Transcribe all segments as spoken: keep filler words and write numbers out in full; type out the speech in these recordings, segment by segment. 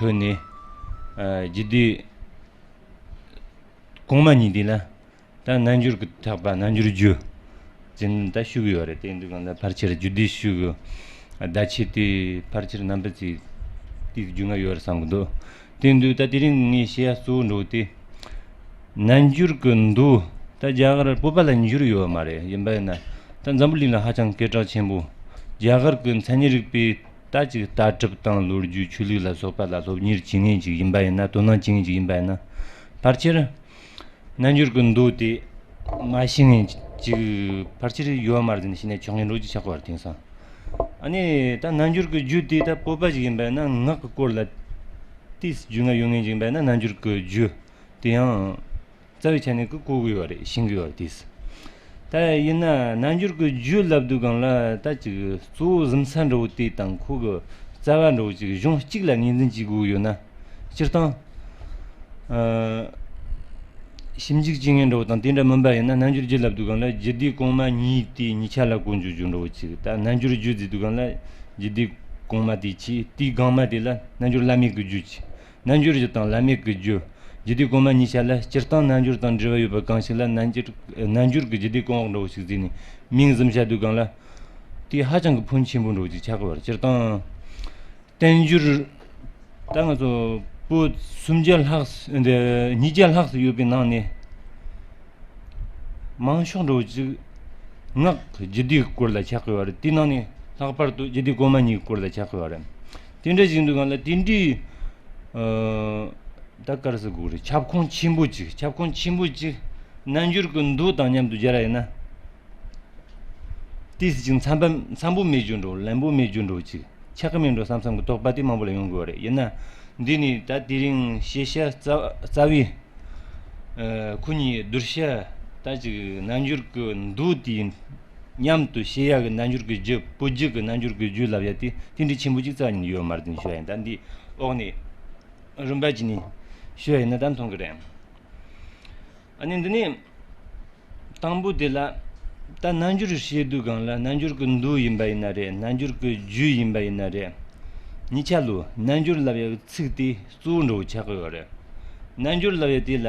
ཐོན་ནས་ཨ་རྒྱུད་སྡེ་གོང་མ་གཉིས་དེ་ལ་ད་རྣལ་འབྱོར་གྱི་ཐེག་པ་རྣལ་འབྱོར་རྒྱུ་ཟེར་ནས་ད་ཞུ་གི་ཡོད་རེད། དེ་འདུག་གང་ལ་ཕལ་ཆེར་རྒྱུད་སྡེ་ཞུ་གི་བརྡ་ཆད་དེ་ཕལ་ཆེར་རྣམ་པ་ཚོས་དེའི་རྒྱུས་མངའ་ཡོད་རེད་བསམ་གི་འདུག་དེ་འདུག་ད་དེ་རིང་ངས་བཤད་ཡ་གཙོ་བོ་འདྲ་བོ་དེ། རྣལ་འབྱོར་གྱི་མདོ་ད་རྒྱ་གར་བོད་པ་ལ་འགྱུར་ཡོད་མ་རེད། ཡིན་པ་ཡིན་ན་ད་འཛམ་བུ་གླིང་ལ་ཧ་ཅང་སྐད་གྲགས་ཆེན་པོ། རྒྱ་གར་གྱི་མཚན་ཉིད་རིག་པའི་ད་ཅིག་ལྟ་གྲུབ་དང་ལོ་རྒྱུས་ཆོས་ལུགས་ལ་སོགས་པ་ལ་སློབ་གཉེར་བྱེད་མཁན་ཅིག་ཡིན་པ་ཡིན་ན། དོ་སྣང་བྱེད་མཁན་ཅིག་ཡིན་པ་ཡིན་ན། ཕལ་ཆེར་རྣལ་འབྱོར་གྱི་མདོ་དེ་མ་ཤེས་མཁན་ཅིག་ཕལ་ཆེར་ཡོད་མ་རེད་ཟེར་ནས་བཤད་ན་ཆོག་མཁན་འདྲ་ཅིག་ཆགས་ཀྱི་ཡོད་རེད། དེང་སང་ཨ་ནི་ད་རྣལ་འབྱོར་གྱི་རྒྱུ་དེ་ད་བོད་པ་ཞིག་ཡིན་པ་ཡིན་ན་སྔགས་ཀྱི་སྐོར་ལ་ཏོག་ཙམ་རྒྱུས་མངའ་ཡོད་མཁན་ཞིག་ཡིན་པ་ཡིན་ན་རྣལ་འབྱོར་གྱི་རྒྱུ་དེ་ཡང་རྩ་བའི་ཆ་ནས་ཀྱི་གོ་གི་ཡོད་རེད། ཤེས་ཀྱི་ཡོད་རེད། དེས་ད་ཡིན་ན་རྣལ་འབྱོར་གྱི་རྒྱུ་ལབ་དུས་སྒང་ལ་ད་ཅིག་གཙོ་བོ་གཟིམ་ས་འདྲ་བོ་དེ་དང་ཁོ་གི་རྩ་བ་འདྲ་བོ་ཅིག་གཞུང་གཅིག་ལ་ངོས་འཛིན་བྱེད་དགོས་ཡོད་ན། སྤྱིར་བཏང་ཨ་ཞིབ་འཇུག་བྱེད་མཁན་འདྲ་བོ་དང་དེ་འདྲ་མིན་པ་ཡིན་ན་རྣལ་འབྱོར་རྒྱུ་ལབ་དུས་སྒང་ལ་རྒྱུད་སྡེ་གོང་མ་གཉིས་དེ་གཉིས་ཆ་ལ་གོ་འཇུག་རྒྱུ་འདྲ་བོ་ཅིག་ད་རྣལ་འབྱོར་རྒྱུ་ཟེར་དུས་སྒང་ལ་རྒྱུད་སྡེ་གོང་མ་དེ་ཆེ། དེའི་སྒང་མ་དེ་ལ་རྣལ་འབྱོར་བླ་མེད་ཀྱི་རྒྱུ་ཆེ། རྣལ་འབྱོར་རྒྱུ་དང་བླ་མེད་ཀྱི་རྒྱུ། རྒྱུད་སྡེ་གོང་མ་གཉིས་ཆ་ལ་སྤྱིར་བཏང་རྣལ་འབྱོར་དང་འབྲེལ་བ་ཡོད་པ་གང་ཞིག་ལ་རྣལ་འབྱོར་རྣལ་འབྱོར་གྱི་རྒྱུད་སྡེ་གོང་འོག་འདྲ་བོ་ཞིག་བརྩིས་ནས་མིང་གཟིམ་བྱ་དུས་སྒང་ལ། དེ་ཧ་ཅང་གི་ཕོན་ཆེན་པོ་འདྲ་བོ་ཅིག་ཆགས་ཀྱི་ཡོད་རེད། སྤྱིར་བཏང་བསྟན་འགྱུར་ད་ང་ཚོ་པོད་སུམ་བརྒྱ་ལྷག་ཙམ་འདི་ཉིས་བརྒྱ་ལྷག་ཙམ་ཡོད་པའི་ནང་ནས་མང་ཤོས་འདྲ་བོ་ཅིག་སྔགས་ཀྱི་རྒྱུད་སྡེའི་སྐོར་ལ་ཆགས་ཀྱི་ཡོད་རེད། དེའི་ནང་ནས་ལྷག་པར་དུ་རྒྱུད་སྡེ་གོང་མ་གཉིས་ཀྱི་སྐོར་ལ་ཆགས་ཀྱི་ཡོད་རེད། དེ་འདྲ་ཞིག་འདུག་གང་ལ་དེ་འདྲའི་ཨ་ད་ག་རེ་ཟེར་དགོས་རེད། ཁྱབ་ཁོངས་ཆེན་པོ་ཅིག་ཁྱབ་ཁོངས་ཆེན་པོ་ཅིག་རྣལ་འབྱོར་གྱི་མདོ་དང་མཉམ་དུ་སྦྱར་བ་ཡིན་ན། ཏོག་ཙམ་ཅིག་འཚམ་པ་འཚམ་པོ་མེད་རྒྱུ་འདྲ་བོ། ལན་པོ་མེད་རྒྱུ་འདྲ་བོ་ཅིག་ཆགས་ཀྱི་མེད་འགྲོ་བསམ་བསམ་གྱི་དོགས་པ་དེ་མང་པོ་ལ་ཡོང་གི་ཡོད་རེད། ཡིན་ན་འདི་ནི་ད་དེ་རིང་བཤད་བྱ་རྩ་རྩ་བའི་ཨ་ཁོ་གཉིས་བསྡུར་བྱ་ད་ཅིག་རྣལ་འབྱོར་གྱི་མདོ་དེ་མཉམ་དུ་བཤད་ཡ་གི་རྣལ་འབྱོར་གྱི་རྒྱུ། བོད་བརྒྱུད་ཀྱི་རྣལ་འབྱོར་གྱི་རྒྱུ་ལབ་ཡ་དེ་དེ་འདྲའི་ཆེན་པོ་ཅིག་རྩ་ནས་ཡོད་མ་རེད་ཟེར་ནས་ཞུ་ཡ་ཡིན། ད་འདི་འོག་ནས་རིམ་པ་བྱས་ནས་ཞུ་ཡ་ཡིན་ན་ད་མཐོང་གི་རེད། ཨ་ནི་འདི་ནས། དང་པོ་དེ་ལ། ད་རྣལ་འབྱོར་བཤད་དུས་སྒང་ལ་རྣལ་འབྱོར་གྱི་མདོ་ཡིན་པ་ཡིན་ན་རེད། རྣལ་འབྱོར་གྱི་རྒྱུད་ཡིན་པ་ཡིན་ན་རེད། གཉིས་ཆ་ལོ། རྣལ་འབྱོར་ལབ་ཡག་ཚིག་དེ་གཙོ་བོ་འདྲ་བོ་ཆགས་ཀྱི་ཡོད་རེད། རྣལ་འབྱོར་ལབ་ཡག་དེ་ལ་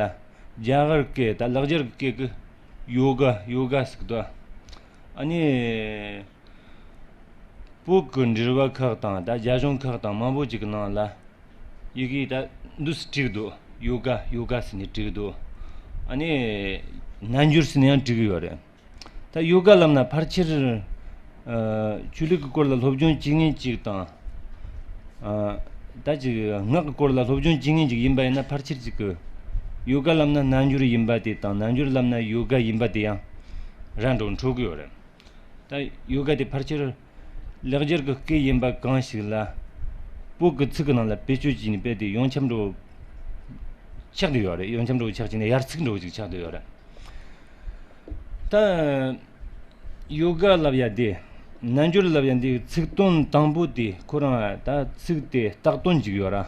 རྒྱ་གར་སྐད་ད་ལེགས་སྦྱར་སྐད་ཀྱི་ཡོ་ག་ཡོ་ག་ཟེར་གི་འདུག་ཨ་ནི། བོད་ཀྱི་འགྲེལ་པ་ཁག་དང་ད་རྒྱ་གཞུང་ཁག་དང་མང་པོ་ཅིག་གི་ནང་ལ་ཡི་གེ་ད་འདུག་སེ་བྲིས་འདུག་ཡོ་ག་ཡོ་ག་ཟེར་ནས་བྲིས་འདུག་ཨ་ནི་རྣལ་འབྱོར་ཟེར་ནས་ཡང་བྲིས་གི་ཡོད་རེད། ད་ཡོ་ག་ལབ་ན་ཕལ་ཆེར་ཨ་ཆོས་ལུགས་ཀྱི་སྐོར་ལ་སློབ་སྦྱོང་བྱེད་མཁན་ཅིག་དང་། ཨ་ད་ཅིག་སྔགས་ཀྱི་སྐོར་ལ་སློབ་སྦྱོང་བྱེད་མཁན་ཅིག་ཡིན་པ་ཡིན་ན་ཕལ་ཆེར་ཅིག་གི་ཡོ་ག་ལབ་ན་རྣལ་འབྱོར་ཡིན་པ་དེ་དང་རྣལ་འབྱོར་ལབ་ན་ཡོ་ག་ཡིན་པ་དེ་ཡང་ར་འདྲ་བོ་འཕྲོད་གི་ཡོད་རེད། ད་ཡོ་ག་དེ་ཕལ་ཆེར་ལེགས་སྦྱར་གྱི་སྐད་ཡིན་པ་གང་ཞིག་ལ་བོད་ཀྱི་ཚིག་གི་ནང་ལ་བེད་སྤྱོད་བྱས་ནས་རྦད་དེ་ཡོངས་ཁྱབ་འདྲ་བོ་ཆགས་བསྡད་ཡོད་རེད། ཡོངས་ཁྱབ་འདྲ་བོ་ཆགས་བྱས་ནས་ཡར་ཚིག་འདྲ་བོ་ཅིག་ཆགས་བསྡད་ཡོད་རེད། ད་ཡོ་ག་ལབ་ཡ་དེ་རྣལ་འབྱོར་ལབ་ཡ་དེ་ཚིག་དོན་དང་པོ་དེ་ཁོ་རང་ད་ཚིག་དེ་བཏགས་དོན་ཅིག་ཡོད་ར།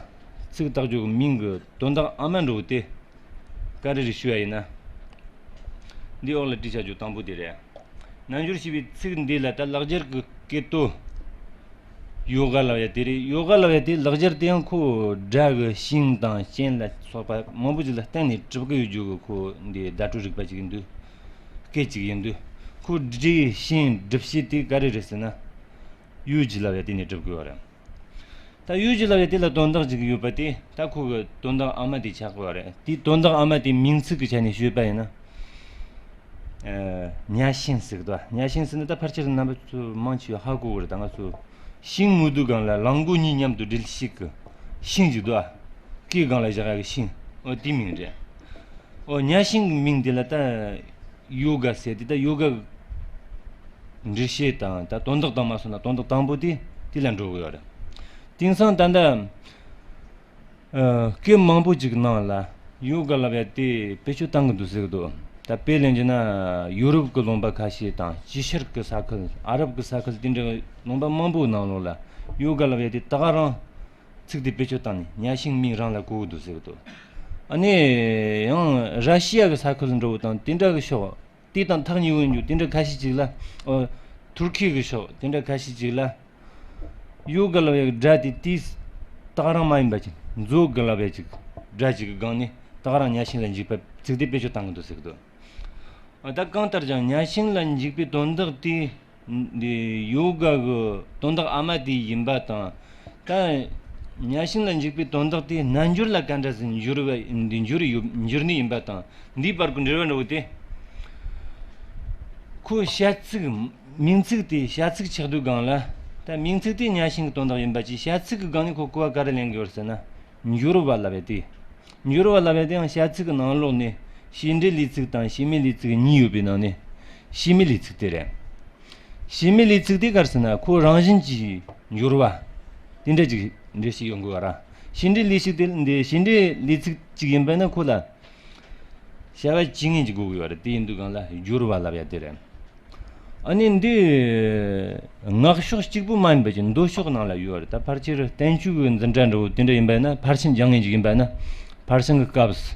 ཚིག་བཏགས་རྒྱུ་གི་མིང་གི་དོན་དག་ཨ་མ་འདྲ་བོ་དེ། བཀའ་འདྲི་རེ་ཞུ་ཡ་ཡིན་ན། འདི་འོག་ལ་བྲིས་བཞག་རྒྱུ་དང་པོ་དེ་རེད། རྣལ་འབྱོར་ཞེས་པའི་ཚིག་འདི་ལ་ད་ལེགས་སྦྱར་གྱི་སྐད་དོད། ཡོ་ག་ལབ་ཡ་དེ་རེད། ཡོ་ག་ལབ་ཡ་དེ་ལེགས་སྦྱར་དེ་ཡང་ཁོ་སྒྲ་གི་ཤིང་དང་ཅན་ལ་སོགས་པ་མང་པོ་ཅིག་ལ་བརྟེན་ནས་གྲུབ་ཀྱི་ཡོད་རྒྱུ་གི་ཁོ་འདི་བརྡ་སྤྲོད་རིག་པ་ཅིག་ཡིན་དུས། སྐད་ཅིག་ཡིན་དུས། ཁོ་སྒྲའི་ཤིང་གྲུབ་བྱེད་དེ་ག་རེ་རེད་ཟེར་ན། ཡུལ་གྱི་ལབ་ཡ་དེ་ནས་གྲུབ་ཀྱི་ཡོད་རེད། ད་ཡུལ་གྱི་ལབ་ཡ་དེ་ལ་དོན་དག་ཅིག་ཡོད་པ་དེ་ད་ཁོ་གི་དོན་དག་ཨ་མ་དེ་ཆགས་དགོས་པ་རེད། དེའི་དོན་དག་ཨ་མ་དེ་མིང་ཚིག་གི་ཆ་ནས་ཤོད་པ་ཡིན་ན། ཨ་གཉའ་ཤིང་ཟེར་གི་འདུག་གཉའ་ཤིང་ཟེར་ན་ད་ཕལ་ཆེར་རྣམ་པ་ཚོ་མང་ཆེ་བས་ཧ་གོ་གི་རེད། ད་ང་ཚོ་ཤིང་ངོ་དུས་སྒང་ལ་གླང་མགོ་གཉིས་མཉམ་དུ་སྦྲེལ་ཞིག་གི་ཤིང་ཅིག་འདུག་ག་གི་སྒང་ལ་བཞག་ཡ་གི་ཤིང་། འོ་དེའི་མིང་རེད། ཨོ་གཉའ་ཤིང་གི་མིང་དེ་ལ་ད་ཡོ་ག་ཟེར་དེ་ད་ཡོ་ག་འགྲེལ་བཤད་དང་ད་དོན་དག་དང་མ་སོང་ན་དོན་དག་དང་པོ་དེ་དེ་ལ་འགྲོ་གི་ཡོད་རེད། དེང་སང་ད་ལྟ་ཨ་སྐད་མང་པོ་ཅིག་ནང་ལ་ཡོ་ག་ལབ་ཡ་དེ་བེད་སྤྱོད་བཏང་གི་འདུག་ཟེར་གི་འདུག་ད་དཔེ་ལེན་རྒྱུ་ན་ཡོ་རོབ་ཀྱི་ལུང་པ་ཁ་ཤས་དང་ཕྱི་ཤར་གྱི་ས་ཁུལ། ཨ་རབ་ཀྱི་ས་ཁུལ་དེ་འདྲའི་ལུང་པ་མང་པོའི་ནང་ལོགས་ལ་ཡོ་ག་ལབ་ཡ་དེ་ད་ག་རང་། ཚིག་དེ་བེད་སྤྱོད་བཏང་ནས་གཉའ་ཤིང་མིང་རང་ལ་གོ་གི་འདུག་ཟེར་གི་འདུག་ཨ་ནི་ཡང་ར་ཤི་ཡ་གི་ས་ཁུལ་འདྲ་བོ་དང་དེ་འདྲ་གི་ཕྱོགས། དེ་དང་ཐག་ཉེ་བོ་ཡིན་རྒྱུ་དེ་འདྲ་ཁ་ཤས་ཅིག་ལ། ཨོ། ཐུར་ཁེ་གི་ཕྱོགས་དེ་འདྲ་ཁ་ཤས་ཅིག་ལ། ཡོ་ག་ལབ་ཡ་གི་སྒྲ་དེ་དེའི་ དག་རང་མ་ཡིན་པ་ཅིག་མཛོ་གི་ལབ་ཡ་ཅིག་སྒྲ་ཅིག་གི་སྒང་ནས་དག་རང་གཉའ་ཤིང་ལ་འཇུག་པའི་ཚིག་དེ་བེད་སྤྱོད་བཏང་གི་འདུག་ཟེར་གི་འདུག་ཨ། ད་གང་ལྟར་ཀྱང་གཉའ་ཤིང་ལ་འཇུག་པའི་དོན་དག་དེ་འདི་ཡོ་ག་གི་དོན་དག་ཨ་མ་དེ་ཡིན་པ་དང་། ད་གཉའ་ཤིང་ལ་འཇུག་པའི་དོན་དག་དེ་རྣལ་འབྱོར་ལ་ག་འདྲ་ཟིག་འགྱུར་བ་འདི་འགྱུར་ཡོད་འགྱུར་ནི་ཡིན་པ་དང་། འདིའི་བར་གྱི་འབྲེལ་བ་འདྲ་བོ་དེ། ཁོ་བྱ་ཚིག་མིང་ཚིག་དེ་བྱ་ཚིག་ཆགས་དུས་སྒང་ལ། ད་མིང་ཚིག་དེ་གཉའ་ཤིང་གི་དོན་དག་ཡིན་པ་ཅིག་བྱ་ཚིག་གི་སྒང་ནས་ཁོ་གོ་བ་ག་རེ་ལེན་དགོས་ཟེར་ན། འགྱུར་བ་ལབ་ཡ་དེ། འགྱུར་བ་ལབ་ཡ་དེ་ཡང་བྱ་ཚིག་གི་ནང་ལོགས་ནས་བྱེད་འབྲེལ་ལས་ཚིག་དང་བྱེད་མེད་ལས་ཚིག་གཉིས་ཡོད་པའི་ནང་ནས་བྱེད་མེད་ལས་ཚིག་དེ་རེད། བྱེད་མེད་ལས་ཚིག་དེ་ག་རེ་ཟེར་ན་ཁོ་རང་བཞིན་གྱིས་འགྱུར་བ། དེ་འདྲ་ཅིག་འབྲེལ་བཤད་ཡོང་དགོས་པ་ར། བྱེད་འབྲེལ་ལས་ཚིག་དེ་འདི་བྱེད་འབྲེལ་ལས་ཚིག་ཅིག་ཡིན་པ་ན་ཁོ་ལ། བྱ་བ་བྱེད་ངེས་ཀྱི་དགོས་དགོས་པ་རེད། དེ་ཡིན་དུས་སྒང་ལ་སྦྱོར་བ་ལབ་ཡ་དེ་རེད། ཨ་ནི་འདི་སྔགས་ཕྱོགས་གཅིག་པུ་མ་ཡིན་པ་ཅིག་མདོ་ཕྱོགས་ནང་ལ་ཡོད་རེད། ད་ཕལ་ཆེར་བསྟན་བཅོས་ཀྱི་འཛིན་གྲྭ་འདྲ་བོ་དེ་འདྲ་ཡིན་པ་ན། ཕར་ཕྱིན་སྦྱང་ངེས་ཀྱི་ཡིན་པ་ན། ཕར་ཕྱིན་གྱི་སྐབས་སུ་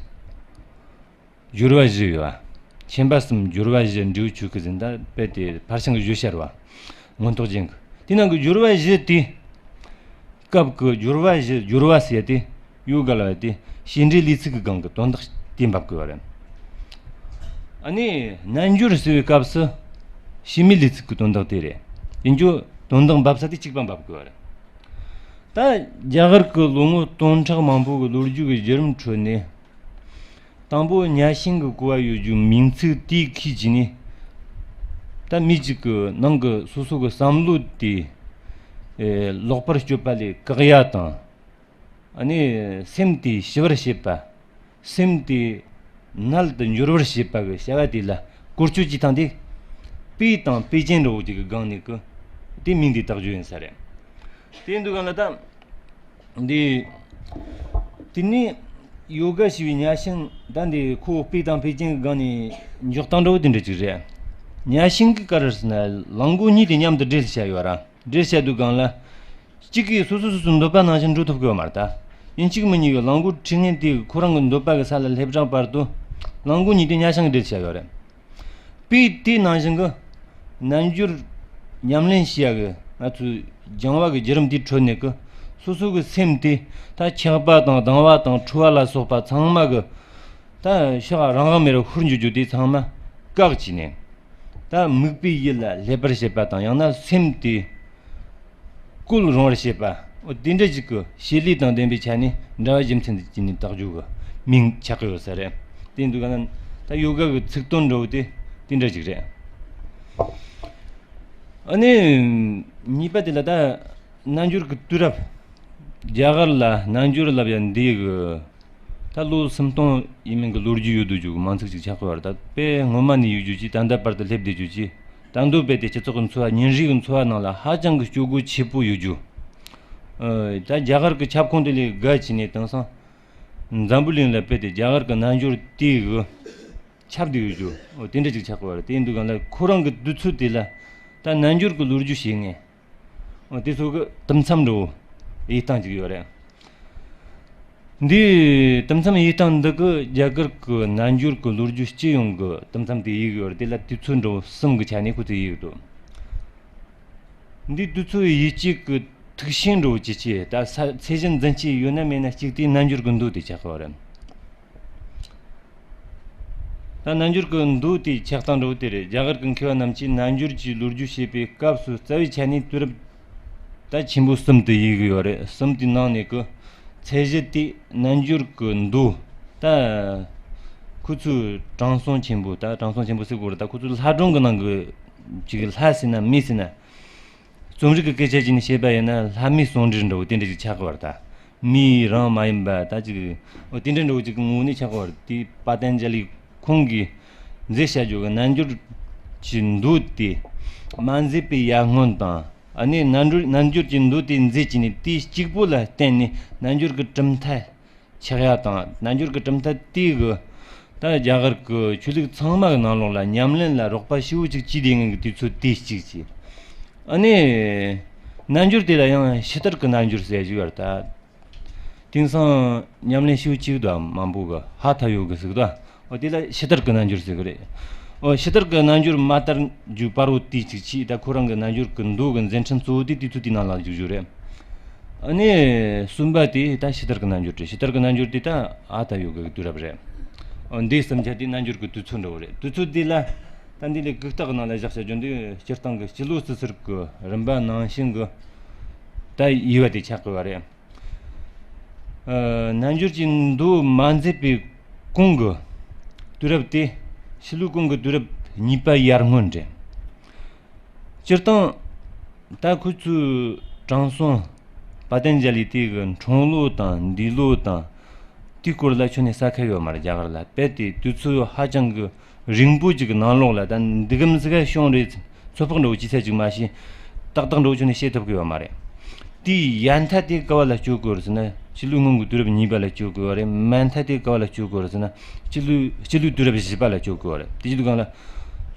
སྦྱོར་བ་བཞི་ཡོད་པ། ཁྱིམ་པ་གསུམ་སྦྱོར་བ་བཞི་འབྲས་བུ་ཆོས་སྐུ་ཟེར། ད་དཔེ་དེ་ཕར་ཕྱིན་གྱི་བརྗོད་བྱ་རེད་པ། མངོན་རྟོགས་རྒྱན་གྱི་དེ་ནང་གི་སྦྱོར་བ་བཞི་དེ། སྐབས་ཀྱི་སྦྱོར་བ་བཞི། སྦྱོར་བ་ཟེར་ཡ་དེ་ཡོ་ག་ལབ་ཡ་དེ་བྱེད་འབྲེལ་ལས་ཚིག་གི་སྒང་གི་དོན་དག་དེ་འབབ་དགོས་པ་རེད། ཨ་ནི་རྣལ་འབྱོར་ཟེར་བའི་སྐབས་སུ་བྱེད་མེད་ལས་ཚིག་གི་དོན་དག་དེ་རེད། ཡིན་རྒྱུ་དོན་དག་འབབ་ས་དེ་གཅིག་པ་འབབ་དགོས་པ་རེད། ད་རྒྱ་གར་གྱི་ལོ་ངོ་སྟོང་ཕྲག་མང་པོ་གི་ལོ་རྒྱུས་ཀྱི་བརྒྱུད་རིམ་ཁྲོད་ནས། དང་པོ་གཉའ་ཤིང་གི་གོ་བ་ཡོད་རྒྱུ་མིང་ཚིག་དེའི་ཁུལ་གྱིས་ནི། ད་མི་གཅིག་གི་ནང་གི་སོ་སོ་གི་བསམ་བློ་དེ། ཨེ། ལོག་པར་སྤྱོད་པ་ལས་བཀག་ཡ་དང་། ཨ་ནི་སེམས་དེ་ཞི་བར་བྱེད་པ། སེམས་དེ་མངལ་དུ་འབྱོར་བར་བྱེད་པ་གི་བྱ་བ་དེ་ལ་བཀོལ་སྤྱོད་ཀྱི་སྟངས་དེ། པའི་དང་པེ་ཅིན་འདྲ་བོ་ཅིག་གི་སྒང་ནས་གི་དེ་མིང་དེ་བཏགས་རྒྱུ་ཡིན་ས་རེད། དེ་ཡིན་དུས་སྒང་ལ་ད། འདི། དེ་ནས་ཡོ་ག་ཞེས་པའི་གཉའ་ཤིང་ད་འདི་ཁོ་པའི་དང་པེ་ཅིན་གི་སྒང་ནས་འཇོག་སྟངས་འདྲ་བོ་དེ་འདྲ་ཅིག་རེད། གཉའ་ཤིང་གི་ག་རེ་ཟེར་ན་གླང་མགོ་གཉིས་དེ་མཉམ་དུ་སྦྲེལ་བྱས་ཡོད་ར། སྦྲེལ་བྱས་དུས་སྒང་ལ། གཅིག་གིས་སོ་སོ་སོ་སོའི་འདོད་པ་ནང་བཞིན་འགྲོ་ཐུབ་ཀྱི་ཡོད་མ་རེད་ད། ཡིན་གཅིག་མིན་གཉིས་ཀྱིས་གླང་མགོ་ཁྲིད་མཁན་དེ་ཁོ་རང་གི་འདོད་པ་གི་ས་ལ་སླེབས་རག་བར་དུ། གླང་མགོ་གཉིས་དེ་གཉའ་ཤིང་གི་སྦྲེལ་བྱས་ཡོད་རེད། པའི་དེ་ནང་བཞིན་གྱི་རྣལ་འབྱོར་ཉམས་ལེན་བྱེད་ཡ་གི་ང་ཚོའི་སྦྱང་བ་གི་བརྒྱུད་རིམ་དེའི་ཁྲོད་ནས་གི་སོ་སོ་གི་སེམས་དེ་ད་ཆགས་པ་དང་སྡང་བ་དང་ཁྲོ་བ་ལ་སོགས་པ་ཚང་མ་གི་ད་ཕྱོགས་རང་དབང་མེད་པར་ཤོར་འགྱོ་རྒྱུ་དེ་ཚང་མ་བཀག་བྱས་ནས། ད་མིག་པའི་ཡུལ་ལ་སླེབས་པར་བྱེད་པ་དང་ཡང་ན་སེམས་དེ། བཀོལ་རུང་བར་བྱེད་པ། འོ་དེ་འདྲ་ཞིག་གི་བྱེད་ལས་དང་ལྡན་པའི་ཆ་ནས་འདྲ་བ་རྒྱུ་མཚན་དུ་བྱས་ནས་བཏགས་རྒྱུ་གི་མིང་ཆགས་ཀྱི་ཡོད་ས་རེད། དེ་འདུག་ག་ན་ད་ཡོ་ག་གི་ཚིག་དོན་འདྲ་བོ་དེ་དེ་འདྲ་ཞིག་རེད། ཨ་ནི་གཉིས་པ་དེ་ལ་ད་རྣལ་འབྱོར་གྱི་དུས་རབས། རྒྱ་གར་ལ་རྣལ་འབྱོར་ལབ་ཡ་འདི་གི་ད་ལོ་སུམ་སྟོང་ཡས་མས་གི་ལོ་རྒྱུས་ཡོད་དུ་འཇུག་མང་ཚིག་ཅིག་ཆགས་ཀྱི་བར། ད་དཔེ་སྔོན་མ་ནས་ཡོད་རྒྱུ་ཅིག་ད་ལྟ་བར་དུ་སླེབས་བསྡད་རྒྱུ་ཅིག་ད་འདོད་པའི་དེ་སྤྱི་ཚོགས་ཀྱི་འཚོ་བ་ཉིན་རེའི་གི་འཚོ་བ་ནང་ལ་ཧ་ཅང་གི་སྤྱོད་སྒོ་ཆེ་པོ་ཡོད་རྒྱུ། ཨ། ད་རྒྱ་གར་གྱི་ཁྱབ་ཁོངས་དེ་ལས་བརྒལ་བྱས་ནས་དེང་སང་འཛམ་བུ་གླིང་ལ་དཔེ་དེ་རྒྱ་གར་གྱི་རྣལ་འབྱོར་དེ་གི་ཁྱབ་བསྡད་ཡོད་རྒྱུ། འོ་དེ་འདྲ་ཅིག་ཆགས་ཀྱི་བར། དེ་ཡིན་དུས་སྒང་ལ་ཁོ་རང་གི་དུས་ཚོད་དེ་ལ་ད་རྣལ་འབྱོར་གྱི་ལོ་རྒྱུས་བྱེད་ངེས། འོ་དེ་ཚོ་གི་དུམ་མཚམས་འདྲ་བོ་དབྱེ་སྟངས་ཅིག་ཡོད་རེད། འདིའི་དུམ་མཚམས་དབྱེ་སྟངས་འདི་གི་རྒྱ་གར་གྱི་རྣལ་འབྱོར་གྱི་ལོ་རྒྱུས་སྤྱི་ཡོངས་ཀྱི་དུམ་མཚམས་དེ་དབྱེ་གི་ཡོད་རེད། དེ་ལ་དུས་ཚོད་འདྲ་བོ་གསུམ་གྱི་ཆ་ནས་ཁོ་ཚོས་དབྱེ་གི་འདུག་འདིའི་དུས་ཚོད་དབྱེ་བྱེད་ཀྱི་ཐིག་ཤིང་འདྲ་བོ་ཅི་ཆེ་ད་ས་ཚད་གཞི་འཛིན་བྱེད་ཡོད་ན་མེད་ན་གཅིག་དེ་རྣལ་འབྱོར་གྱི་མདོ་དེ་ཆགས་ཀྱི་ཡོད་རེད། ད་རྣལ་འབྱོར་གྱི་མདོ་དེའི་ཆགས་སྟངས་འདྲ་བོ་དེ་རེད། རྒྱ་གར་གྱི་མཁས་པ་རྣམས་ཀྱིས་རྣལ་འབྱོར་གྱི་ལོ་རྒྱུས་བཤད་པའི་སྐབས་སུ་རྩ་བའི་ཆ་ནས་དུས་རབས་ད་ཆེན་པོ་གསུམ་དུ་དབྱེ་གི་ཡོད་རེད། གསུམ་དེའི་ནང་ནས་ཀྱི་ཚད་གཞི་དེ་རྣལ་འབྱོར་གྱི་མདོ། ད་ཁོ་ཚོའི་དྲང་སྲོང་ཆེན་པོ། ད་དྲང་སྲོང་ཆེན་པོ་ཟེར་དགོས་རེད། ད་ཁོ་ཚོའི་ལྷ་སྒྲུང་གི་ནང་གི་ཅིག་ལྷ་ཟེར་ན་མི་ཟེར་ན། རྩོམ་རིག་གི་སྐད་ཆ་ཅིག་ནས་བཤད་པ་ཡིན་ན་ལྷ་མིའི་ཟུང་འབྲེལ་འདྲ་བོ་དེ་འདྲ་ཅིག་ཆགས་ཀྱི་བར། ད་མི་རང་མ་ཡིན་པ་ད་ཅིག་འོ་དེ་འདྲ་འདྲ་བོ་ཅིག་གི་ངོ་བོ་ནས་ཆགས་ཀྱི་བར། དེ་པ་ཏན་ཇ་ལི་ཁོང་གིས་མཛད་བྱ་རྒྱུ་གི་རྣལ་འབྱོར་གྱི་མདོ་དེ་མ་མཛད་པའི་ཡར་སྔོན་དང་། ཨ་ནི་རྣལ་འབྱོར་རྣལ་འབྱོར་གྱི་མདོ་དེ་མཛད་ཀྱི་ནས་དེ་གཅིག་པོ་ལ་བརྟེན་ནས་རྣལ་འབྱོར་གྱི་གྲུབ་མཐའ་ཆགས་ཡ་དང་། རྣལ་འབྱོར་གྱི་གྲུབ་མཐའ་དེ་གི་ད་རྒྱ་གར་གྱི་ཆོས་ལུགས་ཚང་མ་གི་ནང་ལོགས་ལ་ཉམས་ལེན་ལ་རོགས་པ་ཞེ་པོ་ཅིག་བྱས་བསྡད་མཁན་གྱི་དུས་ཚོད་དེ་གཅིག་བྱས། ཨ་ནི་རྣལ་འབྱོར་དེ་ལ་ཡང་ཕྱི་དར་གྱི་རྣལ་འབྱོར་ཟེར་ཞིག་ཡོད་རེད་ད། དེང་སང་ཉམས་ལེན་ཞེ་པོ་ཅིག་འདུག་མང་པོ་གི་ཧ་ཐ་ཡོ་གི་ཟེར་གི་འདུག་འོ་དེ་ལ་ཕྱི་དར་གྱི་རྣལ་འབྱོར་ཟེར་གི་རེད། འོ་ཕྱི་དར་གྱི་རྣལ་འབྱོར་མ་དར་རྒྱུ་བར་བོ་དེ་གཅིག་བྱས། ད་ཁོ་རང་གི་རྣལ་འབྱོར་གྱི་མདོ་གི་མཛད་འཕྲིན་གཙོ་བོ་དེ་དུས་ཚོད་དེའི་ནང་ལ་འཇུག་རྒྱུ་རེད། ཨ་ནི་གསུམ་པ་དེ་ད་ཕྱི་དར་གྱི་རྣལ་འབྱོར་རེད། ཕྱི་དར་གྱི་རྣལ་འབྱོར་དེ་ད་ཨ་ཏ་ཡོ་ག་གི་དུས་རབས་རེད། འོ་འདི་གསུམ་ཆ་དེ་རྣལ་འབྱོར་གྱི་དུས་ཚོད་འདྲ་བོ་རེད། དུས་ཚོད་འདི་ལ་ད་འདི་ལས་གུག་རྟགས་ཀྱི་ནང་ལ་བཞག་བྱ་རྒྱུ་འདི་སྤྱིར་བཏང་གི་སྤྱི་ལོ་སི་སི་རུ་གི་རིམ་པ་ནང་བཞིན་གྱི་ད་དབྱེ་བ་དེ་ཆགས་དགོས་པ་རེད། ཨ། རྣལ་འབྱོར་གྱི་མདོ་མ་མཛད་པའི་གོང་གི་དུས་རབས་དེ་ཕྱི་ལོའི་གོང་གི་དུས་རབས་གཉིས་པ་ཡར་སྔོན་རེད། སྤྱིར་བཏང་ད་ཁོ་ཚོས་དྲང་སྲོང་པ་ཏན་ཇ་ལི་དེ་གི་འཁྲུངས་ལོ་དང་འདས་ལོ་དང་དེའི་སྐོར་ལ་ཁྱོན་ནས་གསལ་ཁ་ཡོད་མ་རེད། རྒྱ་གར་ལ་རྦད་དེ་དུས་ཚོད་ཧ་ཅང་གི་རིང་པོ་ཅིག་གི་ནང་ལོགས་ལ་ད་འདི་གམ་ཟིག་ག་བྱུང་རེད། ཚོད་དཔག་འདྲ་བོ་ཅི་ཚད་ཅིག་མ་ཤེས། ཏག་ཏག་འདྲ་བོ་ཁྱོན་ནས་བཤད་ཐུབ་ཀྱི་ཡོད་མ་རེད། དེའི་ཡ་མཐའ་དེ་ག་བ་ལ་སྤྱོད་དགོས་རེད་ཟེར་ན་ཕྱི་ལོའི་སྔོན་གྱི་དུས་རབས་གཉིས་པ་ལ་སྤྱོད་དགོས་པ་རེད། མ་མཐའ་དེ་ག་བ་ལ་སྤྱོད་དགོས་རེད་ཟེར་ན་སྤྱི་ལོའི་སྤྱི་ལོའི་དུས་རབས་བཞི་པ་ལ་སྤྱོད་དགོས་པ་རེད། དེ་བྱེད་དུས་གང་ལ་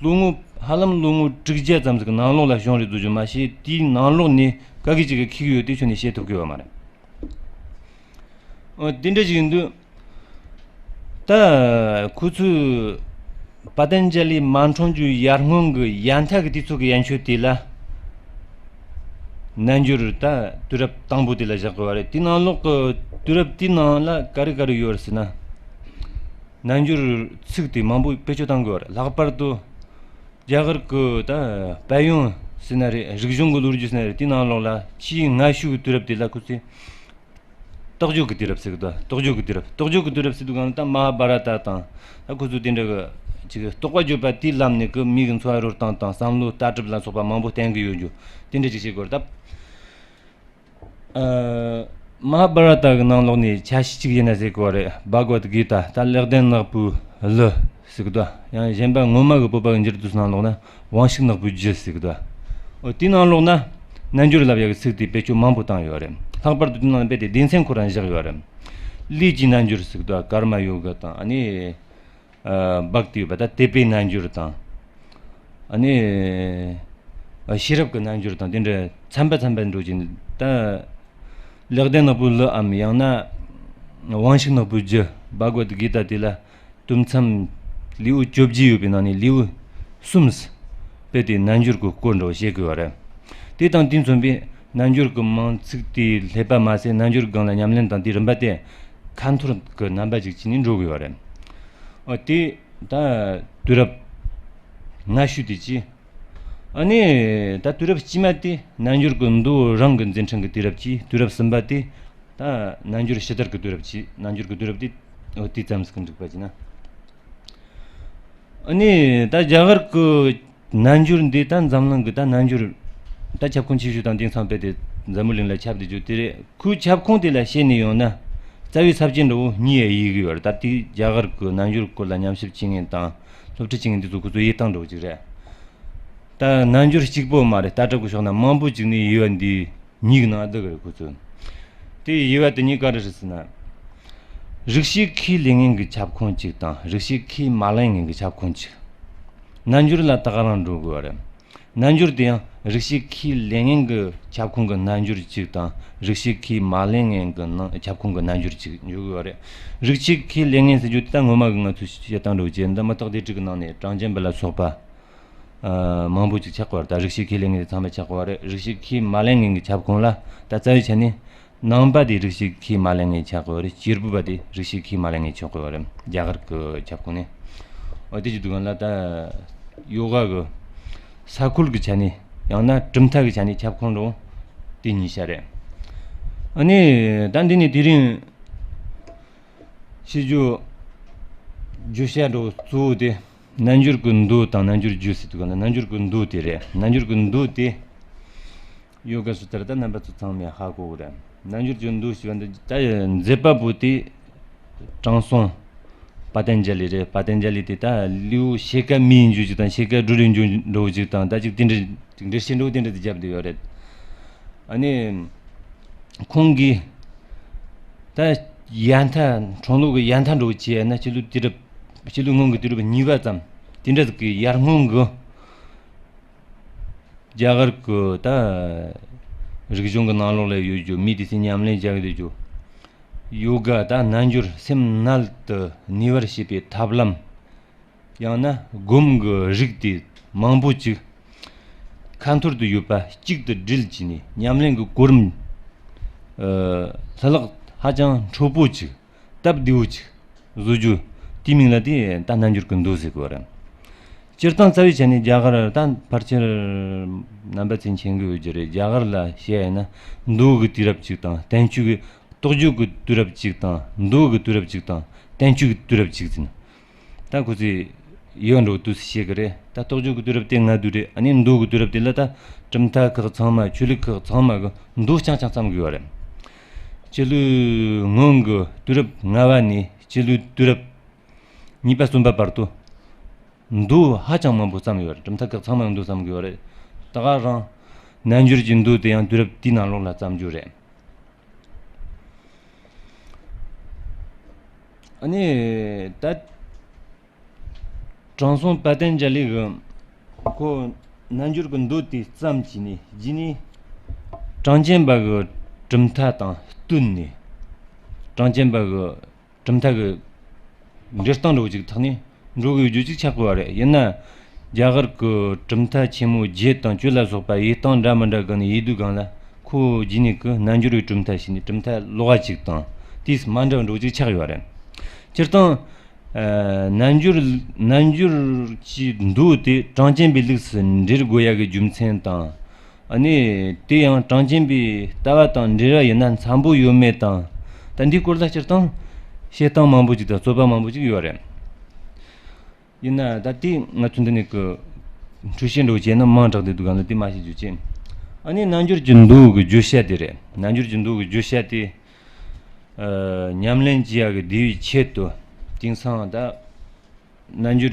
ལོ་ངོ་ཧ་ལམ་ལོ་ངོ་དྲུག་བརྒྱ་ཙམ་ཟིག་གི་ནང་ལོགས་ལ་བྱུང་རེད་འདུག་རྒྱུ་མ་ཤེས། དེའི་ནང་ལོགས་ནས་ག་གི་ཅིག་གི་ཁེགས་ཡོད་དེ་ཁྱོན་ནས་བཤད་ཐུབ་ཀྱི་ཡོད་མ་རེད། འོ་དེ་འདྲ་ཞིག་ཡིན་དུས། ད་ཁོ་ཚོས་པ་ཏན་ཇ་ལི་མ་འཁྲུངས་རྒྱུའི་ཡར་སྔོན་གྱི་ཡ་མཐའ་གི་དུས་ཚོད་ཀྱི་ཡན་ཆོད་དེ་ལ་རྣལ་འབྱོར་ད་དུས་རབས་དང་པོ་དེ་ལ་བཞག་དགོས་པ་རེད། དེའི་ནང་ལོགས་ཀྱི་དུས་རབས་དེའི་ནང་ལ་ག་རེ་ག་རེ་ཡོད་རེད་ཟེར་ན། རྣལ་འབྱོར་ཚིག་དེ་མང་པོ་བེད་སྤྱོད་གཏང་དགོས་པ་རེད། ལྷག་པར་དུ་རྒྱ་གར་གྱི་ད་དཔལ་ཡོན་ཟེར་ན་རེད། རིག་གཞུང་གི་ལོ་རྒྱུས་ཟེར་ན་རེད། དེའི་ནང་ལོགས་ལ་ཆེས་སྔ་ཤོས་ཀྱི་དུས་རབས་དེ་ལ་ཁོ་ཚོས། རྟོགས་བརྗོད་ཀྱི་དུས་རབས་ཟེར་གི་འདུག་རྟོགས་བརྗོད་ཀྱི་དུས་རབས། རྟོགས་བརྗོད་ཀྱི་དུས་རབས་ཟེར་དུས་གང་ལ་ད་མ་ཧཱ་བྷ་ར་ཏ་དང་ད་ཁོ་ཚོ་དེ་འདྲ་གི་ཅིག་རྟོགས་པ་བརྗོད་པ་དེའི་ལམ་ནས་གི་མི་གི་འཚོ་བ་རོལ་སྟངས་དང་བསམ་བློ་ལྟ་གྲུབ་ལ་སོགས་པ་མང་པོ་བསྟན་གི་ཡོད་རྒྱུ་དེ་འདྲ་ཅིག་བྱེད་དགོས་རེད་ད། ཨ། མ་ཧཱ་བྷ་ར་ཏ་གི་ནང་ལོགས་ནས་ཆ་ཤས་གཅིག་ཡིན་ན་ཟེར་གི་བ་རེད། བྷ་ག་བད་གི་ཏ། ད་ལེགས་ལྡན་ནག་པོའི་གླུ་ཟེར་གི་འདུག་ཡང་གཞན་པ་ངོ་མ་གི་བོད་པ་གི་འགྱུར་རྡོ་ནང་ལོགས་ན། དབང་ཕྱུག་ནག་པོའི་རྒྱུ་ཟེར་གི་འདུག་འོ་དེའི་ནང་ལོགས་ན་རྣལ་འབྱོར་ལབ་ཡག་གི་ཚིག་དེ་བེད་སྤྱོད་མང་པོ་བཏང་ཡོད་རེད། ལྷག་པར་དུ་དེའི་ནང་ལ་རྦད་དེ་སྡེ་ཚན་ཁོ་རང་བཞག་ཡོད་རེད། ལས་ཀྱི་རྣལ་འབྱོར་ཟེར་གི་འདུག་ཀརྨ་ཡོ་ག་དང་། ཨ་ནི་ཨ་བྷག་ཏི་ཡོད་པ་ད་དད་པའི་རྣལ་འབྱོར་དང་། ཨ་ནི་ཨ་ཤེས་རབ་ཀྱི་རྣལ་འབྱོར་དང་དེ་འདྲ་ཚན་པ་ཚན་པ་འགྲོ་གི་ད། ལེགས་ལྡན་ནག་པོའི་གླུའམ་ཡང་ན་དབང་ཕྱུག་ནག་པོའི་རྒྱུ། བྷ་ག་བད་གི་ཏ་དེ་ལ། དུམ་མཚམས་ལེའུ་བཅོ་བརྒྱད་ཡོད་པའི་ནང་ནས་ལེའུ་གསུམ་རྦད་དེ་རྣལ་འབྱོར་གྱི་སྐོར་འདྲ་བོ་བཤད་དགོས་པ་རེད། དེ་དང་དེ་མཚོན་པའི་རྣལ་འབྱོར་གྱི་མིང་ཚིག་དེའི་ཀླད་པ་མ་ཟད་རྣལ་འབྱོར་སྒང་ལ་ཉམས་ལེན་དང་དེའི་རིམ་པ་དེ་ཁ་འཐོར་གྱི་རྣམ་པ་ཅིག་བྱས་ནས་འགྲོ་དགོས་པ་རེད། འོ་དེ་ད་དུས་རབས་སྔ་ཤོས་དེ་བྱས། ཨ་ནི་ད་དུས་རབས་དཀྱུས་མ་དེ་རྣལ་འབྱོར་གྱི་མདོ་རང་གི་མཛད་འཕྲིན་གྱི་དུས་རབས་བྱས། དུས་རབས་གསུམ་པ་དེ། ད་རྣལ་འབྱོར་ཕྱི་དར་གྱི་དུས་རབས་ཀྱི། རྣལ་འབྱོར་གྱི་དུས་རབས་དེ་འོ་དེ་ཙམ་ཟིག་གི་འདུག་པ་ཅི་ན། ཨ་ནི་ད་རྒྱ་གར་གྱི་རྣལ་འབྱོར་འདི་ད་འཛམ་གླིང་གི་ད་རྣལ་འབྱོར་ད་ཁྱབ་ཁོངས་ཆེ་ཤོས་དང་དེང་སང་རྦད་དེ་འཛམ་བུ་གླིང་ལ་ཁྱབ་བསྡད་རྒྱུ་དེ་རེད། ཁོའི་ཁྱབ་ཁོངས་དེ་ལ་བཤད་ནས་ཡོང་ན་རྩ་བའི་ས་བཅད་འདྲ་བོ་གཉིས་ཡ་དབྱེ་གི་ཡོད་རེད། ད་དེ་རྒྱ་གར་གྱི་རྣལ་འབྱོར་སྐོར་ལ་ཉམས་ཞིབ་བྱེད་མཁན་དང་སློབ་ཁྲིད་བྱེད་མཁན་འདི་ཚོ་ཁོ་ཚོ་དབྱེ་སྟངས་འདྲ་བོ་ཅིག་རེད། ད་རྣལ་འབྱོར་གཅིག་པོ་མ་རེད། ལྟ་གྲུབ་ཀྱི་ཕྱོགས་ན་མང་པོ་ཅིག་ནས་དབྱེ་བ་འདི། གཉིས་ཀྱི་ནང་བསྡུ་གི་རེད་ཁོ་ཚོས། དེ་དབྱེ་བ་དེ་གཉིས་ག་རེ་རེད་ཟེར་ན། རིགས་ཤེས་ཁས་ལེན་མཁན་གྱི་ཁྱབ་ཁོངས་གཅིག་དང་རིགས་ཤེས་ཁས་མ་ལེན་མཁན་གྱི་ཁྱབ་ཁོངས་གཅིག་རྣལ་འབྱོར་ལ་ད་ག་རང་འགྲོ་དགོས་པ་རེད། རྣལ་འབྱོར་དེ་ཡང་རིགས་ཤེས་ཁས་ལེན་མཁན་གྱི་ཁྱབ་ཁོངས་ཀྱི་རྣལ་འབྱོར་གཅིག་དང་རིགས་ཤེས་ཁས་མ་ལེན་མཁན་གྱི་ནང་ཁྱབ་ཁོངས་ཀྱི་རྣལ་འབྱོར་གཅིག་འགྲོ་དགོས་པ་རེད། རིགས་ཤེས་ཁས་ལེན་མཁན་ཟེར་རྒྱུ་དེ་ད་ངོ་མ་གི་ང་ཚོས་བཤད་སྟངས་འདྲ་བོ་བྱས་འདི་མུ་སྟེགས་སྡེ་དྲུག་གི་ནང་ནས་གྲངས་ཅན་པ་ལ་སོགས་པ། ཨ། མང་པོ་ཅིག་ཆགས་ཀྱི་ཡོད་རེད། ད་རིགས་ཤེས་ཁས་ལེན་མཁན་དེ་ཚང་མ་ཆགས་ཀྱི་ཡོད་རེད། རིགས་ཤེས་ཁས་མ་ལེན་མཁན་གྱི་ཁྱབ་ཁོངས་ལ་ད་རྩ་བའི་ཆ་ནས་ནང་པ་དེ་རིགས་ཤེས་ཁས་མ་ལེན་མཁན་ཆགས་ཀྱི་ཡོད་རེད། སྐྱེས་བུ་པ་དེ་རིགས་ཤེས་ཁས་མ་ལེན་མཁན་ཆགས་ཀྱི་ཡོད་རེད། རྒྱ་གར་གྱི་ཁྱབ་ཁོངས་ནས། འོ་དེ་ཅིག་འདུག་ག་ལ་ད་ཡོ་ག་གི་ས་ཁུལ་གྱི་ཆ་ནས་ཡང་ན་གྲུབ་མཐའ་གི་ཆ་ནས་ཁྱབ་ཁོངས་འགྲོ་དེ་གཉིས་ཆ་རེད། ཨ་ནི་ད་འདི་ནས་དེ་རིང་བཤད་རྒྱུ་བརྗོད་བྱ་འགྲོ་གཙོ་བོ་དེ། རྣལ་འབྱོར་གྱི་མདོ་དང་རྣལ་འབྱོར་རྒྱུད་ཟེར་དུས་ག་ན་རྣལ་འབྱོར་གྱི་མདོ་དེ་རེད། རྣལ་འབྱོར་གྱི་མདོ་དེ་ཡོ་ག་སུ་ཏྲ་ད་རྣམ་པ་ཚོ་ཚང་མས་ཧ་གོ་གི་རེད། རྣལ་འབྱོར་གྱི་མདོ་ཞེས་པ་འདི་ད་མཛད་པ་པོ་དེ་དྲང་སྲོང་པ་ཏན་ཇ་ལི་རེད། པ་ཏན་ཇ་ལི་དེ་ད་ལེའུ་ཕྱེད་ཀ་མི་ཡིན་རྒྱུ་ཅིག་དང་ཕྱེད་ཀ་སྦྲུལ་ཡིན་རྒྱུ་འདྲ་བོ་ཅིག་དང་ད་ཅིག་དེ་འདྲ་ཅིག་འགྲེལ་བཤད་འདྲ་བོ་དེ་འདྲ་དེ་བརྒྱབ་བསྡད་ཡོད་རེད། ཨ་ནི་ཁོང་གིས་ད་ཡ་མཐའ་འཁྲུངས་ལོ་གི་ཡ་མཐའ་འདྲ་བོ་བྱས་ན་སྤྱི་ལོ་དུས་རབས་སྤྱི་ལོའི་སྔོན་གྱི་དུས་རབས་གཉིས་པ་ཙམ་དེ་འདྲ་ཟིག་གི་ཡར་སྔོན་གྱི་རྒྱ་གར་གྱི་ད་རིག་གཞུང་གི་ནང་ལོགས་ལ་ཡོད་རྒྱུ་མི་དེ་ཚོས་ཉམས་ལེན་བྱ་གི་ཡོད་རྒྱུ་ཡོ་ག་ད་རྣལ་འབྱོར་སེམས་རྣལ་དུ་གནས་པར་བྱེད་པའི་ཐབས་ལམ། ཡང་ན་སྒོམ་གྱི་རིགས་དེ་མང་པོ་ཅིག་ཁ་འཐོར་དུ་ཡོད་པ་གཅིག་ཏུ་སྒྲིལ་བྱས་ནས་ཉམས་ལེན་གྱི་གོ་རིམ་ ལྷུ་ལག་ཧ་ཅང་མཁྲེགས་པོ་ཅིག་སྟབས་བདེ་བོ་ཅིག་བཟོ་རྒྱུ། དེའི་མིང་ལ་དེ་ད་རྣལ་འབྱོར་གྱི་མདོ་ཟེར་གི་བ་རེད། སྤྱིར་བཏང་རྩ་བའི་ཆ་ནས་རྒྱ་གར་ད་ཕལ་ཆེར་རྣམ་པ་ཚོས་མཁྱེན་གི་ཡོད་རྒྱུ་རེད། རྒྱ་གར་ལ་བཤད་ཡིན་ན་མདོ་གི་དུས་རབས་གཅིག་དང་བསྟན་བཅོས་ཀྱི། རྟོགས་བརྗོད་ཀྱི་དུས་རབས་གཅིག་དང་མདོ་གི་དུས་རབས་གཅིག་དང་བསྟན་བཅོས་ཀྱི་དུས་རབས་གཅིག་ཟེར་ནས། ད་ཁོ་ཚོས་ཡོད་འགྲོ་དུས་སུ་བཤད་གི་རེད། ད་རྟོགས་བརྗོད་ཀྱི་དུས་རབས་དེ་སྔ་དུས་རེད། ཨ་ནི་མདོ་གི་དུས་རབས་དེ་ལ་ད་གྲུབ་མཐའ་ཁག་ཚང་མ། ཆོས་ལུགས་ཁག་ཚང་མ་གི་མདོ་རྐྱང་རྐྱང་བརྩམས་གི་ཡོད་རེད། སྤྱི་ལོའི་སྔོན་གྱི་དུས་རབས་ལྔ་བ་ནས་སྤྱི་ལོའི་དུས་རབས་གཉིས་པ་གསུམ་པ་བར་དུ་མདོ་ཧ་ཅང་མང་པོ་བརྩམས་ཡོད་རེད། གྲུབ་མཐའ་ཁག་ཚང་མ་མདོ་བརྩམས་གི་ཡོད་རེད། ད་ག་རང་རྣལ་འབྱོར་གྱི་མདོ་དེ་ཡང་དུས་རབས་དེའི་ནང་ལོགས་ལ་བརྩམས་རྒྱུ་རེད། ཨ་ནི་ད་དྲང་སྲོང་དཔལ་ལྡན་འཇའ་ལུས་ཀྱིས་ཁོ་རྣལ་འབྱོར་གྱི་མདོ་དེ་བརྩམས་བྱས་ནས། རྗེས་ནས་གྲངས་ཅན་པ་གི་གྲུབ་མཐའ་དང་བསྟུན་ནས། གྲངས་ཅན་པ་གི་གྲུབ་མཐའ་གི་འགྲེལ་སྟངས་འདྲ་བོ་ཅིག་ཐོག་ནས་འགྲོ་གི་ཡོད་རྒྱུ་ཅིག་ཆགས་དགོས་པ་རེད། ཡིན་ན་རྒྱ་གར་གྱི་གྲུབ་མཐའ་ཆེན་མོ་བརྒྱད་དང་བཅུ་ལ་སོགས་པ་ཡི་སྟེང་འདྲ་མི་འདྲ་གི་ནས་ཡི་དུས་སྒང་ལ་ཁོ་རྗེས་ནས་ཀྱི་རྣལ་འབྱོར་བའི་གྲུབ་མཐའ་ཞིག་ནས་གྲུབ་མཐའ་ལོགས་ཀ་ཅིག་དང་དེས་མ་འདྲ་བ་འདྲ་བོ་ཅིག་ཆགས་ཡོད་རེད། སྤྱིར་བཏང་། ཨ། རྣལ་འབྱོར། རྣལ་འབྱོར་གྱི་མདོ་དེ་གྲངས་ཅན་པའི་ལུགས་སུ་འགྲེལ་དགོས་ཡ་གི་རྒྱུ་མཚན་དང་། ཨ་ནི་དེ་ཡང་གྲངས་ཅན་པའི་ལྟ་བ་དང་འབྲེལ་བ་ཡིན་ན་འཚམ་པོ་ཡོད་མེད་དང་། ད་འདིའི་སྐོར་ལ་སྤྱིར་བཏང་བཤད་སྟངས་མང་པོ་ཅིག་དང་རྩོད་པ་མང་པོ་ཅིག་ཡོད་རེད། ཡིན་ན་ད་དེ་ང་ཚོ་འདི་ནས་ཀྱི་འཁྲུལ་བཤད་འདྲ་བོ་བྱས་ན་མང་དྲགས་བསྡད་འདུག་ག་ལ། དེ་མ་བཤད་རྒྱུ་བྱས། ཨ་ནི་རྣལ་འབྱོར་གྱི་མདོ་གི་བརྗོད་བྱ་དེ་རེད། རྣལ་འབྱོར་གྱི་མདོ་གི་བརྗོད་བྱ་དེ། ཨ། ཉམས་ལེན་བྱེད་ཡ་གི་བདེ་བའི་ཆེད་དུ། དེང་སང་ད་རྣལ་འབྱོར་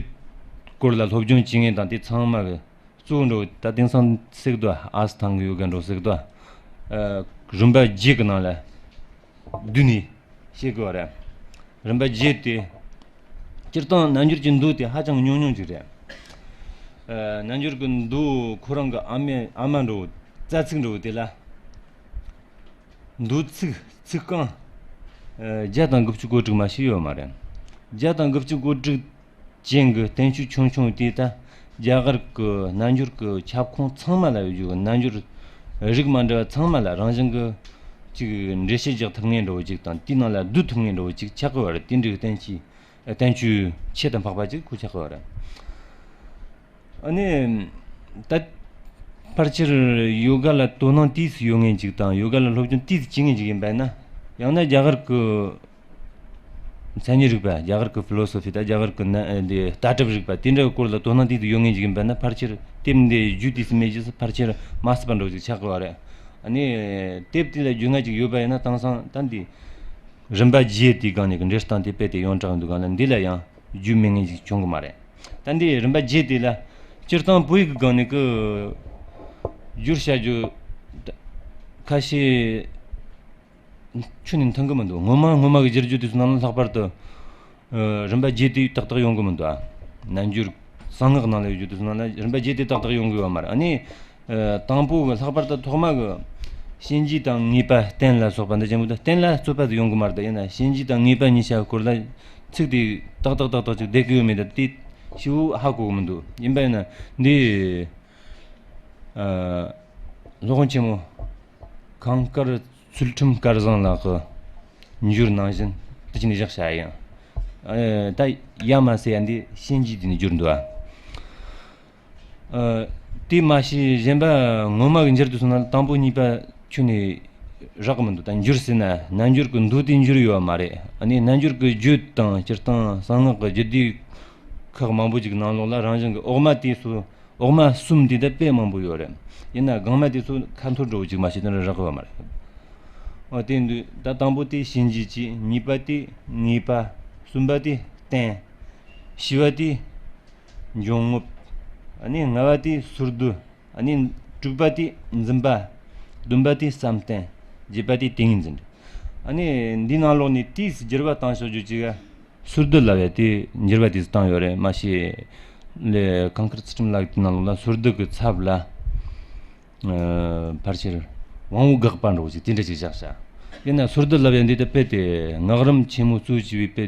སྐོར་ལ་སློབ་སྦྱོང་བྱེད་མཁན་དང་དེ་ཚང་མ་གི་གཙོ་བོ་འདྲ་བོ་ད་དེང་སང་ཟེར་གི་འདུག་ཨ། ཨ་སི་ཐང་གི་ཡོ་ག་འདྲ་བོ་ཟེར་གི་འདུག་ཨ། རིམ་པ་བརྒྱད་ཀྱི་ནང་ལ་བསྡུས་ནས་བཤད་དགོས་པ་རེད། རིམ་པ་བརྒྱད་དེ། སྤྱིར་བཏང་རྣལ་འབྱོར་གྱི་མདོ་དེ་ཧ་ཅང་ཉུང་ཉུང་ཅིག་རེད། ཨ། རྣལ་འབྱོར་གྱི་མདོ་ཁོ་རང་གི་ཨ་མའི་ཨ་མ་འདྲ་བོ། རྩ་ཚིག་འདྲ་བོ་དེ་ལ། མདོ་ཚིག་ཚིག་རྐང་། ཨ། བརྒྱ་དང་དགུ་བཅུ་གོ་དྲུག་མ་ཞིག་ཡོད་མ་རེད། བརྒྱ་དང་དགུ་བཅུ་གོ་དྲུག་ཅན་གྱི་བསྟན་བཅོས་ཆུང་ཆུང་དེ་ད་རྒྱ་གར་གྱི་རྣལ་འབྱོར་གྱི་ཁྱབ་ཁོངས་ཚང་མ་ལ་ཡོད་རྒྱུ། རྣལ་འབྱོར་རིགས་མ་འདྲ་བ་ཚང་མ་ལ་རང་བཞིན་གྱི་ཅིག་འགྲེལ་བཤད་རྒྱག་ཐུབ་མཁན་འདྲ་བོ་ཅིག་དང་དེའི་ནང་ལ་བསྡུ་ཐུབ་མཁན་འདྲ་བོ་ཅིག་ཆགས་ཀྱི་ཡོད་རེད། དེ་འདྲའི་བསྟན་བཅོས། བསྟན་བཅོས་ཁྱད་དུ་འཕགས་པ་ཅིག་ཁོ་ཆགས་ཀྱི་ཡོད་རེད། ཨ་ནི་ད་ཕལ་ཆེར་ཡོ་ག་ལ་དོ་སྣང་ཏོག་ཙམ་ཡོད་མཁན་ཅིག་དང་ཡོ་ག་ལ་སློབ་སྦྱོང་ཏོག་ཙམ་བྱེད་མཁན་ཅིག་ཡིན་པ་ཡིན་ན། ཡང་ན་རྒྱ་གར་གྱི་མཚན་ཉིད་རིག་པ། རྒྱ་གར་གྱི་ཕི་ལོ་སོ་ཕི་དང་རྒྱ་གར་གྱི་ན། འདི་ལྟ་གྲུབ་རིག་པ་དེ་འདྲའི་སྐོར་ལ་དོ་སྣང་ཏོག་ཙམ་ཡོད་མཁན་ཅིག་ཡིན་པ་ན། ཕལ་ཆེར་དེབ་འདི་རྒྱུས་ཏོག་ཙམ་མེད་རྗེས་སུ་ཕལ་ཆེར་མ་སྲིད་པ་འདྲ་བོ་ཅིག་ཆགས་ཀྱི་ཡོད་རེད། ཨ་ནི་དེབ་དེ་ལ་རྒྱུས་མངའ་ཅིག་ཡོད་པ་ཡིན་ན། དེང་སང་ད་འདི་རིམ་པ་བརྒྱད་དེའི་སྒང་ནས་ཀྱི་འགྲེལ་སྟངས་དེ་དཔེ་དེ་ཡོངས་གྲགས་འདུག་ག་ལ། འདི་ལ་ཡང་རྒྱུས་མེད་མཁན་ཅིག་བྱུང་གི་མ་རེད། ད་འདི་རིམ་པ་བརྒྱད་དེ་ལ་སྤྱིར་བཏང་བོད་ཡིག་གི་སྒང་ནས་ཀྱི་བསྒྱུར་བྱ་རྒྱུ་ཁ་ཤས་ཁྱོན་ནས་མཐོང་གི་མི་འདུག་སྔོན་མ་སྔོན་མ་གི་བསྒྱུར་རྒྱུ་དེ་ཚོ་ནང་ལ་ལྷག་པར་དུ། ཨ། རིམ་པ་བརྒྱད་དེ་ཏག་ཏག་ཡོང་གི་མི་འདུག་ཨ། རྣལ་འབྱོར་གསང་སྔགས་ནང་ལ་ཡོད་རྒྱུ་དེ་ཚོ་ནང་ལ་རིམ་པ་བརྒྱད་དེ་ཏག་ཏག་ཡོང་གི་ཡོད་མ་རེད། ཨ་ནི། ཨ། དང་པོ་གི་ལྷག་པར་དུ་ཐོག་མ་གི་གཤིན་རྗེ་དང་ངེས་པ་བརྟན་ལ་སོགས་པ་འདི་ཅན་པོ་དེ་བརྟན་ལ་རྩོད་པ་ཟིག་ཡོང་གི་མ་རེད། ད་ཡིན་ན་གཤིན་རྗེ་དང་ངེས་པ་གཉིས་ཆ་སྐོར་ལ་ཚིག་དེ་ཏག་ཏག་ཏག་ཏག་ཅིག་བསྡད་ཀྱི་ཡོད་མེད་ད་དེ་ཞེ་པོ་ཧ་གོ་གི་མི་འདུག་ཡིན་པ་ཡིན་ན་འདི། ཨ། སློབ་དཔོན་ཆེན་མོ་གངས་དཀར་ཚུལ་ཁྲིམས་སྐལ་བཟང་ལགས་ཀྱི་འགྱུར་ནང་བཞིན་དུ་ཅི་ནས་བཞག་བྱ་ཡིན། ཨ། ད་ཡ་མ་ཟེར་ཡ་འདི་གཤིན་རྗེ་དེ་ནས་བསྒྱུར་འདུག་ཨ། ཨ། དེ་མ་ཤེས་གཞན་པ་ངོ་མ་གི་འགྱུར་དུ་སོང་ན་དང་པོ་གཉིས་པ་ཁྱོན་ནས་རག་གི་མི་འདུག་ད་འགྱུར་ཟེར་ན་རྣལ་འབྱོར་གྱི་མདོ་དེ་འགྱུར་ཡོད་པ་མ་རེད། ཨ་ནི་རྣལ་འབྱོར་གྱི་རྒྱུད་དང་སྤྱིར་བཏང་གསང་སྔགས་ཀྱི་རྒྱུད་སྡེ་ཁག་མང་པོ་ཅིག་ནང་ལོགས་ལ་རང་བཞིན་གྱི་འོག་མ་དེ་སུ། འོག་མ་གསུམ་དེ་ད་དཔེ་མང་པོ་ཡོད་རེད། ཡིན་ན་སྒང་མ་དེ་ཚོ་ཁ་འཐོར་འགྲོ་བ་ཅིག་མ་ཤེས་དོན་རག་གི་ཡོད་མ་རེད། འོ་དེ་འདུག་ད་དང་པོ་དེ་གཤིན་རྗེ་བྱས། གཉིས་པ་དེ་ངེས་པ། གསུམ་པ་དེ་བརྟན། བཞི་པ་དེ་འབྱུང་རྔུབ། ཨ་ནི་ལྔ་པ་དེ་སོར་སྡུད། ཨ་ནི་དྲུག་པ་དེ་འཛིན་པ། བདུན་པ་དེ་བསམ་གཏན། བརྒྱད་པ་དེ་ཏིང་ངེ་འཛིན། ཨ་ནི་འདི་ནང་ལོགས་ནས་དེས་བསྒྱུར་བ་བཏང་ཆོག་རྒྱུ་ཅིག་སོར་སྡུད་ལབ་ཡ་དེ་འགྱུར་བ་དེ་བཏང་ཡོད་རེད། མ་གཞི་ལས་གངས་དཀར་ཚུལ་ཁྲིམས་ལགས་དེ་ནང་ལོགས་ལ་སོར་སྡུད་ཀྱི་ཚབ་ལ། ཨ། ཕལ་ཆེར་དབང་པོ་དགག་པ་འདྲ་བོ་ཅིག་དེ་འདྲ་ཅིག་བཞག་བྱ། ཡིན་ན་སོར་སྡུད་ལབ་ཡ་འདི་ད་དཔེ་དེ་སྔགས་རིམ་ཆེན་མོ་གཙོ་བྱས་པའི་དཔེ་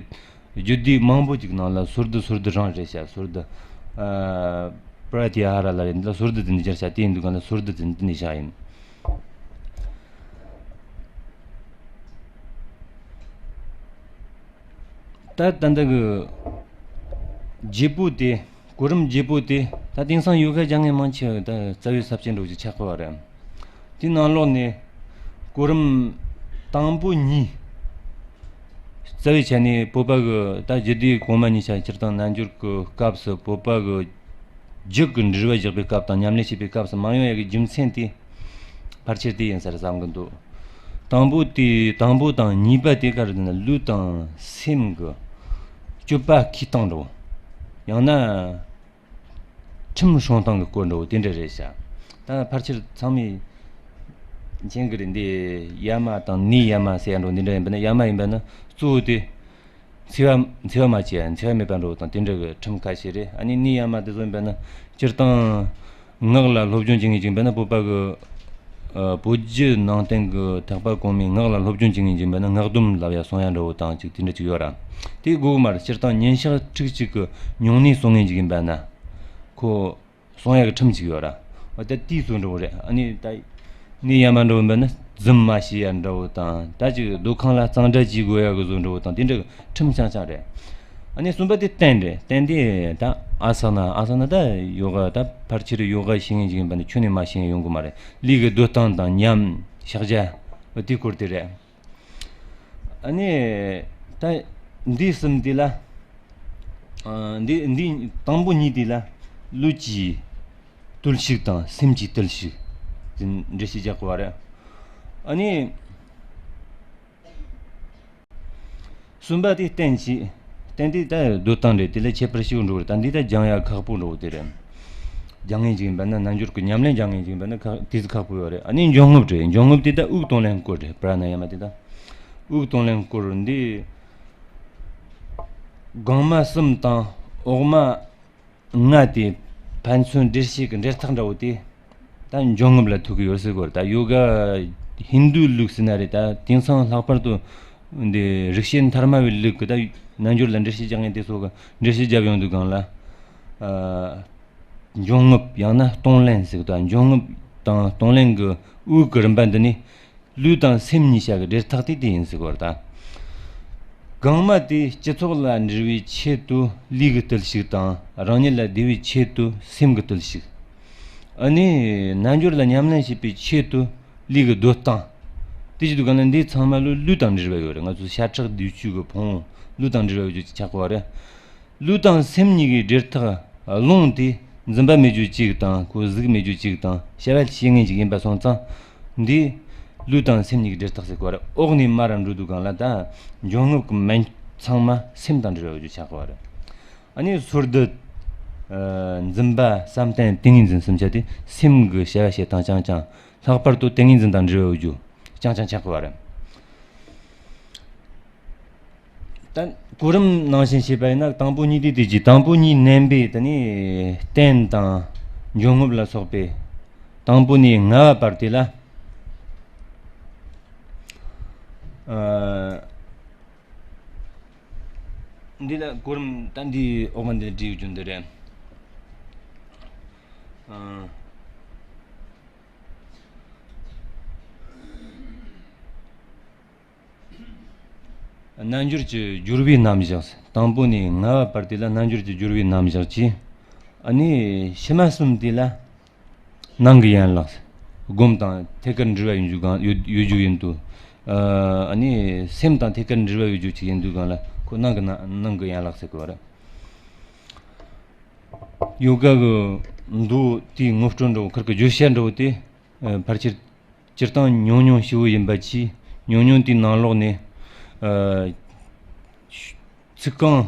རྒྱུད་སྡེ་མང་པོ་ཅིག་ནང་ལ་སོར་སྡུད་སོར་སྡུད་རང་རེད་བྱ། སོར་སྡུད། ཨ། པྲ་ཏི་ཧ་ར་ལབ་ཡ་འདི་ལ་སོར་སྡུད་དེ་འདི་སྦྱར་བྱ། དེ་ཡིན་དུས་གང་ལ་སོར་སྡུད་དེ་འདི་ནས་བཞག་ཡིན། ད་ད་ལྟ་གི་བརྗེ་པོ་དེ། གོ་རིམ་བརྗེ་པོ་དེ་ད་དེང་སང་ཡོ་ག་སྦྱང་མཁན་མང་ཆེ་བ་ད་རྩ་བའི་ས་བཅད་འགྲོ་རྒྱུ་ཆགས་པ་རེད། དེ་ནང་ལོགས་ནས་གོ་རིམ་དང་པོ་གཉིས། རྩ་བའི་ཆ་ནས་བོད་པ་གི་ད་རྒྱུད་སྡེ་གོང་མ་གཉིས་ཆ་སྤྱིར་བཏང་རྣལ་འབྱོར་གི་སྐབས་སུ་བོད་པ་གི་རྒྱུད་ཀྱི་འགྲེལ་བ་བཞག་པའི་སྐབས་དང་ཉམས་ལེན་བྱེད་པའི་སྐབས་སུ་མ་ཡོང་ཡ་གི་རྒྱུ་མཚན་དེ་ཕལ་ཆེར་དེ་ཡིན་ས་རེད་བསམ་གི་འདུག། དང་པོ་དེ་དང་པོ་དང་གཉིས་པ་དེ་ག་རེ་ཟེར་ན་ལུས་དང་སེམས་ཀྱི་སྤྱོད་པ་འཁྱེར་སྟངས་འདྲ་བོ། ཡང་ན། ཁྲིམས་སྲུང་སྟངས་ཀྱི་སྐོར་འདྲ་བོ་དེ་འདྲ་རེད་ཤག། ད་ཕལ་ཆེར་ཚང་མས་མཁྱེན་གི་རེད། འདི་ཡ་མ་དང་ནི་ཡ་མ་ཟེར་ཡ་འདྲ་བོ་འདི་འདྲ་ཡིན་པ་ན། ཡ་མ་ཡིན་པ་ན་གཙོ་བོ་དེ་འཚེ་བ་འཚེ་བ་མ་བྱེད་ཡ། འཚེ་བ་མེད་པ་འདྲ་བོ་དང་དེ་འདྲ་གི་ཁྲིམས་ཁ་ཤས་རེད། ཨ་ནི་ནི་ཡ་མ་དེ་ཚོ་ཡིན་པ་ན་སྤྱིར་བཏང་ངག་ལ་སློབ་སྦྱོང་བྱེད་མཁན་ཅིག་ཡིན་པ་ན་བོད་པ་གི་ཨ་བོད་བརྒྱུད་ནང་བསྟན་གྱི་ཐེག་པ་གོང་མའི་ངག་ལ་སློབ་སྦྱོང་བྱེད་མཁན་ཅིག་ཡིན་པ་ན་སྔགས་སྡོམ་ལབ་ཡ་སྲུང་ཡ་འདྲ་བོ་དང་ཅིག་དེ་འདྲ་ཅིག་ཡོད་ར། དེ་དགོས་གི་མ་རེད། སྤྱིར་བཏང་ཉིན་ཞག་དྲུག་ཅིག་གི་ཉུང་གནས་སྲུང་མཁན་ཅིག་ཡིན་པ་ན་ཁོ་སྲུང་ཡ་གི་ཁྲིམས་ཅིག་ཡོད་ར། འོ་ད་དེའི་བཟོ་འདྲ་བོ་རེད། ཨ་ནི་ད་ནི་ཡ་མ་འདྲ་བོ་ཡིན་པ་ན་རྫུན་མ་བྱེད་ཡ་འདྲ་བོ་དང་། ད་ཅིག་སྡོད་ཁང་ལ་གཙང་སྦྲ་བྱེད་དགོས་ཡ་གི་བཟོ་འདྲ་བོ་དང་དེ་འདྲ་གི་ཁྲིམས་རྐྱང་རྐྱང་རེད། ཨ་ནི་གསུམ་པ་དེ་རྟེན་རེད། རྟེན་དེ་ད་ཨ་ས་ན། ཨ་ས་ན་ད་ཡོ་ག་ད་ཕལ་ཆེར་ཡོ་ག་བྱེད་མཁན་ཅིག་ཡིན་པ་ནི་ཁྱོན་ནས་མ་བྱེད་མཁན་ཡོང་གི་མ་རེད། ལུས་ཀྱི་སྡོད་སྟངས་དང་ཉམས། ཕྱག་རྒྱ་དེའི་སྐོར་དེ་རེད། ཨ་ནི་ད་འདི་གསུམ་དེ་ལ། ཨ་འདི་འདི་དང་པོ་གཉིས་དེ་ལ་ལུས་ཀྱི་བརྟུལ་ཞུགས་དང་སེམས་ཀྱི་བརྟུལ་ཞུགས་དེ་འགྲེལ་བཤད་རྒྱག་དགོས་པ་རེད། ཨ་ནི། གསུམ་པ་དེ་རྟེན་བྱས། རྟེན་དེ་ད་སྡོད་སྟངས་རེད། དེ་ལས་ཁྱད་པར་ཞིག་འགྲོ་རེད། ད་འདི་ད་སྦྱང་ཡ་ཁག་པོ་འགྲོ་དེ་རེད། སྦྱང་མཁན་ཅིག་ཡིན་པ་ན། རྣལ་འབྱོར་གྱི་ཉམས་ལེན་སྦྱང་མཁན་ཅིག་ཡིན་པ་ན་ཁག་དེ་ཚོ་ཁག་པོ་ཡོད་རེད། ཨ་ནི་འབྱུང་རྔུབ་རེད། འབྱུང་རྔུབ་དེ་ད་དབུགས་གཏོང་ལེན་སྐོར་རེད། པྲ་ན་ཡ་མ་དེ་ད་དབུགས་གཏོང་ལེན་སྐོར་འདི། སྒང་མ་གསུམ་དང་འོག་མ་ལྔ་དེ་ཕན་ཚུན་འགྲེལ་བཤད་ཀྱི་འགྲེལ་ཐག་འདྲ་བོ་དེ་ད་འབྱུང་རྔུབ་ལ་ཐུག་གི་ཡོད་ཟེར་གོ་རེད། ད་ཡོ་ག་ཧིན་རྡུའི་ལུགས་ཟེར་ན་རེད། ད་དེང་སང་ལྷག་པར་དུ་འདི་རིག་བྱེད་དྷརྨ་བའི་ལུགས་ཀྱི་ད་རྣལ་འབྱོར་ལ་འགྲེལ་བཤད་རྒྱག་མཁན་དེ་ཚོ་གི་འགྲེལ་བཤད་རྒྱབ་ཡོང་དུས་སྒང་ལ། ཨ་འབྱུང་རྔུབ་ཡང་ན་གཏོང་ལེན་ཟེར་གི་འདུག། འབྱུང་རྔུབ་དང་གཏོང་ལེན་གྱི་དབུགས་ཀྱི་རིམ་པ་འདི་ནི། ལུས་དང་སེམས་གཉིས་ཆ་གི་འབྲེལ་ཐག་དེ་དེ་ཡིན་ཟེར་གོ་རེད་ད། སྒང་མ་དེ་སྤྱི་ཚོགས་ལ་འགྲེལ་བའི་ཆེད་དུ་ལུས་ཀྱི་བརྟུལ་ཞུགས་དང་། རང་ཉིད་ལ་བདེ་བའི་ཆེད་དུ་སེམས་ཀྱི་བརྟུལ་ཞུགས། ཨ་ནི་རྣལ་འབྱོར་ལ་ཉམས་ལེན་བྱེད་པའི་ཆེད་དུ་ལུས་ཀྱི་སྡོད་སྟངས། དེ་བྱེད་དུས་གང་ལ་འདི་ཚང་མ་ལོ་ལུས་དང་འབྲེལ་བ་ཡོད་རེད། ང་ཚོ་ཤ་ཁྲག་བདུད་རྩི་གི་ཕུང་པོ་ལུས་དང་འབྲེལ་བ་ཡོད་རྒྱུ་ཆགས་གོ་བ་རེད། ལུས་དང་སེམས་གཉིས་ཀྱི་འབྲེལ་ཐག་རླུང་དེ་འཛིན་པ་མེད་རྒྱུ་གཅིག་དང་། ཁོ་གཟུགས་མེད་རྒྱུ་གཅིག་དང་། བྱ་བ་བྱེད་མཁན་ཅིག་ཡིན་པ་སོང་ཙང་། འདི་ལུས་དང་སེམས་གཉིས་ཀྱི་འབྲེལ་ཐག་ཟེར་གོ་རེད། འོག་ནས་མར་འགྲོ་དུས་སྒང་ལ་ད་འབྱུང་རྔུབ་ཀྱི་སྨན་ཚང་མ་སེམས་དང་འབྲེལ་བ་ཡོད་རྒྱུ་ཆགས་གོ་རེད། ཨ་ནི་སོར་སྡུད། ཨ་འཛིན་པ། བསམ་གཏན། ཏིང་ངེ་འཛིན་གསུམ་ཆ་དེ་སེམས་ཀྱི་བྱ་བ་བྱེད་སྟངས་རྐྱང་རྐྱང་། ལྷག་པར་དུ་ཏིང་ངེ་འཛིན་དང་འབྲེལ་བ་ཡོད་རྒྱུ་རྐྱང་རྐྱང་ཆགས་གོ་བ་རེད། ད་གོ་རིམ་ནང་བཞིན་བྱས་པ་ཡིན་ན་དང་པོ་གཉིས་དེ་དེ་གྱིས། དང་པོ་གཉིས་བསྣན་པས་དེ་ནས་རྟེན་དང་འབྱུང་རྔུབ་ལ་སོགས་པའི། དང་པོ་ནས་ལྔ་བ་བར་དེ་ལ། ཨ་འདི་ལ་གོ་རིམ་ད་འདི་འོག་མ་འདི་བྲིས་ཡོད་རྒྱུ་འདི་རེད། ཨ། རྣལ་འབྱོར་གྱི་སྦྱོར་བའི་རྣམ་གཞག། དང་པོ་ནས་ལྔ་བ་བར་དེ་ལ་རྣལ་འབྱོར་གྱི་སྦྱོར་བའི་རྣམ་གཞག་གྱིས། ཨ་ནི་ཕྱི་མ་གསུམ་དེ་ལ་ནང་གི་ཡན་ལག། སྒོམ་དང་ཐད་ཀར་འབྲེལ་བ་ཡོད་རྒྱུ་གང་ཡོད་ཡོད་རྒྱུ་ཡིན་དུས། ཨ་ནི་སེམས་དང་ཐད་ཀར་འབྲེལ་བ་ཡོད་རྒྱུ་ཅིག་ཡིན་དུས་སྒང་ལ་ཁོ་ནང་གི་ནང་ནང་གི་ཡན་ལག་ཟེར་དགོས་པ་རེད། ཡོ་ག་གི་མདོ་དེའི་ངོ་སྤྲོད་འདྲ་བོ། ཁིར་གི་བརྗོད་བྱ་འདྲ་བོ་དེ། ཨ་ཕལ་ཆེར་སྤྱིར་བཏང་ཉུང་ཉུང་ཞེ་བོ་ཡིན་པ་གྱིས། ཉུང་ཉུང་དེའི་ནང་ལོགས་ནས། ཨ་ཚིག་རྐང་།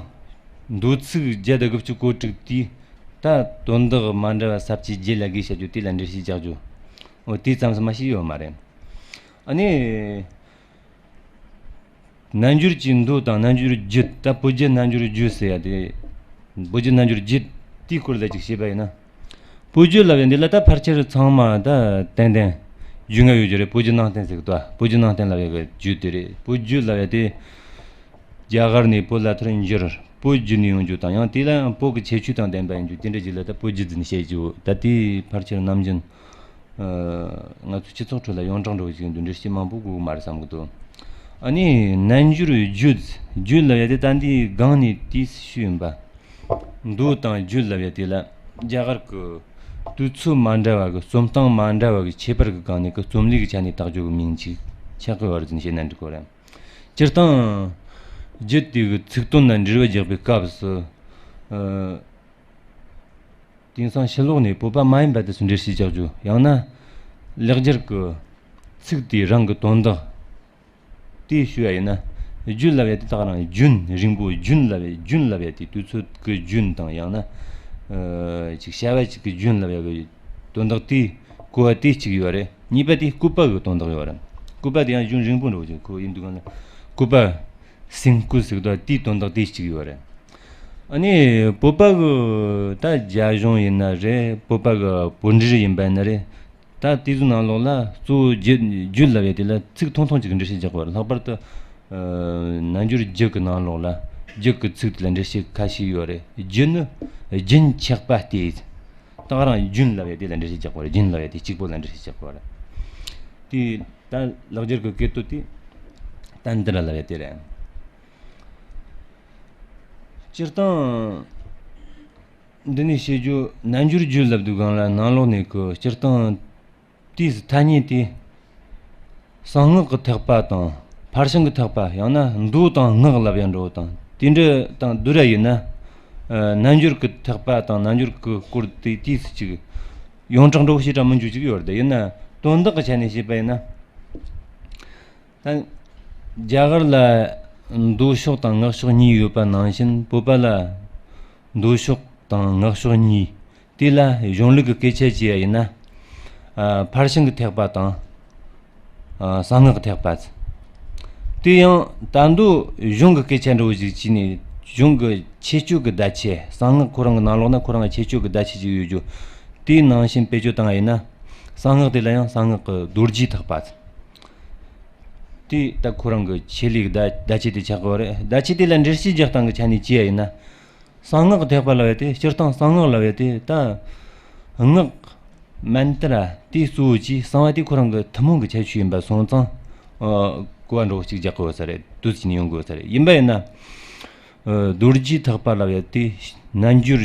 མདོ་ཚིག་བརྒྱ་དང་དགུ་བཅུ་གོ་དྲུག་དེས་ད་དོན་དག་མ་འདྲ་བ་ས་བཅད་བརྒྱད་ལ་དགོས་བྱ་རྒྱུ་དེ་ལ་འགྲེལ་བཤད་རྒྱག་རྒྱུ། འོ་དེ་ཙམ་ཟིག་མ་ཞིག་ཡོད་མ་རེད། ཨ་ནི། རྣལ་འབྱོར་གྱི་མདོ་དང་རྣལ་འབྱོར་རྒྱུད། ད་བོད་བརྒྱུད་རྣལ་འབྱོར་རྒྱུད་ཟེར་ཡ་དེ། བོད་བརྒྱུད་རྣལ་འབྱོར་རྒྱུད་དེའི་སྐོར་ལ་ཅིག་བཤད་པ་ཡིན་ན། བོད་བརྒྱུད་ལབ་ཡ་འདི་ལ་ད་ཕལ་ཆེར་ཚང་མ་ད་བསྟན་བསྟན་རྒྱུད་ལྔ་ཡོད་རྒྱུ་རེད། བོད་བརྒྱུད་ནང་བསྟན་ཟེར་གི་འདུག། བོད་བརྒྱུད་ནང་བསྟན་ལབ་ཡ་གི་རྒྱུད་དེ་རེད། བོད་བརྒྱུད་ལབ་ཡ་དེ། རྒྱ་གར་ནས་བོད་ལ་ཐར་འགྱུར། བོད་བརྒྱུད་ནས་ཡོང་རྒྱུ་དང་། ཡང་དེ་ལ་ཡང་བོད་ཀྱི་ཁྱད་ཆོས་དང་ལྡན་པ་ཡིན་རྒྱུ་དེ་འདྲ་ཅིག་ལ་ད་བོད་བརྒྱུད་ཟེར་ནས་བཤད་རྒྱུ། ད་དེའི་ཕལ་ཆེར་ནམ་རྒྱུན། ཨ་ང་ཚོའི་སྤྱི་ཚོགས་ཁྲོད་ལ་ཡོངས་གྲགས་འདྲ་བོ་ཞིག་ཡིན་དུས་འགྲེལ་བཤད་མང་པོ་དགོས་ཀྱི་མ་རེད་བསམ་གྱི་འདུག། ཨ་ནི་རྣལ་འབྱོར་རྒྱུད། རྒྱུད་ལབ་ཡ་དེ་ད་འདི་སྒང་ནས་དེའི་ཤུལ་ཡིན་པ། མདོ་དང་རྒྱུད་ལབ་ཡ་དེ་ལ་རྒྱ་གར་གི་དུས་ཚོད་མ་འདྲ་བ་གི། རྩོམ་སྟངས་མ་འདྲ་བ་གི་ཁྱད་པར་གི་སྒང་ནས་གི་རྩོམ་ལུས་གི་ཆ་ནས་བཏགས་རྒྱུ་གི་མིང་ཅིག་ཆགས་གི་ཡོད་རེད་ཟེར་ནས་བཤད་ན་འགྲིག་གི་རེད། སྤྱིར་བཏང་རྒྱུད་དེ་གི་ཚིག་དོན་ལ་འགྲེལ་བ་རྒྱག་པའི་སྐབས་སུ། ཨ། དེང་སང་ཕྱི་ལོགས་ནས་བོད་པ་མ་ཡིན་པ་དེ་ཚོས་འགྲེལ་བཤད་རྒྱག་རྒྱུ། ཡང་ན་ལེགས་སྦྱར་གྱི་ཚིག་དེའི་རང་གི་དོན་དག་དེ་ཞུ་བ་ཡིན་ན། རྒྱུད་ལབ་ཡ་དེ་དག་རང་རྒྱུན་རིང་པོ། རྒྱུན་ལབ་ཡ། རྒྱུན་ལབ་ཡ་དེ་དུས་ཚོད་ཀྱི་རྒྱུན་དང་། ཡང་ན་ཨ་ཅིག་བྱ་བ་ཅིག་གི་རྒྱུན་ལབ་ཡ་གི་དོན་དག་དེ་གོ་བ་དེ་གཅིག་ཡོད་རེད། གཉིས་པ་དེ་བཀོད་པ་གི་དོན་དག་ཡོད་རེད། བཀོད་པ་དེ་ཡང་རྒྱུན་རིང་པོ་འགྲོ་གི། ཁོ་ཡིན་དུས་གང་ལ་བཀོད་པ། སེམས་བཀོད་ཟེར་གི་འདུག། དེའི་དོན་དག་དེ་གཅིག་ཡོད་རེད། ཨ་ནི་བོད་པ་གི་ད་རྒྱ་གཞུང་ཡིན་ན་རེད། བོད་པ་གི་བོད་འགྲེལ་ཡིན་པ་ཡིན་ན་རེད། ད་དེ་ཚོའི་ནང་ལོགས་ལ་གཙོ་བོ་རྒྱུད། རྒྱུད་ལབ་ཡ་དེ་ལ་ཚིག་ཐུང་ཐུང་ཅིག་གི་འགྲེལ་བཤད་རྒྱག་དགོས་རེད། ལྷག་པར་དུ་ཨ་རྣལ་འབྱོར་རྒྱུད་ཀྱི་ནང་ལོགས་ལ་རྒྱུད་ཀྱི་ཚིག་དེ་ལ་འགྲེལ་བཤད་ཁ་ཤས་ཡོད་རེད། རྒྱུད་ནི་རྒྱུན་ཆགས་པ་སྟེ། ད་ག་རང་རྒྱུན་ལབ་ཡ་དེ་ལ་འགྲེལ་བཤད་རྒྱག་དགོས་རེད། རྒྱུན་ལབ་ཡ་དེ་གཅིག་པོ་ལ་འགྲེལ་བཤད་རྒྱག་དགོས་རེད། དེ་ད་ལེགས་སྦྱར་གྱི་སྐད་དོད་དེ་ད་འདི་འདྲ་ལབ་ཡ་དེ་རེད། སྤྱིར་བཏང་འདི་ནས་བཤད་རྒྱུ། རྣལ་འབྱོར་རྒྱུད་ལབ་དུས་སྒང་ལ་ནང་ལོགས་ནས་གི་སྤྱིར་བཏང་དེའི་ཐ་སྙད་དེ་གསང་སྔགས་ཀྱི་ཐེག་པ་དང་ཕར་ཕྱིན་གྱི་ཐེག་པ། ཡང་ན་མདོ་དང་སྔགས་ལབ་ཡ་འདྲ་བོ་དང་དེ་འདྲ་དང་བསྡུར་ཡ་ཡིན་ན། ཨ་རྣལ་འབྱོར་གྱི་ཐེག་པ་དང་རྣལ་འབྱོར་གྱི་སྐོར་དེ་དེའི་ཅིག་ཡོངས་གྲགས་འདྲ་བོ་ཞེ་དྲག་མི་འཇུག་ཅིག་ཡོད་རེད། ཡིན་ན་དོན་དག་གི་ཆ་ནས་བཤད་པ་ཡིན་ན། ད་རྒྱ་གར་ལ་མདོ་ཕྱོགས་དང་སྔགས་ཕྱོགས་གཉིས་ཡོད་པ་ནང་བཞིན། བོད་པ་ལ་མདོ་ཕྱོགས་དང་སྔགས་ཕྱོགས་གཉིས། དེ་ལ་གཞུང་ལུགས་ཀྱི་སྐད་ཆ་བྱས་ཡིན་ན། ཨ་ཕར་ཕྱིན་གྱི་ཐེག་པ་དང་། ཨ་གསང་སྔགས་ཀྱི་ཐེག་པ། དེ་ཡང་ད་མདོ་གཞུང་གི་སྐད་ཆ་འདྲ་བོ་ཞིག་བྱས་ནས། གཞུང་གི་ཁྱད་ཆོས་ཀྱི་བརྡ་ཆད། གསང་སྔགས་ཁོ་རང་གི་ནང་ལོགས་ན་ཁོ་རང་གི་ཁྱད་ཆོས་ཀྱི་བརྡ་ཆད་ཅིག་ཡོད་རྒྱུ། དེའི་ནང་བཞིན་བེད་སྤྱོད་བཏང་བ་ཡིན་ན། གསང་སྔགས་དེ་ལ་ཡང་གསང་སྔགས་ཀྱི་རྡོ་རྗེའི་ཐེག་པ། དེ་ད་ཁོ་རང་གི་ཆེད་ལས་ཀྱི་བརྡ་བརྡ་ཆད་དེ་ཆགས་ཀྱི་ཡོད་རེད། བརྡ་ཆད་དེ་ལ་འགྲེལ་བཤད་རྒྱག་སྟངས་ཀྱི་ཆ་ནས་བྱས་ཡིན་ན། གསང་སྔགས་ཐེག་པ་ལབ་ཡ་དེ། སྤྱིར་བཏང་གསང་སྔགས་ལབ་ཡ་དེ་ད་སྔགས་མན་ཏྲ་དེ་གཙོ་བོ་བྱས། གསང་བ་དེ་ཁོ་རང་གི་ཐུན་མོང་གི་ཁྱད་ཆོས་ཡིན་པ་སོང་ཙང་། ཨ་གོ་བ་འདྲ་བོ་ཅིག་རྒྱག་གི་ཡོད་ས་རེད། དུས་ཚོད་ནས་ཡོང་གི་ཡོད་ས་རེད། ཡིན་པ་ཡིན་ན། ཨ་རྡོ་རྗེ་ཐེག་པ་ལབ་ཡ་དེ་རྣལ་འབྱོར་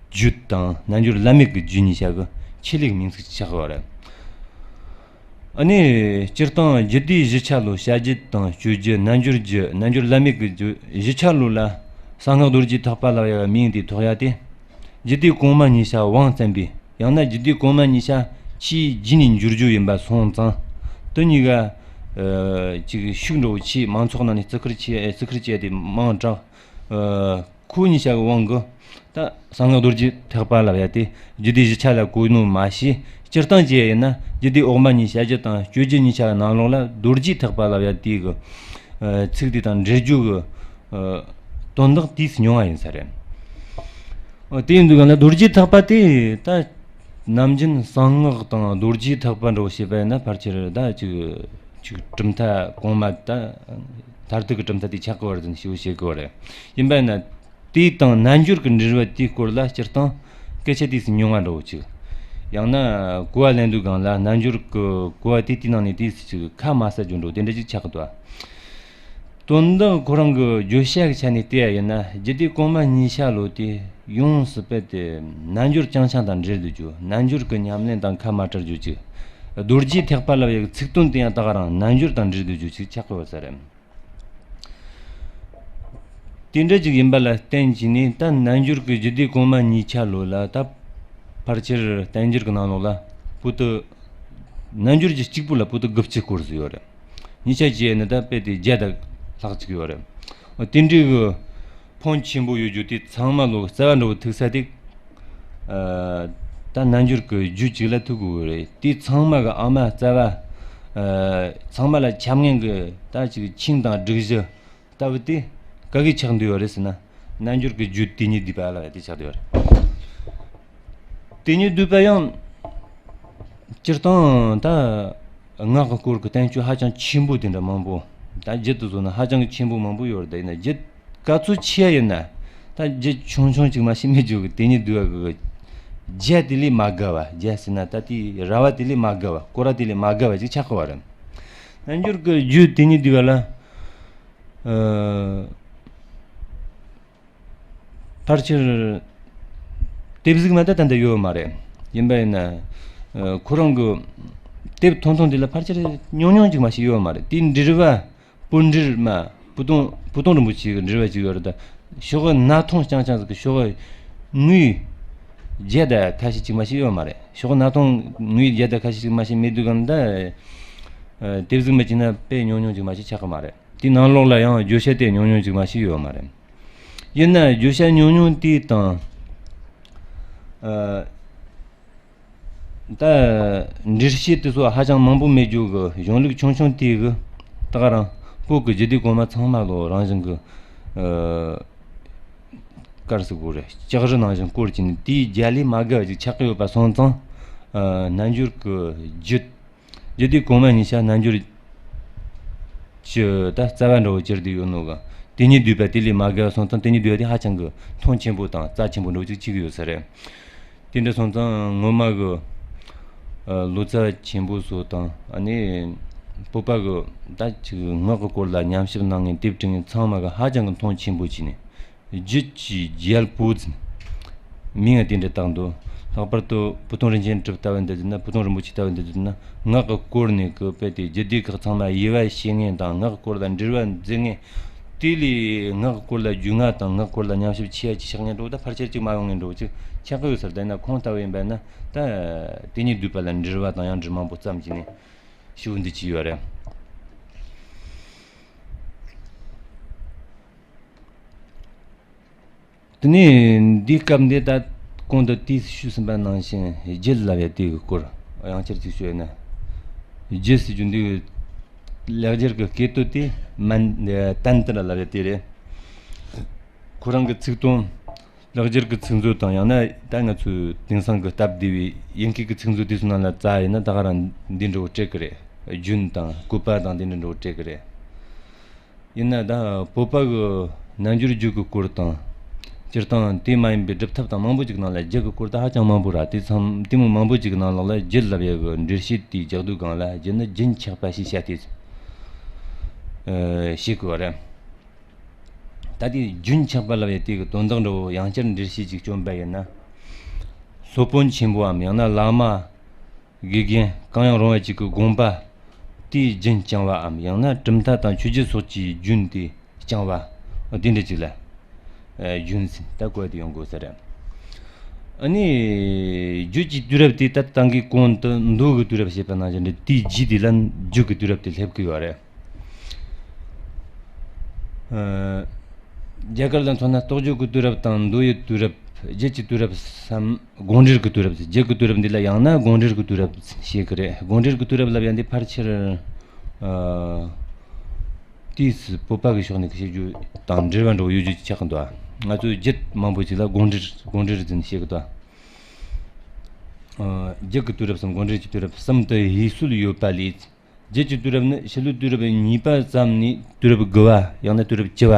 རྒྱུད་དང་རྣལ་འབྱོར་བླ་མེད་ཀྱི་རྒྱུད་གཉིས་ཆ་གི་ཆེད་ལས་མིང་ཚིག་ཅིག་ཆགས་ཡོད་རེད། ཨ་ནི་སྤྱིར་བཏང་རྒྱུད་སྡེ་བཞི་ཆ་ལོ། བྱ་རྒྱུད་དང་སྤྱོད་རྒྱུད། རྣལ་འབྱོར་རྒྱུད། རྣལ་འབྱོར་བླ་མེད་ཀྱི་རྒྱུད། བཞི་ཆ་ལོ་ལ་གསང་སྔགས་རྡོ་རྗེ་ཐེག་པ་ལབ་ཡ་མིང་དེ་ཐོགས་ཡ་དེ། རྒྱུད་སྡེ་གོང་མ་གཉིས་ཆ་དབང་བཙན་པས། ཡང་ན་རྒྱུད་སྡེ་གོང་མ་གཉིས་ཆ་ཆོས་བརྒྱུད་ནས་འབྱོར་རྒྱུ་ཡིན་པ་སོང་ཙང་། དེ་གཉིས་ཀ་ཨ་ཅིག་ཤུགས་འདྲ་བོ་ཆེ། མང་ཚོགས་ནང་ནས་བརྩི་བཀུར་ཆེ། བརྩི་བཀུར་བྱས་ཏེ་མང་དྲགས། ཨ་ཁོ་གཉིས་ཆ་གི་དབང་གིས་ད་གསང་སྔགས་རྡོ་རྗེ་ཐེག་པ་ལབ་ཡ་དེ་རྒྱུད་སྡེ་བཞི་ཆ་ལ་གོ་ནོ་མ་ཤེས། སྤྱིར་བཏང་བྱས་ཡིན་ན་རྒྱུད་སྡེ་འོག་མ་གཉིས། བྱ་རྒྱུད་དང་སྤྱོད་རྒྱུད་གཉིས་ཆ་གི་ནང་ལོགས་ལ་རྡོ་རྗེ་ཐེག་པ་ལབ་ཡ་དེ་གི་ཨ་ཚིག་དེ་དང་འབྲེལ་རྒྱུ་གི་ཨ་དོན་དག་དེ་ཉུང་བ་ཡིན་ས་རེད། ཨ་དེ་ཡིན་དུས་གང་ལ་རྡོ་རྗེ་ཐེག་པ་དེ་ད་ནམ་རྒྱུན་གསང་སྔགས་དང་རྡོ་རྗེ་ཐེག་པ་འདྲ་བོ་བཤད་པ་ཡིན་ན། ཕལ་ཆེར་ད་ཅིག་ཅིག་གྲུབ་མཐའ་གོང་མ། ད་མཐར་ཐུག་གི་གྲུབ་མཐའ་དེ་ཆགས་ཀྱི་ཡོད་རེད་ཟེར་ནས་ཞེ་པོ་བཤད་ཀྱི་ཡོད་རེད། ཡིན་པ་ཡིན་ན། དེ་དང་རྣལ་འབྱོར་གྱི་འབྲེལ་བ་དེའི་སྐོར་ལ་སྤྱིར་བཏང་སྐད་ཆ་དེ་ཉུང་བ་འདྲ་བོ་ཅིག། ཡང་ན་གོ་བ་ལེན་དུས་སྒང་ལ་རྣལ་འབྱོར་གྱི་གོ་བ་དེ་དེའི་ནང་ནས་དེ་ཅིག་ཁ་མ་གསལ་རྒྱུ་འདྲ་བོ་དེ་འདྲ་ཅིག་ཆགས་ཀྱི་འདུག། དོན་དག་ཁོ་རང་གི་བརྗོད་བྱ་གི་ཆ་ནས་བལྟས་ཡ་ཡིན་ན། རྒྱུད་སྡེ་གོང་མ་གཉིས་ཆ་ལོ་དེ་ཡོངས་སུ་རྦད་དེ་རྣལ་འབྱོར་རྐྱང་རྐྱང་དང་འབྲེལ་སྡོད་རྒྱུ། རྣལ་འབྱོར་གྱི་ཉམས་ལེན་དང་ཁ་མ་བྲལ་རྒྱུ་ཅིག། རྡོ་རྗེ་ཐེག་པ་ལབ་ཡ་གི་ཚིག་དོན་དེ་ཡང་ད་ག་རང་རྣལ་འབྱོར་དང་འབྲེལ་སྡོད་རྒྱུ་ཅིག་ཆགས་ཀྱི་ཡོད་ས་རེད། དེ་འདྲ་ཅིག་ཡིན་པ་ལ་བརྟེན་བྱས་ནས། ད་རྣལ་འབྱོར་གྱི་རྒྱུད་སྡེ་གོང་མ་གཉིས་ཆ་ལོ་ལ། ད་ཕལ་ཆེར་བསྟན་འགྱུར་གྱི་ནང་ལོགས་ལ་པོ་ཏི། རྣལ་འབྱོར་གྱི་གཅིག་པུ་ལ་པོ་ཏི་དགུ་བཅུ་སྐོར་ཟིག་ཡོད་རེད། གཉིས་ཆ་བྱས་ནས་ད་རྦད་དེ་བརྒྱ་དང་ལྷག་ཅིག་ཡོད་རེད། དེ་འདྲའི་གི་ཕོན་ཆེན་པོ་ཡོད་རྒྱུ་དེ་ཚང་མ་ལོ་རྩ་བ་འདྲ་བོ་ཐུག་ས་དེ། ཨ་ད་རྣལ་འབྱོར་གྱི་རྒྱུད་གཅིག་ལ་ཐུག་དགོས་རེད། དེ་ཚང་མ་གི་ཨ་མ་རྩ་བ། ཨ་ཚང་མ་ལ་ཁྱབ་མངོན་གྱི་ད་ཅིག་ཆིངས་དང་སྒྲིག་གཞི་ལྟ་བུ་དེ་ག་གི་ཆགས་འདུག་ཡོད་རེད་ཟེར་ན། རྣལ་འབྱོར་གྱི་རྒྱུད་དེ་ཉིད་བསྡུས་པ་ལ་དེ་ཆགས་འདུག་ཡོད་རེད། དེ་ཉིད་བསྡུས་པ་ཡང་སྤྱིར་བཏང་ད་སྔགས་ཀྱི་སྐོར་གྱི་བསྟན་བཅོས་ཧ་ཅང་ཆེན་པོ་དེ་འདྲ་མང་པོ། ད་རྒྱུད་དུ་བཟུང་ན་ཧ་ཅང་གི་ཆེན་པོ་མང་པོ་ཡོད་རེད། ད་ཡིན་ན་རྒྱུད་ག་ཚོད་ཆེ་ཡ་ཡིན་ན། ད་རྒྱུད་ཆུང་ཆུང་ཅིག་མ་ཤེས་མེད་རྒྱུ་གི་དེ་ཉིད་བསྡུས་པ་གི་རྒྱ་དེ་ལས་མ་དགའ་བ། རྒྱ་ཟེར་ན་ད་དེའི་ར་བ་དེ་ལས་མ་དགའ་བ། སྐོར་ར་དེ་ལས་མ་དགའ་བ་ཅིག་ཆགས་ཀྱི་ཡོད་རེད། རྣལ་འབྱོར་གྱི་རྒྱུད་དེ་ཉིད་བསྡུས་པ་ལ། ཨ། ཕལ་ཆེར་དེབ་གཟུགས་མ་ད་ད་འདི་ཡོད་མ་རེད། ཡིན་པ་ཡིན་ན། ཨ། ཁོ་རང་གི་དེབ་ཐུང་ཐུང་འདི་ལ་ཕལ་ཆེར་ཉུང་ཉུང་ཅིག་མ་ཞིག་ཡོད་མ་རེད། དེའི་འགྲེལ་པ། པུར་འགྲེལ་མ། པོ་ཏོང་པོ་ཏོང་རིན་པོ་ཆེ་གི་འགྲེལ་པ་ཅིག་ཡོད་རེད་ད། ཤོག་སྣ་ཐུང་རྐྱང་རྐྱང་ཟིག་གི་ཤོག་ངོས་བརྒྱ་དང་ཁ་ཤས་ཅིག་མ་ཞིག་ཡོད་མ་རེད། ཤོག་སྣ་ཐུང་ངོས་བརྒྱ་དང་ཁ་ཤས་ཅིག་མ་ཞིག་མེད་དུས་གང་ད། ཨ། དེབ་གཟུགས་མ་བྱས་ན་དཔེ་ཉུང་ཉུང་ཅིག་མ་ཞིག་ཆགས་ཀྱི་མ་རེད། དེའི་ནང་ལོགས་ལ་ཡང་བརྗོད་བྱ་དེ་ཉུང་ཉུང་ཅིག་མ་ཞིག་ཡོད་མ་རེད། ཡིན་ན་བརྗོད་བྱ་ཉུང་ཉུང་དེ་དང་། ཨ། ད་འགྲེལ་བཤད་དེ་ཚོ་ཧ་ཅང་མང་པོ་མེད་རྒྱུ་གི་གཞུང་ལུགས་ཆུང་ཆུང་དེ་གི་ད་ག་རང་བོད་ཀྱི་རྒྱུད་སྡེ་གོང་མ་ཚང་མ་ལོ་རང་བཞིན་གི། ཨ། ག་རེ་ཟེར་དགོས་རེད། ལྕགས་རི་ནང་བཞིན་བསྐོར་གྱིན་དེའི་རྒྱ་ལས་མ་བརྒལ་བ་ཅིག་ཆགས་ཀྱི་ཡོད་པ་སོང་ཙང་། ཨ། རྣལ་འབྱོར་གྱི་རྒྱུད། རྒྱུད་སྡེ་གོང་མ་གཉིས་ཆ་རྣལ་འབྱོར་གྱི་ད་རྩ་བ་འདྲ་བོ་གྱུར་བསྡད་ཡོད་ནོ་གི། དེ་ཉིད་བསྡུས་པ་དེ་ལས་མ་བརྒལ་བ་སོང་ཙང་དེ་ཉིད་བསྡུས་པ་དེ་ཧ་ཅང་གི་མཐོང་ཆེན་པོ་དང་རྩ་ཆེན་པོ་འདྲ་བོ་ཅིག་བྱེད་ཀྱི་ཡོད་ས་རེད། དེ་འདྲ་སོང་ཙང་སྔོན་མ་གི། ཨ། ལོ་ཙཱ་ཆེན་པོ་ཚོ་དང་ཨ་ནི་བོད་པ་གི་ད་ཅིག་སྔགས་ཀྱི་སྐོར་ལ་ཉམས་ཞིབ་གནང་མཁན་དེབ་བྲིས་མཁན་ཚང་མ་གི་ཧ་ཅང་གི་མཐོང་ཆེན་པོ་བྱས་ནས། རྒྱུད་ཀྱི་རྒྱལ་པོ་ཟེར་མིང་ང་དེ་འདྲ་བཏགས་འདུག་ལྷག་པར་དུ་བུ་སྟོན་རིན་ཆེན་གྲུབ་ལྟ་བུ་འདི་ཟེར་ན། བུ་སྟོན་རིན་པོ་ཆེ་ལྟ་བུ་འདི་ཟེར་ན། སྔགས་ཀྱི་སྐོར་ནས་གི་དཔེ་དེ་རྒྱུད་སྡེ་ཁག་ཚང་མ་དབྱེ་བ་ཕྱེ་མཁན་དང་སྔགས་སྐོར་ལ་འགྲེལ་བ་མཛད་མཁན། དེ་ལས་སྔགས་སྐོར་ལ་རྒྱུས་མངའ་དང་སྔགས་སྐོར་ལ་ཉམས་ཞིབ་ཆེ་ཡ་ཅིག་ཆགས་མཁན་འདྲ་བོ་ད་ཕལ་ཆེར་ཅིག་མ་ཡོང་མཁན་འདྲ་བོ་ཅིག་ཆགས་ཀྱི་ཡོད་ས་རེད། ད་ཡིན་ན་ཁོང་ལྟ་བུ་ཡིན་པ་ན་ད་དེ་ཉིད་བསྡུས་པ་ལ་འགྲེལ་བ་དང་ཡང་འགྲེལ་མང་པོ་བརྩམས་བྱས་ནས་ཞུ་འདི་ཅི་ཡོད་རེད། དེ་ནས་འདིའི་སྐབས་འདི་ད་གོང་དུ་དེས་ཞུས་ཟིན་པ་ནང་བཞིན་རྒྱུད་ལབ་ཡ་དེ་གི་སྐོར་ཡང་བསྐྱར་ཅིག་ཞུས་ན། རྒྱུད་ཟེར་རྒྱུ་འདི་ལེགས་སྦྱར་གྱི་སྐད་དོད་དེ་མན་ཏན་ཏྲ་ལབ་ཡ་དེ་རེད། ཁོ་རང་གི་ཚིག་དོན་ལེགས་སྦྱར་གྱི་ཚིག་མཛོད་དང་ཡང་ན་ད་ང་ཚོའི་དེང་སང་གི་སྟབས་བདེ་བའི་དབྱིན་སྐད་ཀྱི་ཚིག་མཛོད་དེ་ཚོ་ནང་ལ་བཙལ་ཡིན་ན་ད་ག་རང་འདི་འདྲ་བོ་སྤྲད་གི་རེད། རྒྱུན་དང་བཀོད་པ་དང་འདི་འདྲ་འདྲ་བོ་སྤྲད་གི་རེད། ཡིན་ན་ད་བོད་པ་གི་རྣལ་འབྱོར་རྒྱུད་ཀྱི་སྐོར་དང་། སྤྱིར་བཏང་དེ་མ་ཡིན་པའི་སྒྲུབ་ཐབས་དང་མང་པོ་ཅིག་ནང་ལ་རྒྱུད་ཀྱི་སྐོར་ད་ཧ་ཅང་མང་པོ་ར། དེ་ཚང་དེ་མོ་མང་པོ་ཅིག་ནང་ལོགས་ལ་རྒྱུད་ལབ་ཡ་གི་འགྲེལ་བཤད་དེའི་རྒྱག་དུས་སྒང་ལ་རྒྱུད་ནི་རྒྱུན་ཆགས་པ་ཞེས་བྱ་སྟེ། ཨ། ཞེས་བཀོད་པ་རེད། ད་དེ་རྒྱུན་ཆགས་པ་ལབ་ཡ་དེ་གི་དོན་དག་འདྲ་བོ་ཡང་བསྐྱར་འགྲེལ་བཤད་ཅིག་བསྐྱོན་པ་ཡིན་ན། སློབ་དཔོན་ཆེན་པོའམ་ཡང་ན་བླ་མ། དགེ་རྒན་གང་ཡང་རུང་བ་ཅིག་གི་དགོངས་པ་དེའི་རྒྱུན་བསྐྱང་བའམ་ཡང་ན་གྲུབ་མཐའ་དང་ཆོས་བརྒྱུད་སོགས་ཀྱི་རྒྱུན་དེ་བསྐྱང་བ། དེ་འདྲ་ཅིག་ལ། ཨ། རྒྱུན་ཟེར་ད་བཀོད་དེ་ཡོང་དགོས་ས་རེད། ཨ་ནི་རྒྱུད་ཀྱི་དུས་རབས་དེ་ད་ད་གིན་གོང་དུ་མདོ་གི་དུས་རབས་བཤད་པ་ནང་བཞིན་རེད། དེའི་རྗེས་དེ་ལ་རྒྱུད་ཀྱི་དུས་རབས་དེ་སླེབས་ཀྱི་ཡོད་རེད། ཨ། རྒྱ་གར་ལ་མཚོན་ན་རྟོགས་བརྗོད་ཀྱི་དུས་རབས་དང་མདོ་ཡི་དུས་རབས། རྒྱུད་ཀྱི་དུས་རབས་སམ་དགོངས་འགྲེལ་གྱི་དུས་རབས། རྒྱུད་ཀྱི་དུས་རབས་འདི་ལ་ཡང་ན་དགོངས་འགྲེལ་གྱི་དུས་རབས་ཞེས་ཀྱི་རེད། དགོངས་འགྲེལ་གྱི་དུས་རབས་ལབ་ཡ་འདི་ཕལ་ཆེར། ཨ། དུས་སུ་བོད་པ་གི་ཕྱོགས་ནས་བཤད་རྒྱུ་དང་འབྲེལ་བ་འདྲ་བོ་ཡོད་རྒྱུ་ཆགས་ཀྱི་འདུག་ང་ཚོའི་རྒྱུད་མང་པོ་ཅིག་ལ་དགོངས་འགྲེལ་དགོངས་འགྲེལ་ཟེར་ནས་བཤད་ཀྱི་འདུག་ཨ། རྒྱུད་ཀྱི་དུས་རབས་སམ་དགོངས་འགྲེལ་གྱི་དུས་རབས་གསུམ་དུ་དབྱེ་སྲོལ་ཡོད་པ་ལས། རྒྱུད་ཀྱི་དུས་རབས་ནི་ཕྱི་ལོའི་དུས་རབས་གཉིས་པ་ཙམ་ནས་དུས་རབས་དགུ་བ་ཡང་ན་དུས་རབས་བཅུ་བ་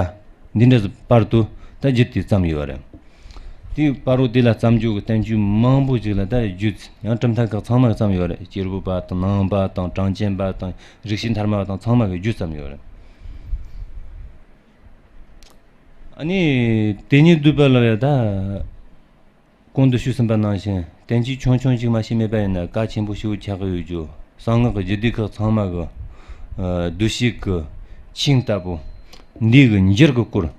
འདི་འདྲ་བར་དུ་ད་རྒྱུད་དེ་བརྩམས་ཡོད་པ་རེད། དེའི་བར་དུ་དེ་ལ་བརྩམས་རྒྱུ་གི་བསྟན་བཅོས་མང་པོ་ཅིག་ལ་ད་རྒྱུད་ཡང་གྲུབ་མཐའ་ཁག་ཚང་མར་བརྩམས་ཡོད་རེད། སྐྱེས་བུ་པ་དང་ནང་པ་དང་གྲངས་ཅན་པ་དང་རིགས་ཤེས་མཐའ་དམའ་བ་དང་ཚང་མ་གི་རྒྱུད་བརྩམས་ཡོད་རེད། ཨ་ནི་དེ་ཉིད་བསྡུས་པ་ལ་ཡང་ད། གོང་དུ་ཞུས་ཟིན་པ་ནང་བཞིན་བསྟན་བཅོས་ཆུང་ཆུང་ཅིག་མ་ཞིག་མེད་པ་ཡིན་ན་གལ་ཆེན་པོ་ཞིག་ཆགས་ཀྱི་ཡོད་རྒྱུ། གསང་སྔགས་ཀྱི་རྒྱུད་སྡེ་ཁག་ཚང་མ་གི་ཨ་བསྡུས་བཤད་ཀྱི་ཆིངས་ལྟ་བུ། འདི་གི་འགྱུར་གྱི་སྐོར།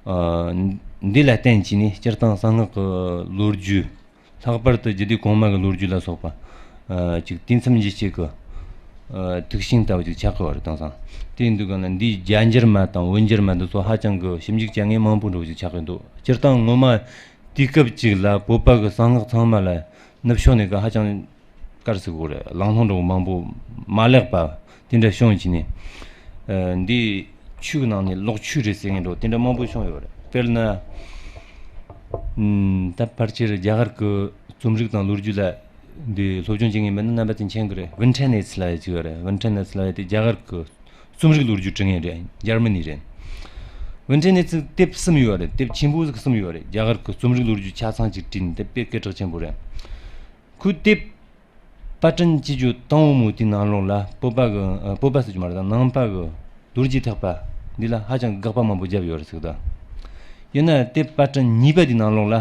ཨ་འདི་ལ་བརྟེན་བྱས་ནས་སྤྱིར་བཏང་གསང་སྔགས་ཀྱི་ལོ་རྒྱུས། ལྷག་པར་དུ་རྒྱུད་སྡེ་གོང་མ་གི་ལོ་རྒྱུས་ལ་སོགས་པ། ཨ་ཅིག་དུས་མཚམས་འཇལ་བྱེད་ཀྱི་ཨ་ཐུགས་ཤིང་ལྟ་བུ་ཅིག་ཆགས་ཀྱི་ཡོད་རེད། དེང་སང་དེ་ཡིན་དུས་གང་ལ་འདིའི་རྒྱ་འགྱུར་མ་དང་བོད་འགྱུར་མ་འདི་ཚོ་ཧ་ཅང་གི་ཞིབ་འཇུག་བྱ་མཁན་མང་པོ་འདྲ་བོ་ཅིག་ཆགས་ཀྱི་འདུག་སྤྱིར་བཏང་སྔོན་མ་དུས་སྐབས་ཅིག་ལ་བོད་པ་གི་གསང་སྔགས་ཚང་མ་ལ་ནུབ་ཕྱོགས་ནས་གི་ཧ་ཅང་དཀར་ཟིག་གོ་རེད། གླེང་སློང་འདྲ་བོ་མང་པོ་མ་ལེགས་པ་དེ་འདྲ་བྱུང་བྱས་ནས། ཨ་འདི་ཆོས་ཀྱི་ནང་ནས་ལོག་ཆོས་རེད་ཟེར་མཁན་འདྲ་བོ་དེ་འདྲ་མང་པོ་བྱུང་ཡོད་རེད། དཔེར་ན། ཨམ་ད་ཕལ་ཆེར་རྒྱ་གར་གྱི་རྩོམ་རིག་དང་ལོ་རྒྱུས་ལ་འདི་སློབ་སྦྱོང་བྱེད་མཁན་མིན་ན་རྣམ་པ་ཚོས་མཁྱེན་གི་རེད། ཝིན་ཁྲེ་ནེ་ཚི་ལབ་ཡ་ཅིག་ཡོད་རེད། ཝིན་ཁྲེ་ནེ་ཚི་ལབ་ཡ་དེ་རྒྱ་གར་གྱི་རྩོམ་རིག་ལོ་རྒྱུས་འབྲི་མཁན་རེད། འཇར་མ་ནི་རེད། ཝིན་ཁྲེ་ནེ་ཚི་དེབ་གསུམ་ཡོད་རེད། དེབ་ཆེན་པོ་ཟིག་གསུམ་ཡོད་རེད། རྒྱ་གར་གྱི་རྩོམ་རིག་ལོ་རྒྱུས་ཆ་ཚང་ཅིག་བྲིས་ནས་དེབ་དཔེ་སྐད་གྲགས་ཆེན་པོ་རེད། ཁོའི་དེབ་ པར་སྐྲུན་བྱེད་རྒྱུ་དང་པོ་མོ་དེའི་ནང་ལོགས་ལ་བོད་པ་གི་ཨ། བོད་པ་ཟེར་རྒྱུ་མ་རེད་ད། ནང་པ་གི་རྡོ་རྗེ་ཐེག་པ་འདི་ལ་ཧ་ཅང་དགག་པ་མང་པོ་བརྒྱབ་ཡོད་རེད་ཟེར་གི་ད། ཡིན་ན་དེབ་པར་སྐྲུན་གཉིས་པ་དེའི་ནང་ལོགས་ལ་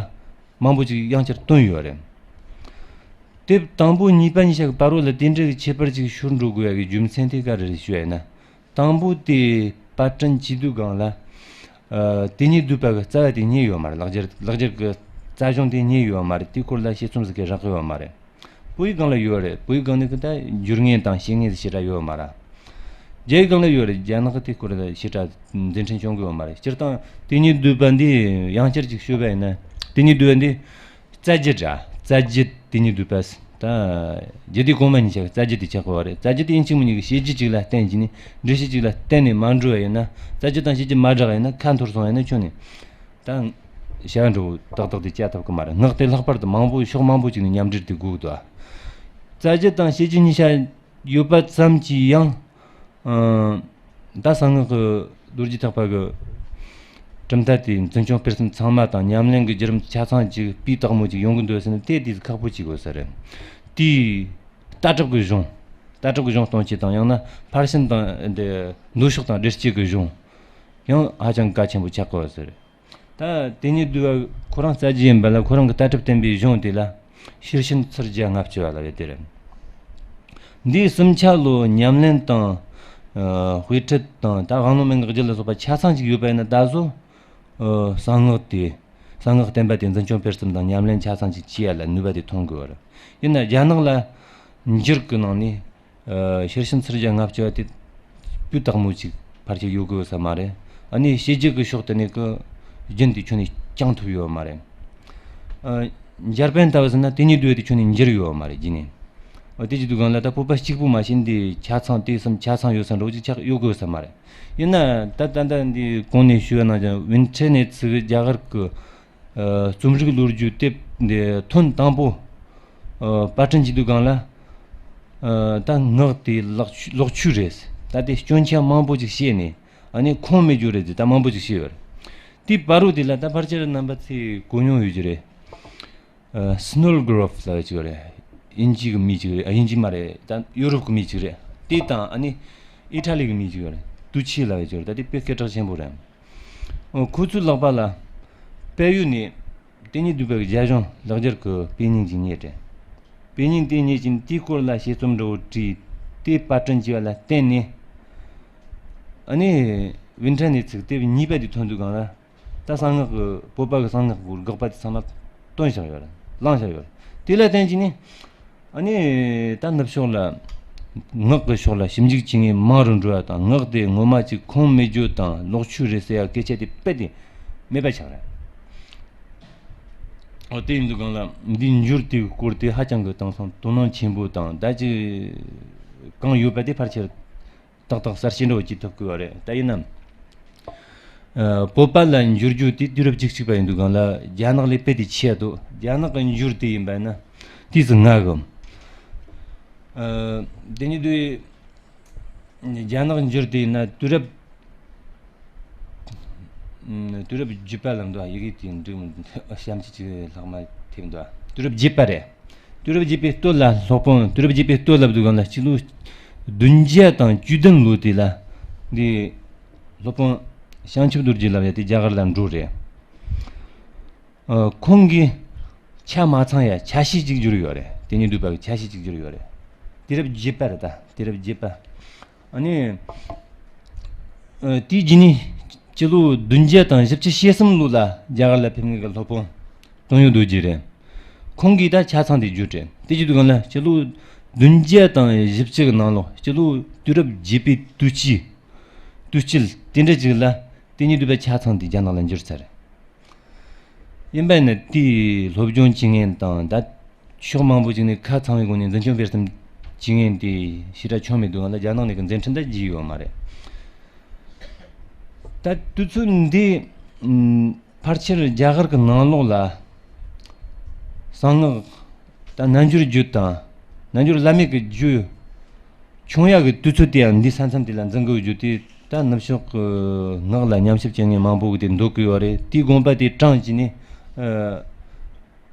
མང་པོ་ཅིག་ཡང་བསྐྱར་བཏོན་ཡོད་རེད། དེབ་དང་པོ་གཉིས་པ་གཉིས་ཆ་གི་བར་རོ་ལ་དེ་འདྲ་གི་ཁྱད་པར་ཅིག་ཤོར་འགྲོ་དགོས་ཡ་གི་རྒྱུ་མཚན་དེ་ག་རེ་རེད་ཞུ་ཡ་ཡིན་ན། དང་པོ་དེ་པར་སྐྲུན་བྱེད་དུས་སྒང་ལ། ཨ། དེ་ཉིད་བསྡུས་པ་གི་རྩ་བ་དེ་རྙེད་ཡོད་མ་རེད། ལེགས་སྦྱར་ལེགས་སྦྱར་གི་རྩ་གཞུང་དེ་རྙེད་ཡོད་མ་རེད། དེའི་སྐོར་ལ་དཔྱད་རྩོམ་ཟིག་གི་རག་གི་ཡོད་མ་རེད། བོད་ཡིག་སྒང་ལ་ཡོད་རེད། བོད་ཡིག་སྒང་ནས་གི་ད་འགྱུར་ངེས་དང་ཤེས་ངེས་ཞེ་དྲག་ཡོད་མ་རེད། རྒྱ་ཡིག་སྒང་ལ་ཡོད་རེད། རྒྱ་ནག་གི་དེའི་སྐོར་ལ་ཞེ་དྲག་མཛད་འཕྲིན་བྱུང་གི་ཡོད་མ་རེད། སྤྱིར་བཏང་དེ་ཉིད་བསྡུས་པ་འདི་ཡང་བསྐྱར་ཅིག་ཤོད་པ་ཡིན་ན། དེ་ཉིད་བསྡུས་པ་འདི། རྩ་རྒྱུད་ར། རྩ་རྒྱུད་དེ་ཉིད་བསྡུས་པ། ད་རྒྱུད་སྡེ་གོང་མ་གཉིས་ཆ་གི་རྩ་རྒྱུད་དེ་ཆགས་ཀྱི་ཡོད་རེད། རྩ་རྒྱུད་དེ་ཡིན་གཅིག་མིན་གཉིས་ཀྱི་བཤད་རྒྱུད་གཅིག་ལ་བརྟེན་གྱིས་ནི། འགྲེལ་བཤད་གཅིག་ལ་བརྟེན་ནས་མ་འགྲོ་བ་ཡིན་ན། རྩ་རྒྱུད་དང་བཤད་རྒྱུད་མ་སྦྲགས་ཡིན་ན། ཁ་འཐོར་སོང་ཡིན་ན་ཁྱོན་ནས་ད་བྱ་བ་འགྲོ་ཏག་ཏག་དེ་བྱ་ཐུབ་ཀྱི་མ་རེད། སྔགས་དེ་ལྷག་པར་དུ་མང་པོ་ཕྱོགས་མང་པོ་ཅིག་ནས་མཉམ་འབྲེལ་དེ་དགོས་འདུག། རྩ་རྒྱུད་དང་བཤད་རྒྱུད་གཉིས་ཆ་ཡོད་པ་ཙམ་གྱིས་ཡང་། ཨང་། ད་གསང་སྔགས་ཀྱི་རྡོ་རྗེ་ཐེག་པ་གི་གྲུབ་མཐའ་དེའི་འཛིན་སྐྱོང་སྤེལ་གསུམ་ཚང་མ་དང་ཉམས་ལེན་གྱི་བརྒྱུད་རིམ་ཆ་ཚང་གཅིག་སྤུས་དག་མོ་གཅིག་ཡོང་གི་འདུག་ཟེར་ན། དེ་དུས་ཁག་པོ་གཅིག་དགོས་ས་རེད། དེའི་ལྟ་གྲུབ་ཀྱི་གཞུང་། ལྟ་གྲུབ་ཀྱི་གཞུང་གཏོང་བྱེད་དང་། ཡང་ན་ཕར་ཕྱིན་དང་། འདི་མདོ་ཕྱོགས་དང་འགྲེལ་བཤད་ཀྱི་གཞུང་ཡང་ཧ་ཅང་གལ་ཆེན་པོ་ཆགས་ཀྱི་ཡོད་ས་རེད། ད་དེ་ཉིད་བསྡུས་པ་ཁོ་རང་རྩ་རྒྱུད་ཡིན་པ་ལ། ཁོ་རང་གི་ལྟ་གྲུབ་བསྟན་པའི་གཞུང་དེ་ལ་ཤེར་ཕྱིན་ཚུལ་བརྒྱ་ལྔ་བཅུ་པ་ལབ་ཡོད་དེ་རེད། འདིའི་གསུམ་ཆ་ལོ་ཉམས་ལེན་དང་། ཨ། དཔེ་ཁྲིད་དང་། ད་དབང་ལུང་མན་ངག་བརྒྱད་ལ་སོགས་པ་ཆ་ཚང་ཅིག་ཡོད་པ་ཡིན་ན། ད་གཟོད། ཨ། གསང་སྔགས་དེ། གསང་སྔགས་བསྟན་པ་དེ་འཛིན་སྐྱོང་སྤེལ་གསུམ་དང་ཉམས་ལེན་ཆ་ཚང་ཅིག་བྱེད་ཡ་ལ་ནུས་པ་དེ་ཐོན་དགོས་པ་རེད། ཡིན་ན་རྒྱ་ནག་ལ་འགྱུར་གྱི་ནང་ནས། ཨ། ཤེར་ཕྱིན་ཚུལ་བརྒྱ་ལྔ་བཅུ་པ་དེ་སྤུས་དག་མོ་ཅིག་ཕལ་ཆེར་ཡོད་དགོས་ས་མ་རེད། ཨ་ནི་བཤད་རྒྱུད་ཀྱི་ཕྱོགས་དེ་ནས་ཀྱི་རྒྱུན་དེ་ཁྱོན་ནས་བསྐྱངས་ཐུབ་ཡོད་མ་རེད། ཨ། འཇར་པན་ལྟ་བུ་ཟེར་ན་དེ་ཉིད་བསྡུས་པ་དེ་ཁྱོན་ནས་འགྱུར་ཡོད་མ་རེད། རྒྱུན་ནས། ཨ། དེ་བྱེད་དུས་སྒང་ལ་ད་བོད་པ་གཅིག་པུ་མ་ཤེས་འདི་ཆ་ཚང་དེ་གསུམ་ཆ་ཚང་ཡོད་ས་འདྲ་བོ་ཅིག་ཆགས་ཡོད་དགོས་ས་མ་རེད། ཡིན་ན་ད་ད་ལྟ་འདི་གོང་ནས་ཞུས་པ་ནང་བཞིན་ཝིན་ཁྲེ་ནེ་ཚིག་རྒྱ་གར་གྱི། ཨ། རྩོམ་རིག་ལོ་རྒྱུས་དེབ་འདི་ཐོན་དང་པོ། ཨ། པར་སྐྲུན་བྱེད་དུས་སྒང་ལ། ཨ། ད་སྔགས་དེ་ལོག་ཆོས་རེད། ད་དེ་སྐྱོན་ཆ་མང་པོ་ཅིག་བཤད་ནས། ཨ་ནི་ཁུངས་མེད་རྒྱུ་རེད་ཟེར་ད་མང་པོ་ཅིག་བཤད་ཡོད་རེད། དེའི་བར་རོ་དེ་ལ་ད་ཕལ་ཆེར་རྣམ་པ་ཚོས་གོ་མྱོང་ཡོད་ཀྱི་རེད། ཨ། སི་ནོལ་གྷི་རོབ་ལབ་ཅིག་ཡོད་རེད། དབྱིན་ཇི་གི་མི་ཅིག་རེད། ཨ། དབྱིན་ཇི་མ་རེད། ད་ཡོ་རོབ་གི་མི་ཅིག་རེད། དེ་དང་ཨ་ནི་ཨི་ཊ་ལི་གི་མི་ཅིག་ཡོད་རེད། ཏུ་ཆི་ལབ་ཅིག་ཡོད་རེད། ད་དེ་དཔེ་སྐད་གྲགས་ཆེན་པོ་རེད། ཨོ། ཁོ་ཚོའི་ལག་པ་ལ་དཔལ་ཡུལ་ནས་དེ་ཉིད་བསྡུས་པའི་རྒྱ་གཞུང་ལེགས་སྦྱར་གྱི་དཔེ་རྙིང་ཅིག་རྙེད་དེ། དཔེ་རྙིང་དེ་རྙེད་ཅིང་དེའི་སྐོར་ལ་དཔྱད་རྩོམ་འདྲ་བོ་བྲིས་ཏེ་པར་སྐྲུན་བྱས་པ་ལ་བརྟེན་ནས། ཨ་ནི་ཝིན་ཁྲེ་ནེ་ཚིག་དེབ་གཉིས་པ་དེ་ཐོན་དུས་སྒང་ལ། ད་གསང་སྔགས་ཀྱི། བོད་པ་གི་གསང་སྔགས་ཀྱི་དགག་པ་དེ་ཚང་མ་བཏོན་བཞག་ཡོད་རེད། བླངས་བཞག་ཡོད་རེད། དེ་ལ་བརྟེན་གྱིས་ནི། ཨ་ནི་ད་ནུབ་ཕྱོགས་ལ་སྔགས་ཀྱི་ཕྱོགས་ལ་ཞིབ་འཇུག་བྱེད་མཁན་མང་རུ་འགྲོ་བ་དང་། སྔགས་དེ་ངོ་མ་ཅིག་ཁུངས་མེད་རྒྱུ་དང་ལོག་ཆོས་རེད་ཟེར་ཡ་སྐད་ཆ་དེ་རྦད་དེ་མེད་པ་ཆགས་རེད། འོ། དེ་ཡིན་དུས་སྒང་ལ་འདིའི་འགྱུར་དེའི་སྐོར་དེ་ཧ་ཅང་གི་དེང་སང་དོ་སྣང་ཆེན་པོ་དང་ད་ཅིག་གང་ཡོད་པ་དེ་ཕལ་ཆེར་ཏག་ཏག་གསལ་བཤད་འདྲ་བོ་བྱེད་ཐུབ་ཀྱི་ཡོད་རེད། ད་ཡིན་ནམ། ཨ། བོད་པ་ལ་འགྱུར་རྒྱུ་དེ་དུས་རབས་བཅུ་གཅིག་པ་ཡིན་དུས་སྒང་ལ་རྒྱ་ནག་ལས་རྦད་དེ་ཆེ་ཡ་འདུག། རྒྱ་ནག་གི་འགྱུར་དེ་ཡིན་པ་ན་དུས་སུ་སྔ་གི། ཨ། དེ་ཉིད་དུ་རྒྱ་ནག་འགྱུར་དེ་ཡིན་ན་དུས་རབས། ཨ། དུས་རབས་བརྒྱད་པ་ལ་འདུག། ཡི་གེ་དེ་འགྲིག་མི་འདུག། གཤམ་གྱི་ཅིག་ལྷག་མ་ཐེབས་འདུག། དུས་རབས་བརྒྱད་པ་རེད། དུས་རབས་བརྒྱད་པའི་སྟོད་ལ་སློབ་དཔོན། དུས་རབས་བརྒྱད་པའི་སྟོད་ལབ་དུས་སྒང་ལ་སྤྱི་ལོ་བདུན་བརྒྱ་དང་བཅུ་བདུན་ལོ་དེ་ལ་འདི་སློབ་དཔོན་བྱང་ཆུབ་རྡོ་རྗེ་ལབ་ཡ་དེ་རྒྱ་གར་ལ་འགྲོ་རེད། ཨ། ཁོང་གིས་ཆ་མ་ཚང་ཡ་ཆ་ཤས་ཅིག་བསྒྱུར་ཡོད་རེད། དེ་ཉིད་བསྡུས་པ་གི་ཆ་ཤས་ཅིག་བསྒྱུར་ཡོད་རེད། དུས་རབས་བརྒྱད་པ་རེད་ད། དུས་རབས་བརྒྱད་པ། ཨ་ནི། ཨ། དེའི་རྗེས་ནས་སྤྱི་ལོ་བདུན་བརྒྱ་དང་བཞི་བཅུ་ཞེ་གསུམ་ལོ་ལ་རྒྱ་གར་ལ་ཕེབས་མཁན་གྱི་སློབ་དཔོན་ཀྲུང་ཡོན་རྡོ་རྗེ་རེད། ཁོང་གིས་ད་ཆ་ཚང་དེ་བསྒྱུར་རེད། དེ་བྱེད་དུས་སྒང་ལ་སྤྱི་ལོ་བདུན་བརྒྱ་དང་བཞི་བཅུ་གི་ནང་ལོགས། སྤྱི་ལོ་དུས་རབས་བརྒྱད་པའི་དུས་དཀྱིལ། དུས་དཀྱིལ་དེ་འདྲ་ཅིག་ལ་དེ་ཉིད་བསྡུས་པ་ཆ་ཚང་དེ་རྒྱ་ནག་ལ་འགྱུར་ཚར་རེད། ཡིན་པ་ཡིན་ན་དེའི་སློབ་སྦྱོང་བྱེད་མཁན་དང་། ད་ཕྱོགས་མང་པོ་ཅིག་ནས་ཁ་ཚང་བའི་སྒོ་ནས་འཛིན་སྐྱོང་སྤེལ་གསུམ་བྱེད་མཁན་དེ་ཞེ་དྲག་བྱུང་མེད་དུས་སྒང་ལ་རྒྱ་ནག་ནས་ཀྱི་མཛད་འཕྲིན་ད་རྒྱས་ཡོད་མ་རེད། ད་དུས་ཚོད་འདི། ཨམ། ཕལ་ཆེར་རྒྱ་གར་གྱི་ནང་ལོགས་ལ་གསང་སྔགས་ད་རྣལ་འབྱོར་རྒྱུད་དང་། རྣལ་འབྱོར་བླ་མེད་ཀྱི་རྒྱུད་བྱུང་ཡག་གི་དུས་ཚོད་དེ་ཡང་འདི་ས་མཚམས་དེ་ལ་འཛིན་དགོས་རྒྱུ་དེ། ད་ནུབ་ཕྱོགས་ཀྱི་སྔགས་ལ་ཉམས་ཞིབ་བྱེད་མཁན་མང་པོ་གིས་དེ་འདོད་ཀྱི་ཡོད་རེད། དེའི་དགོངས་པ་དེ་དྲངས་བྱས་ནས། ཨ།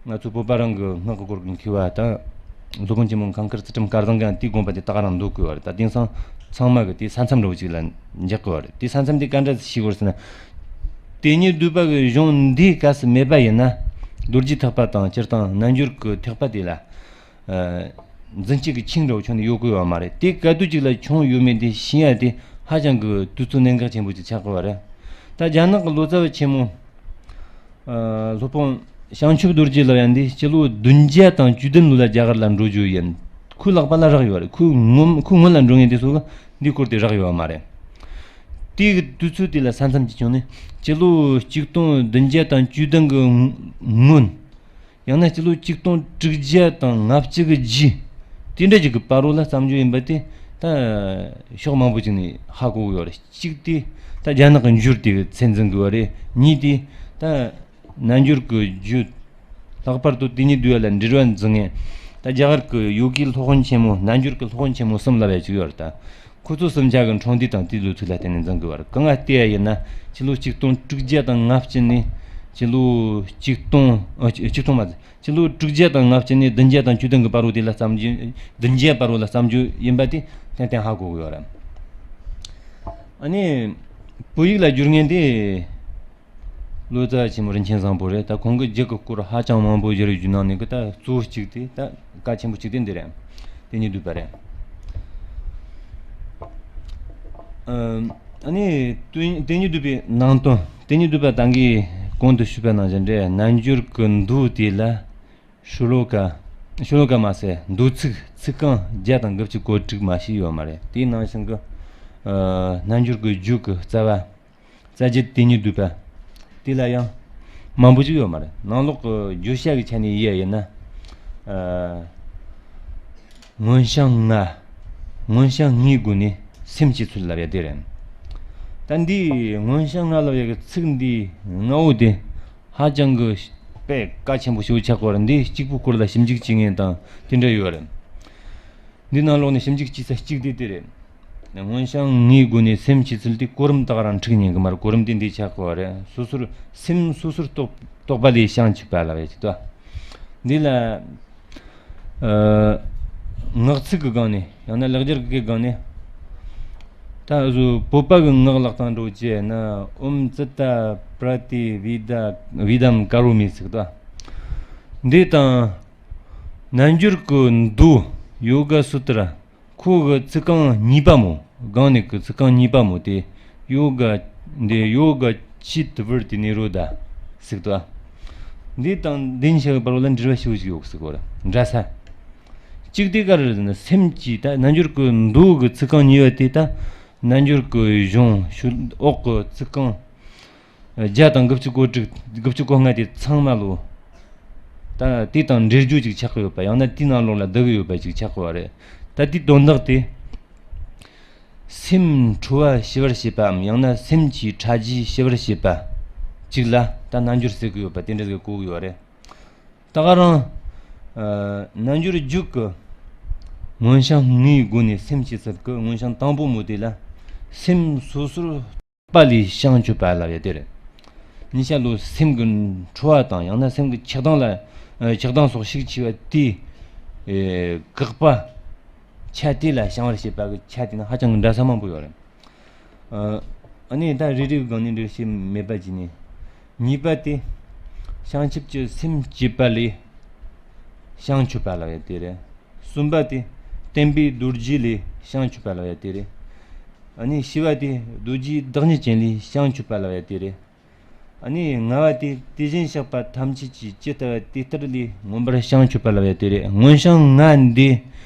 ང་ཚོ་བོད་པ་རང་གི་སྔགས་ཀྱི་སྐོར་གྱི་མཁས་པ་དང་ སློབ་དཔོན་ཆེན་མོ་ཁང་དཀར་ཚུལ་ཁྲིམས་སྐལ་བཟང་གིས་དེའི་དགོངས་པ་དེ་ད་ག་རང་འདོད་གི་ཡོད་རེད། ད་དེང་སང་ཚང་མ་གིས་དེའི་ས་མཚམས་འདྲ་བོ་ཅིག་ལ་འཇགས་གི་ཡོད་རེད། དེའི་ས་མཚམས་དེ་ག་འདྲ་ཞིག་ཡོད་རེད་ཟེར་ན། དེ་ཉིད་སྡུད་པ་གི་གཞུང་འདིའི་སྐབས་སུ་མེད་པ་ཡིན་ན། རྡོ་རྗེ་ཐེག་པ་དང་སྤྱིར་བཏང་རྣལ་འབྱོར་གྱི་ཐེག་པ་དེ་ལ། ཨ། འཛིན་སྤྱོད་ཀྱི་ཆིངས་འདྲ་བོ་ཁྱོན་ནས་ཡོད་དགོས་པ་མ་རེད། དེ་ག་དུས་ཅིག་ལ་བྱུང་ཡོད་མེད་དེ་ཤེས་ཡ་དེ་ཧ་ཅང་གི་དུས་ཚོད་གནད་འགག་ཆེན་པོ་ཅིག་ཆགས་དགོས་པ་རེད། ད་རྒྱ་ནག་གི་ལོ་ཙཱ་བ་ཆེན་མོ། ཨ། སློབ་དཔོན་བྱང་ཆུབ་རྡོ་རྗེ་ལབ་ཡ་འདི་སྤྱི་ལོ་བདུན་བརྒྱ་དང་བཅུ་བདུན་ལོ་ལ་རྒྱ་གར་ལ་འགྲོ་རྒྱུ་ཡིན། ཁོའི་ལག་པ་ལ་རག་ཡོད་རེད། ཁོའི་སྔོན་ཁོའི་སྔོན་ལ་འགྲོ་མཁན་དེ་ཚོ་གིས་འདིའི་སྐོར་དེ་རག་ཡོད་པ་མ་རེད། དེའི་དུས་ཚོད་དེ་ལ་ས་མཚམས་ཅིག་བྱུང་ནས་སྤྱི་ལོ་གཅིག་སྟོང་བདུན་བརྒྱ་དང་བཅུ་བདུན་གི་སྔོན། ཡང་ན་སྤྱི་ལོ་གཅིག་སྟོང་དྲུག་བརྒྱ་དང་ལྔ་བཅུ་གི་རྗེས། དེ་འདྲ་ཅིག་གི་བར་རོ་ལ་བརྩམས་རྒྱུ་ཡིན་པ་དེ་ད་ཕྱོགས་མང་པོ་ཅིག་ནས་ཧ་གོ་གི་ཡོད་རེད། གཅིག་དེ་ད་རྒྱ་ནག་གི་འགྱུར་དེ་གི་ཚད་འཛིན་དགོས་པ་རེད། གཉིས་དེ་ད་རྣལ་འབྱོར་གྱི་རྒྱུད། ལྷག་པར་དུ་དེ་ཉིད་སྡུད་པ་ལ་འགྲེལ་བ་འཛིན་མཁན། ད་རྒྱ་གར་གྱི་ཡོ་གིའི་སློབ་དཔོན་ཆེན་མོ། རྣལ་འབྱོར་གྱི་སློབ་དཔོན་ཆེན་མོ་གསུམ་ལབ་ཡ་ཅིག་ཡོད་རེད། ད་ཁོ་ཚོ་གསུམ་ཆ་གི་འཁྲུངས་དུས་དང་དེའི་ལོ་ཚིགས་ལ་བརྟེན་ནས་འཛིན་དགོས་པ་རེད། གང་ང་བལྟས་ཡ་ཡིན་ན་སྤྱི་ལོ་གཅིག་སྟོང་དྲུག་བརྒྱ་དང་ལྔ་བཅུ་ནས་སྤྱི་ལོ་གཅིག་སྟོང་། ཨ། གཅིག་སྟོང་མ་རེད། སྤྱི་ལོ་དྲུག་བརྒྱ་དང་ལྔ་བཅུ་ནས་བདུན་བརྒྱ་དང་བཅུ་བདུན་གྱི་བར་རོ་དེ་ལ་བརྩམས་རྒྱུ། བདུན་བརྒྱ་བར་རོ་ལ་བརྩམས་རྒྱུ་ཡིན་པ་དེ་ཏན་ཏན་ཧ་གོ་གི་ཡོད་རེད། ཨ་ནི་བོད་ཡིག་ལ་བསྒྱུར་མཁན་དེ་ལོ་ཙཱ་ཆེན་མོ་རིན་ཆེན་བཟང་པོ་རེད། ད་ཁོང་གིས་རྒྱུད་ཀྱི་སྐོར་ཧ་ཅང་མང་པོ་བསྒྱུར་ཡོད་རྒྱུ་ནང་ནས་གི་ད་གཙོ་བོ་གཅིག་དེ་ད་གལ་ཆེན་པོ་གཅིག་དེ་འདི་རེད། དེ་ཉིད་སྡུད་པ་རེད། ཨ་ནི་དེ་དེ་ཉིད་སྡུད་པའི་ནང་དོན། དེ་ཉིད་སྡུད་པ་ད་གིན་གོང་དུ་ཞུས་པ་ནང་བཞིན་རེད། རྣལ་འབྱོར་གྱི་མདོ་དེ་ལ་ཤོ་ལོ་ཀ། ཤོ་ལོ་ཀ་མ་ཟད་མདོ་ཚིག་ཚིག་རྐང་བརྒྱ་དང་དགུ་བཅུ་གོ་དྲུག་མ་ཞིག་ཡོད་མ་རེད། དེའི་ནང་བཞིན་གྱི། ཨ། རྣལ་འབྱོར་གྱི་རྒྱུད་ཀྱི་རྩ་བ། རྩ་རྒྱུད་དེ་ཉིད་སྡུད་པ། དེ་ལ་ཡང་མང་པོ་ཅིག་ཡོད་མ་རེད། ནང་ལོགས་ཀྱི་བརྗོད་བྱ་གི་ཆ་ནས་ཡིན་ཡ་ཡིན་ན། ཨ། མངོན་བྱང་ལྔ། མངོན་བྱང་ལྔའི་སྒོ་ནས་སེམས་ཀྱི་ཚུལ་ལབ་ཡ་དེ་རེད། ད་འདི་མངོན་བྱང་ལྔ་ལབ་ཡ་གི་ཚིག་འདི་ལྔ་བོ་དེ་ཧ་ཅང་གི་དཔེ་གལ་ཆེན་པོ་ཞིག་ཆགས་པ་རེད། འདི་གཅིག་པུའི་སྐོར་ལ་ཞིབ་འཇུག་བྱེད་མཁན་དང་དེ་འདྲ་ཡོད་རེད། འདི་ནང་ལོགས་ནས་ཞིབ་འཇུག་བྱེད་ས་གཅིག་དེ་དེ་རེད། མངོན་བྱང་ལྔའི་སྒོ་ནས་སེམས་ཀྱི་ཚུལ་དེ་གོ་རིམ་ད་ག་རང་འཁྲུག་ཉན་གི་མ་རེད། གོ་རིམ་དེ་འདི་ཆགས་དགོས་པ་རེད། སོ་སོར་སེམས་སོ་སོར་རྟོག་རྟོག་པ་ལས་བྱང་ཆུབ་པ་ལབ་ཡ་ཅིག་ཏོ། འདི་ལ། ཨ། སྔགས་ཚིག་གི་སྒང་ནས་ཡང་ན་ལེགས་སྦྱར་གི་སྒང་ནས། ད་གཟོད་བོད་པ་གི་སྔགས་ལག་སྟེང་འགྲོ་བྱས་ན་ཨོཾ་ཙི་ཏ་པྲ་ཏི་བི་དྷ་བི་དྷཾ་ཀ་རོ་མི་ཟེར་གི་ཏོ། འདི་དང་། རྣལ་འབྱོར་གྱི་མདོ་ཡོ་ག་སུ་ཏྲ། ཁོ་གི་ཚིག་རྐང་གཉིས་པ་མོ། སྒང་ནས་ཀྱི་ཚིག་རྐང་གཉིས་པ་མོ་དེ། ཡོ་ག་འདི་ཡོ་ག་ཅི་ཏི་བིར་ཏི་ནི་རོ་དྷ་ཟེར་གི་ཏོ། འདི་དང་འདི་གཉིས་ཆ་གི་བར་ལ་འབྲེལ་བ་ཞེ་པོ་ཅིག་ཡོད་ཟེར་གོ་ར། འདྲ་ས། གཅིག་དེ་ག་རེ་རེད་ཟེར་ན་སེམས་ཀྱི་ད་རྣལ་འབྱོར་གྱི་མདོ་གི་ཚིག་རྐང་གཉིས་པ་དེ་ད་རྣལ་འབྱོར་གྱི་གཞུང་ཤུ་འོག་གི་ཚིག་རྐང་བརྒྱ་དང་དགུ་བཅུ་གོ་དྲུག་དགུ་བཅུ་གོ་ལྔ་དེ་ཚང་མ་ལོ། ད་དེ་དང་འབྲེལ་རྒྱུ་ཅིག་ཆགས་ཀྱི་ཡོད་པ། ཡང་ན་དེའི་ནང་ལོགས་ལ་བསྡུ་གི་ཡོད་པ་ཅིག་ཆགས་ཀྱི་ཡོད་རེད། ད་དེའི་དོན་དག་དེ། སེམས་ཁྲོ་བ་ཞི་བར་བྱེད་པའམ་ཡང་ན་སེམས་ཀྱི་ཕྲ་རྒྱས་ཞི་བར་བྱེད་པ་ཅིག་ལ་ད་རྣལ་འབྱོར་ཟེར་གི་ཡོད་པ་དེ་འདྲ་ཟིག་གོ་གི་ཡོད་རེད། ད་ག་རང་། ཨ། རྣལ་འབྱོར་རྒྱུད་ཀྱི་མངོན་བྱང་ལྔའི་སྒོ་ནས་སེམས་ཀྱི་ཚུལ་གྱི་མངོན་བྱང་དང་པོ་མོ་དེ་ལ་སེམས་སོ་སོར་པ་ལས་བྱང་ཆུབ་པ་ལབ་ཡ་དེ་རེད། ཉིན་ཞག་ལོ་སེམས་ཀྱི་འཁྲུལ་བ་དང་ཡང་ན་སེམས་ཀྱི་ཆགས་སྡང་ལ། ཨ། ཆགས་སྡང་སོགས་ཤུགས་ཆེ་བ་དེ། ཨེ། བཀག་པ། ཆ་དེ་ལ་བྱང་བར་བྱེད་པ་གི་ཆ་དེ་ནི་ཧ་ཅང་གི་འདྲ་ས་མང་པོ་ཡོད་རེད། ཨ། ཨ་ནི་ད་རེ་རེ་གི་སྒང་ནས་འགྲེལ་བཤད་མེད་པ་བྱས་ནས། གཉིས་པ་དེ། བྱང་ཆུབ་ཀྱི་སེམས་བསྐྱེད་པ་ལས་བྱང་ཆུབ་པ་ལབ་ཡ་དེ་རེད། གསུམ་པ་དེ། བསྟན་པའི་རྡོ་རྗེ་ལས་བྱང་ཆུབ་པ་ལབ་ཡ་དེ་རེད། ཨ་ནི་བཞི་པ་དེ། རྡོ་རྗེའི་བདག་ཉིད་ཅན་ལས་བྱང་ཆུབ་པ་ལབ་ཡ་དེ་རེད། ཨ་ནི་ལྔ་བ་དེ། དེ་བཞིན་གཤེགས་པ་ཐམས་ཅད་ཀྱིས་ཇི་ལྟ་བ་དེ་ལྟར་ལས་མངོན་པར་བྱང་ཆུབ་པ་ལབ་ཡ་དེ་རེད། མངོན་བྱང་ལྔ་འདི།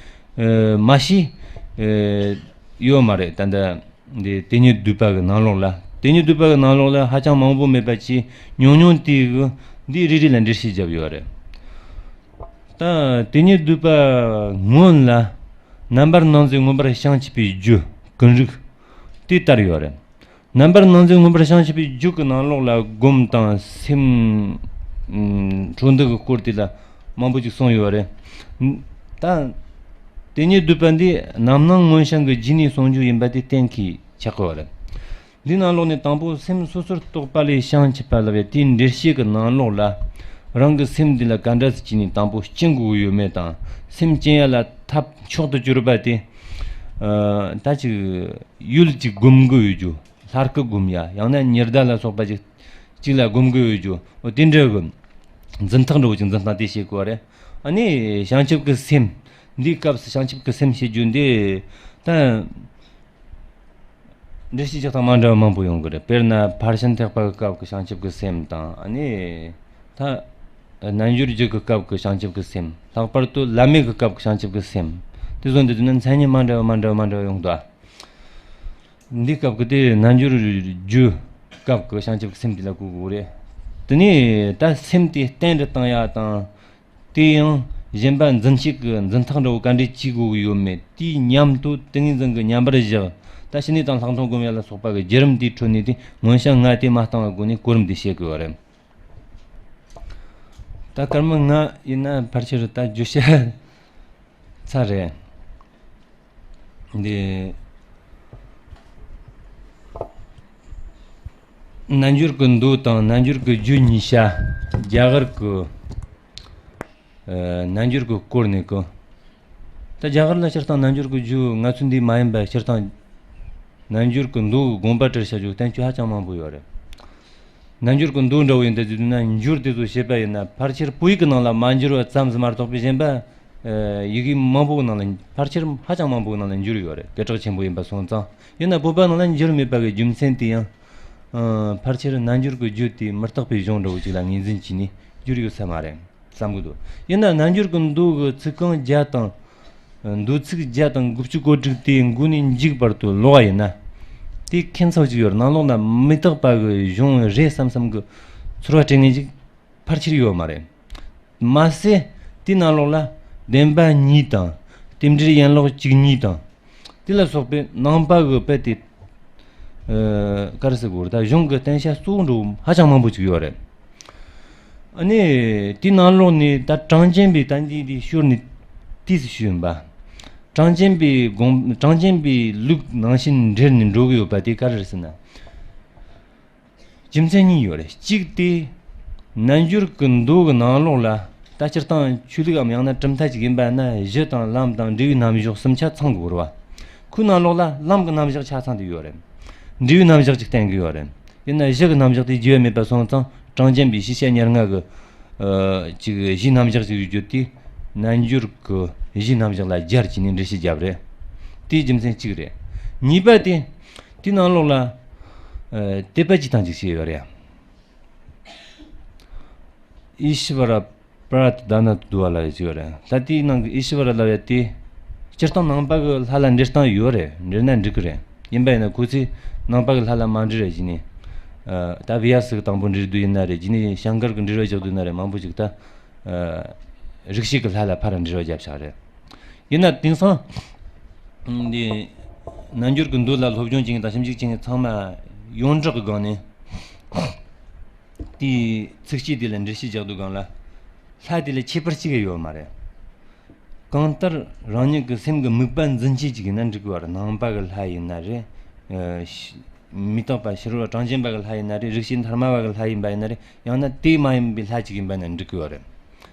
ཨ། མ་ཤེས། ཨ། ཡོད་མ་རེད། ད་ལྟ་འདི་དེ་ཉིད་སྡུད་པ་གི་ནང་ལོགས་ལ། དེ་ཉིད་སྡུད་པ་གི་ནང་ལོགས་ལ་ཧ་ཅང་མང་པོ་མེད་པ་ཅིག་ཉུང་ཉུང་དེ་གི་འདི་རེ་རེ་ལ་འགྲེལ་བཤད་བརྒྱབ་ཡོད་རེད། ད་དེ་ཉིད་སྡུད་པ་སྔོན་ལ་རྣམ་པར་སྣང་མཛད་མངོན་པར་བྱང་ཆུབ་པའི་རྒྱུ་ཀུན་རིག་དེ་ལྟར་ཡོད་རེད། རྣམ་པར་སྣང་མཛད་མངོན་པར་བྱང་ཆུབ་པའི་རྒྱུད་ཀྱི་ནང་ལོགས་ལ་སྒོམ་དང་སེམས། ཨ། འཕྲོ་འདུ་གི་སྐོར་དེ་ལ་མང་པོ་ཅིག་གསུངས་ཡོད་རེད། ད་དེ་ཉིད་སྡུད་པ་འདི་རྣམ་སྣང་མངོན་བྱང་གི་རྗེས་ནས་གསུངས་རྒྱུ་ཡིན་པ་དེ་གཏན་འཁེལ་ཆགས་ཀྱི་ཡོད་རེད། འདི་ནང་ལོགས་ནས་དང་པོ་སེམས་སོ་སོར་རྟོག་པ་ལས་བྱང་ཆུབ་པ་ལབ་པའི་དེའི་འགྲེལ་བཤད་ཀྱི་ནང་ལོགས་ལ། ཨ། རང་གི་སེམས་འདི་ལ་ག་འདྲ་སེ་བྱས་ནས་དང་པོ་སྐྱེ་དགོས་ཀྱི་ཡོད་མེད་དང་། སེམས་སྐྱེ་ཡ་ལ་ཐབས་མཆོག་ཏུ་གྱུར་པ་དེ། ཨ། ད་ཅིག་ཡུལ་ཅིག་སྒོམ་གི་ཡོད་རྒྱུ། ལྷ་སྐུ་སྒོམ་ཡ། ཡང་ན་ཉི་ཟླ་ལ་སོགས་པ་ཅིག་ཅིག་ལ་སྒོམ་གི་ཡོད་རྒྱུ། འོ། དེ་འདྲ་གི་འཛིན་ཐག་འདྲ་བོ་ཅིག་འཛིན་སྟངས་དེ་བྱེད་དགོས་པ་རེད། ཨ་ནི་བྱང་ཆུབ་ཀྱི་སེམས། འདིའི་སྐབས་སུ་བྱང་ཆུབ་ཀྱི་སེམས་བྱེད་རྒྱུ་འདི་ད། འགྲེལ་བཤད་རྒྱག་སྟངས་མ་འདྲ་བ་མང་པོ་ཡོང་གི་རེད། དཔེར་ན་ཕར་ཕྱིན་ཐེག་པ་གི་སྐབས་ཀྱི་བྱང་ཆུབ་ཀྱི་སེམས་དང་། ཨ་ནི་ད་རྣལ་འབྱོར་རྒྱུད་ཀྱི་སྐབས་ཀྱི་བྱང་ཆུབ་ཀྱི་སེམས། ལྷག་པར་དུ་བླ་མེད་ཀྱི་སྐབས་ཀྱི་བྱང་ཆུབ་ཀྱི་སེམས། དེ་ཚོ་འདི་དུས་ན་མཚན་ཉིད་མ་འདྲ་བ་མ་འདྲ་བ་མ་འདྲ་བ་ཡོང་འདུག། འདིའི་སྐབས་ཀྱི་དེ་རྣལ་འབྱོར་རྒྱུད་སྐབས་ཀྱི་བྱང་ཆུབ་ཀྱི་སེམས་དེ་ལ་གོ་དགོས་རེད། དེ་ནས་ད་སེམས་དེ་བརྟན་དུ་བཏང་ཡ་དང་། དེ་ཡང་གཞན་པ་འཛིན་བྱེད་ཀྱི་འཛིན་ཐག་འདྲ་བོ་ག་འདྲས་བྱེད་དགོས་ཀྱི་ཡོད་མེད། དེའི་མཉམ་དུ་ཏིང་ངེ་འཛིན་གྱི་མཉམ་པར་བཞག། ད་ཕྱི་ནས་དང་ལྷག་མཐོང་སྒོམ་ཡ་ལ་སོགས་པ་གི་བརྒྱུད་རིམ་དེའི་ཁྲོད་ནས་དེ་མངོན་བྱང་ལྔ་དེ་མ་བཏང་བའི་སྒོ་ནས་གོ་རིམ་དེ་བཤད་དགོས་པ་རེད། ད་སྐར་མ་ལྔ་ཡིན་ན་ཕལ་ཆེར་ད་བརྗོད་བྱ་ཚར་རེད། འདི། རྣལ་འབྱོར་གྱི་མདོ་དང་རྣལ་འབྱོར་གྱི་རྒྱུད་གཉིས་ཆ། རྒྱ་གར་གྱི། ཨ། རྣལ་འབྱོར་གྱི་སྐོར་ནས་གོ། ད་རྒྱ་གར་ལ་སྤྱིར་བཏང་རྣལ་འབྱོར་གྱི་རྒྱུད་ང་ཚོ་འདི་མ་ཡིན་པ་སྤྱིར་བཏང་། རྣལ་འབྱོར་གྱི་མདོ་གི་དགོངས་པ་བྲལ་བྱ་རྒྱུ་བསྟན་བཅོས་ཧ་ཅང་མང་པོ་ཡོད་རེད། རྣལ་འབྱོར་གྱི་མདོ་འདྲ་བོ་ཡིན་ད་ཟེར་དུས་ན། འབྱོར་དེ་ཚོ་བཤད་པ་ཡིན་ན་ཕལ་ཆེར་བོད་ཡིག་གི་ནང་ལ་མ་འབྱོར་བ་ཙམ་ཟིག་མ་གཏོགས་པའི་གཞན་པ། ཨ། ཡི་གེ་མང་པོ་གི་ནང་ལ། ཕལ་ཆེར་ཧ་ཅང་མང་པོ་གི་ནང་ལ་འབྱོར་ཡོད་རེད། སྐད་གྲགས་ཆེན་པོ་ཡིན་པ་སོང་ཙང་། ཡིན་ན་བོད་པ་ནང་ལ་འབྱོར་མེད་པ་གི་རྒྱུ་མཚན་དེ་ཡང་། ཨ། ཕལ་ཆེར་རྣལ་འབྱོར་གྱི་རྒྱུད་དེ་མུ་སྟེགས་པའི་གཞུང་འདྲ་བོ་ཅིག་ལ་ངོས་འཛིན་བྱས་ནས་འབྱོར་ཡོད་ས་མ་རེད་བསམ་གི་འདུག། ཡིན་ན་རྣལ་འབྱོར་གྱི་མདོ་གི་ཚིག་རྐང་བརྒྱ་དང་། མདོ་ཚིག་བརྒྱ་དང་དགུ་བཅུ་གོ་དྲུག་དེ་མགོ་ནས་མཇུག་བར་དུ་ཀློག་པ་ཡིན་ན། དེ་ཁྱད་མཚར་ཅིག་ཡོད་རེད། ནང་ལོགས་ན་མུ་སྟེགས་པ་གི་གཞུང་རེད་བསམ་བསམ་གི་ཚོར་བ་སྤྲད་མཁན་ཅིག་ཕལ་ཆེར་ཡོད་མ་རེད། མ་ཟད་དེའི་ནང་ལོགས་ལ་བདེན་པ་གཉིས་དང་། རྟེན་འབྲེལ་ཡན་ལག་བཅུ་གཉིས་དང་། དེ་ལ་སོགས་པའི་ནང་པ་གི་དཔེ་དེ། ཨ། ག་རེ་ཟེར་དགོས་རེད། ད་གཞུང་གི་བསྟན་བྱ་གཙོ་བོ་འདྲ་བོ་ཧ་ཅང་མང་པོ་ཅིག་ཡོད་རེད། ཨ་ནི་དེའི་ནང་ལོགས་ནས་ད་གྲངས་ཅན་པའི། ད་འདི་འདི་ཤོར་ནས་ཏོག་ཙམ་ཞུས་ཡིན་པ། གྲངས་ཅན་པའི་དགོངས། གྲངས་ཅན་པའི་ལུགས་ནང་བཞིན་འགྲེལ་ནས་འགྲོ་གི་ཡོད་པ་དེ་ག་རེ་རེད་ཟེར་ན། རྒྱུ་མཚན་གཉིས་ཡོད་རེད། གཅིག་དེ། རྣལ་འབྱོར་གྱི་མདོ་གི་ནང་ལོགས་ལ། ད་སྤྱིར་བཏང་ཆོས་ལུགས་འམ་ཡང་ན་གྲུབ་མཐའ་ཅིག་ཡིན་པ་ན་གཞི་དང་ལམ་དང་འབྲས་བུའི་རྣམ་གཞག་གསུམ་ཆ་ཚང་དགོས་རེད་བ། ཁོའི་ནང་ལོགས་ལ་ལམ་གྱི་རྣམ་གཞག་ཆ་ཚང་དེ་ཡོད་རེད། འབྲས་བུའི་རྣམ་གཞག་ཅིག་བསྟན་གྱི་ཡོད་རེད། ཡིན་ན་གཞི་གི་རྣམ་གཞག་དེ་རྒྱུས་མེད་པ་སོང་ཙང་། གྲངས་ཅན་པའི་ཤེས་བྱ་ཉེར་ལྔ་གི། ཨ། ཅིག་གཞིའི་རྣམ་གཞག་ཅིག་ཡོད་རྒྱུ་དེ། རྣལ་འབྱོར་གྱི་གཞིའི་རྣམ་གཞག་ལ་སྦྱར་བྱས་ནས་འགྲེལ་བཤད་བརྒྱབ་རེད། དེའི་རྒྱུ་མཚན་གཅིག་རེད། གཉིས་པ་དེ། དེའི་ནང་ལོགས་ལ། ཨ། དད་པ་བྱེད་སྟངས་ཅིག་བཤད་ཡོད་རེད། ཨི་ཤི་བ་ར་པྲ་ཏི་དཱ་ན་དུ་བ་ལབ་ཡ་ཅིག་ཡོད་རེད། ད་དེའི་ནང་གི་ཨི་ཤི་བ་ར་ལབ་ཡ་དེ། སྤྱིར་བཏང་ནང་པ་གི་ལྷ་ལ་འབྲེལ་སྟངས་ཡོད་རེད། འབྲེལ་ན་འགྲིག་གི་རེད། ཡིན་པ་ཡིན་ན་ཁོ་ཚོས་ནང་པ་གི་ལྷ་ལ་མ་འབྲེལ་བ་བྱས་ནས། ཨ། ད་བི་ཡ་སི་གི་དང་པོ་འབྲེལ་དུས་ཡིན་ན་རེད། རྗེས་ནས་ཤང་ཀར་གི་འབྲེལ་བ་རྒྱག་དུས་ན་རེད། མང་པོ་ཅིག་ད། ཨ། རིག་བྱེད་ཀྱི་ལྷ་ལ་ཕར་འབྲེལ་བ་བརྒྱབ་བཞག་རེད། ཡིན་ན་དེང་སང་འདི་རྣལ་འབྱོར་གྱི་མདོ་ལ་སློབ་སྦྱོང་བྱེད་མཁན་དང་ཞིབ་འཇུག་བྱེད་མཁན་ཚང་མ་ཡོངས་གྲགས་ཀྱི་སྒང་ནས། དེའི་ཚིགས་བཅད་དེ་ལ་འགྲེལ་བཤད་རྒྱག་དུས་སྒང་ལ། ལྷ་དེ་ལ་ཁྱད་པར་གཅིག་ཡོད་མ་རེད། གང་ལྟར་རང་ཉིད་ཀྱི་སེམས་ཀྱི་དམིགས་པ་འཛིན་བྱེད་ཅིག་ཡིན་ན་འགྲིག་གི་ཡོད་རེད། ནང་པ་གི་ལྷ་ཡིན་ན་རེད། ཨ། ཤ། མི་རྟག་པ་ཕྱི་རོལ་གྲངས་ཅན་པ་གི་ལྷ་ཡིན་ན་རེད། རིག་བྱེད་མཐའ་དམའ་བ་གི་ལྷ་ཡིན་པ་ཡིན་ན་རེད། ཡང་ན་དེ་མ་ཡིན་པའི་ལྷ་ཅིག་ཡིན་པ་ན་འགྲིག་གི་ཡོད་རེད།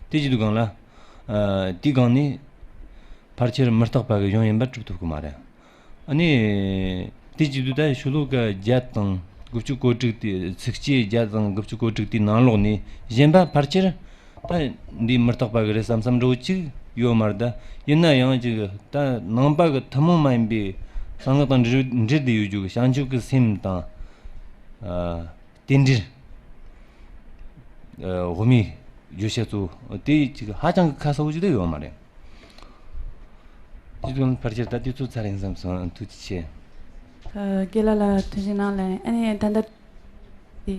དེ་བྱེད་དུས་སྒང་ལ། ཨ། དེའི་སྒང་ནས་ཕལ་ཆེར་མི་རྟག་པ་གི་གཞུང་ཡིན་པ་གྲུབ་ཐུབ་ཀྱི་མ་རེད། ཨ་ནི། དེ་བྱེད་དུས་ད་ཤོ་ལོ་ཀ་བརྒྱ་དང་དགུ་བཅུ་གོ་དྲུག་དེ། ཚིགས་བཅད་བརྒྱ་དང་དགུ་བཅུ་གོ་དྲུག་དེའི་ནང་ལོགས་ནས་གཞན་པ་ཕལ་ཆེར་ད་འདི་མི་རྟག་པ་གི་རེད་བསམ་བསམ་འདྲ་བོ་ཅིག་ཡོད་མ་རེད། ད་ཡིན་ན་ཡང་ཅིག་ད་ནང་པ་གི་ཐུན་མོང་མ་ཡིན་པའི་གསང་སྔགས་དང་འབྲེལ་འབྲེལ་བསྡད་ཡོད་རྒྱུ་གི་བྱང་ཆུབ་ཀྱི་སེམས་དང་། ཨ། རྟེན་འབྲེལ། ཨ། དབུ་མའི་བརྗོད་བྱ་གཙོ་བོ་དེ་ཅིག་ཧ་ཅང་གི་ཁ་གསལ་པོ་ཅིག་ད་ཡོད་མ་རེད། དེ་དོན་ཕལ་ཆེར་ད་དུས་ཚོད་ཚར་ཡིན་བསམ་སོང་། ཐུགས་རྗེ་ཆེ། ཨ། རྒན་ལགས་ལ་ཐུགས་རྗེ་གནང་ལགས། ཨ་ནི་ད་ལྟ་དེ་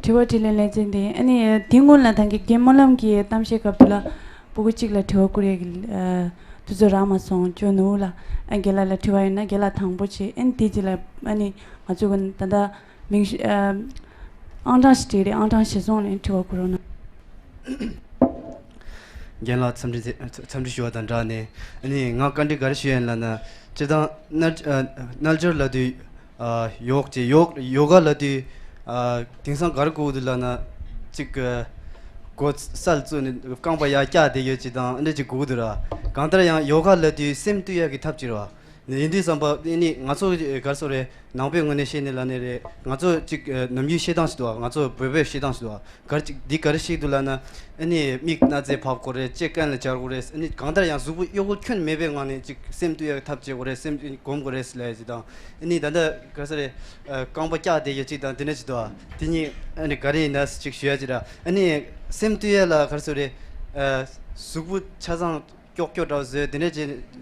དྲི་བ་དྲིས་ལན་ལེ་ཚན་དེ། ཨ་ནི་དེ་སྔོན་ལ་ད་གིན་རྒན་སྨོན་ལམ་གྱི་གཏམ་བཤད་སྐབས་དུས་ལ་སྤུ་གུ་གཅིག་ལ་དྲི་བ་བསྐུར་ཡས་ཀྱི། ཨ། དུས་ཚོད་རག་མ་སོང་། ཁྱོད་ནུ་ལ། ཨ། རྒན་ལགས་ལ་དྲི་བ་ཡོད་ན་རྒན་ལགས་དང་པོ་བྱེད། ཨ་ནི་དེ་རྗེས་ལ་ཨ་ནི་ང་ཚོ་གི་ད་ལྟ་མིང་ཞུ། ཨ། ཨང་གྲངས་ཤིག་བྲིས་རེད། ཨང་གྲངས་ཞིག་བཟུང་ནས་དྲི་བ་བསྐུར་རོགས་གནང་། རྒན་ལགས་འཚམས་འདྲི། འཚམས་འདྲི་ཞུ་བ་དང་སྦྲགས་ནས། ཨ་ནི་ང་བཀའ་འདྲི་ག་རེ་ཞུ་ཡ་ཡིན་ལབ་ན། སྤྱིར་བཏང་རྣལ། ཨ། རྣལ་འབྱོར་ལབ་དུས། ཨ། ཡོག་ཅེས་ཡོག་ཡོ་ག་ལབ་དུས། ཨ། དེང་སང་ག་རེ་གོ་གི་འདུག་ལབ་ན། གཅིག་ཨ། སྒོ་ས་ལ་བཙུགས་ནས་རྐང་པ་ཡར་བཀྱགས་བསྡད་ཡོད་ཅིག་དང་ཨ་འདྲ་ཅིག་དགོས་ཀྱི་འདུག་ར། གང་ལྟར་ཡང་ཡོ་ག་ལབ་དུས་སེམས་བཏུལ་ཡག་གི་ཐབས་ཅིག་རེད་བ། ཡིན་དུས་ཙམ་པ་ཨ་ནི་ང་ཚོ་ག་རེ་ཟེར་དགོས་རེད། ནང་པའི་ངོས་ནས་བཤད་ནས་ལབ་ནས་རེད། ང་ཚོ་གཅིག་ནམ་རྒྱུན་བཤད་སྟངས་ཤིག་འདུག་བ། ང་ཚོ་བོད་པའི་བཤད་སྟངས་ཤིག་འདུག་བ། ག་རེ་གཅིག་འདི་ག་རེ་བཤད་ཀྱི་འདུག་ལབ་ན། ཨ་ནི་མིག་སྣ་རྩེ་ཕབ་དགོས་རེད། ལྕེ་རྐན་ལ་སྦྱར་དགོས་རེད། ཨ་ནི་གང་ལྟར་ཡང་གཟུགས་པོ་གཡོ་འགུལ་ཁྱོན་མེད་པའི་ངང་ནས་གཅིག་སེམས་བཏུལ་ཡག་གི་ཐབས་བྱེད་དགོས་རེད། སེམས་སྒོམ་དགོས་རེད་ལབ་ཡག་ཅིག་དང་། ཨ་ནི་ད་ལྟ་ག་རེ་ཟེར་རེད། རྐང་པ་བཀྱགས་བསྡད་ཡག་ཅིག་དང་དེ་འདྲ་ཅིག་འདུག་བ། དེ་གཉིས་ཨ་ནི་ག་རེ་ཡིན་ན་ཅིག་ཞུ་ཡག་ཅིག་ར། ཨ་ནི་སེམས་བཏུལ་ཡག་ལ་ག་རེ་ཟེར་རེད། གཟུགས་པོ་ཆ་ཚང་ཀྱོག་ཀྱོག་འདྲ་བོ་བཟོས་དེ་འདྲ་བྱས་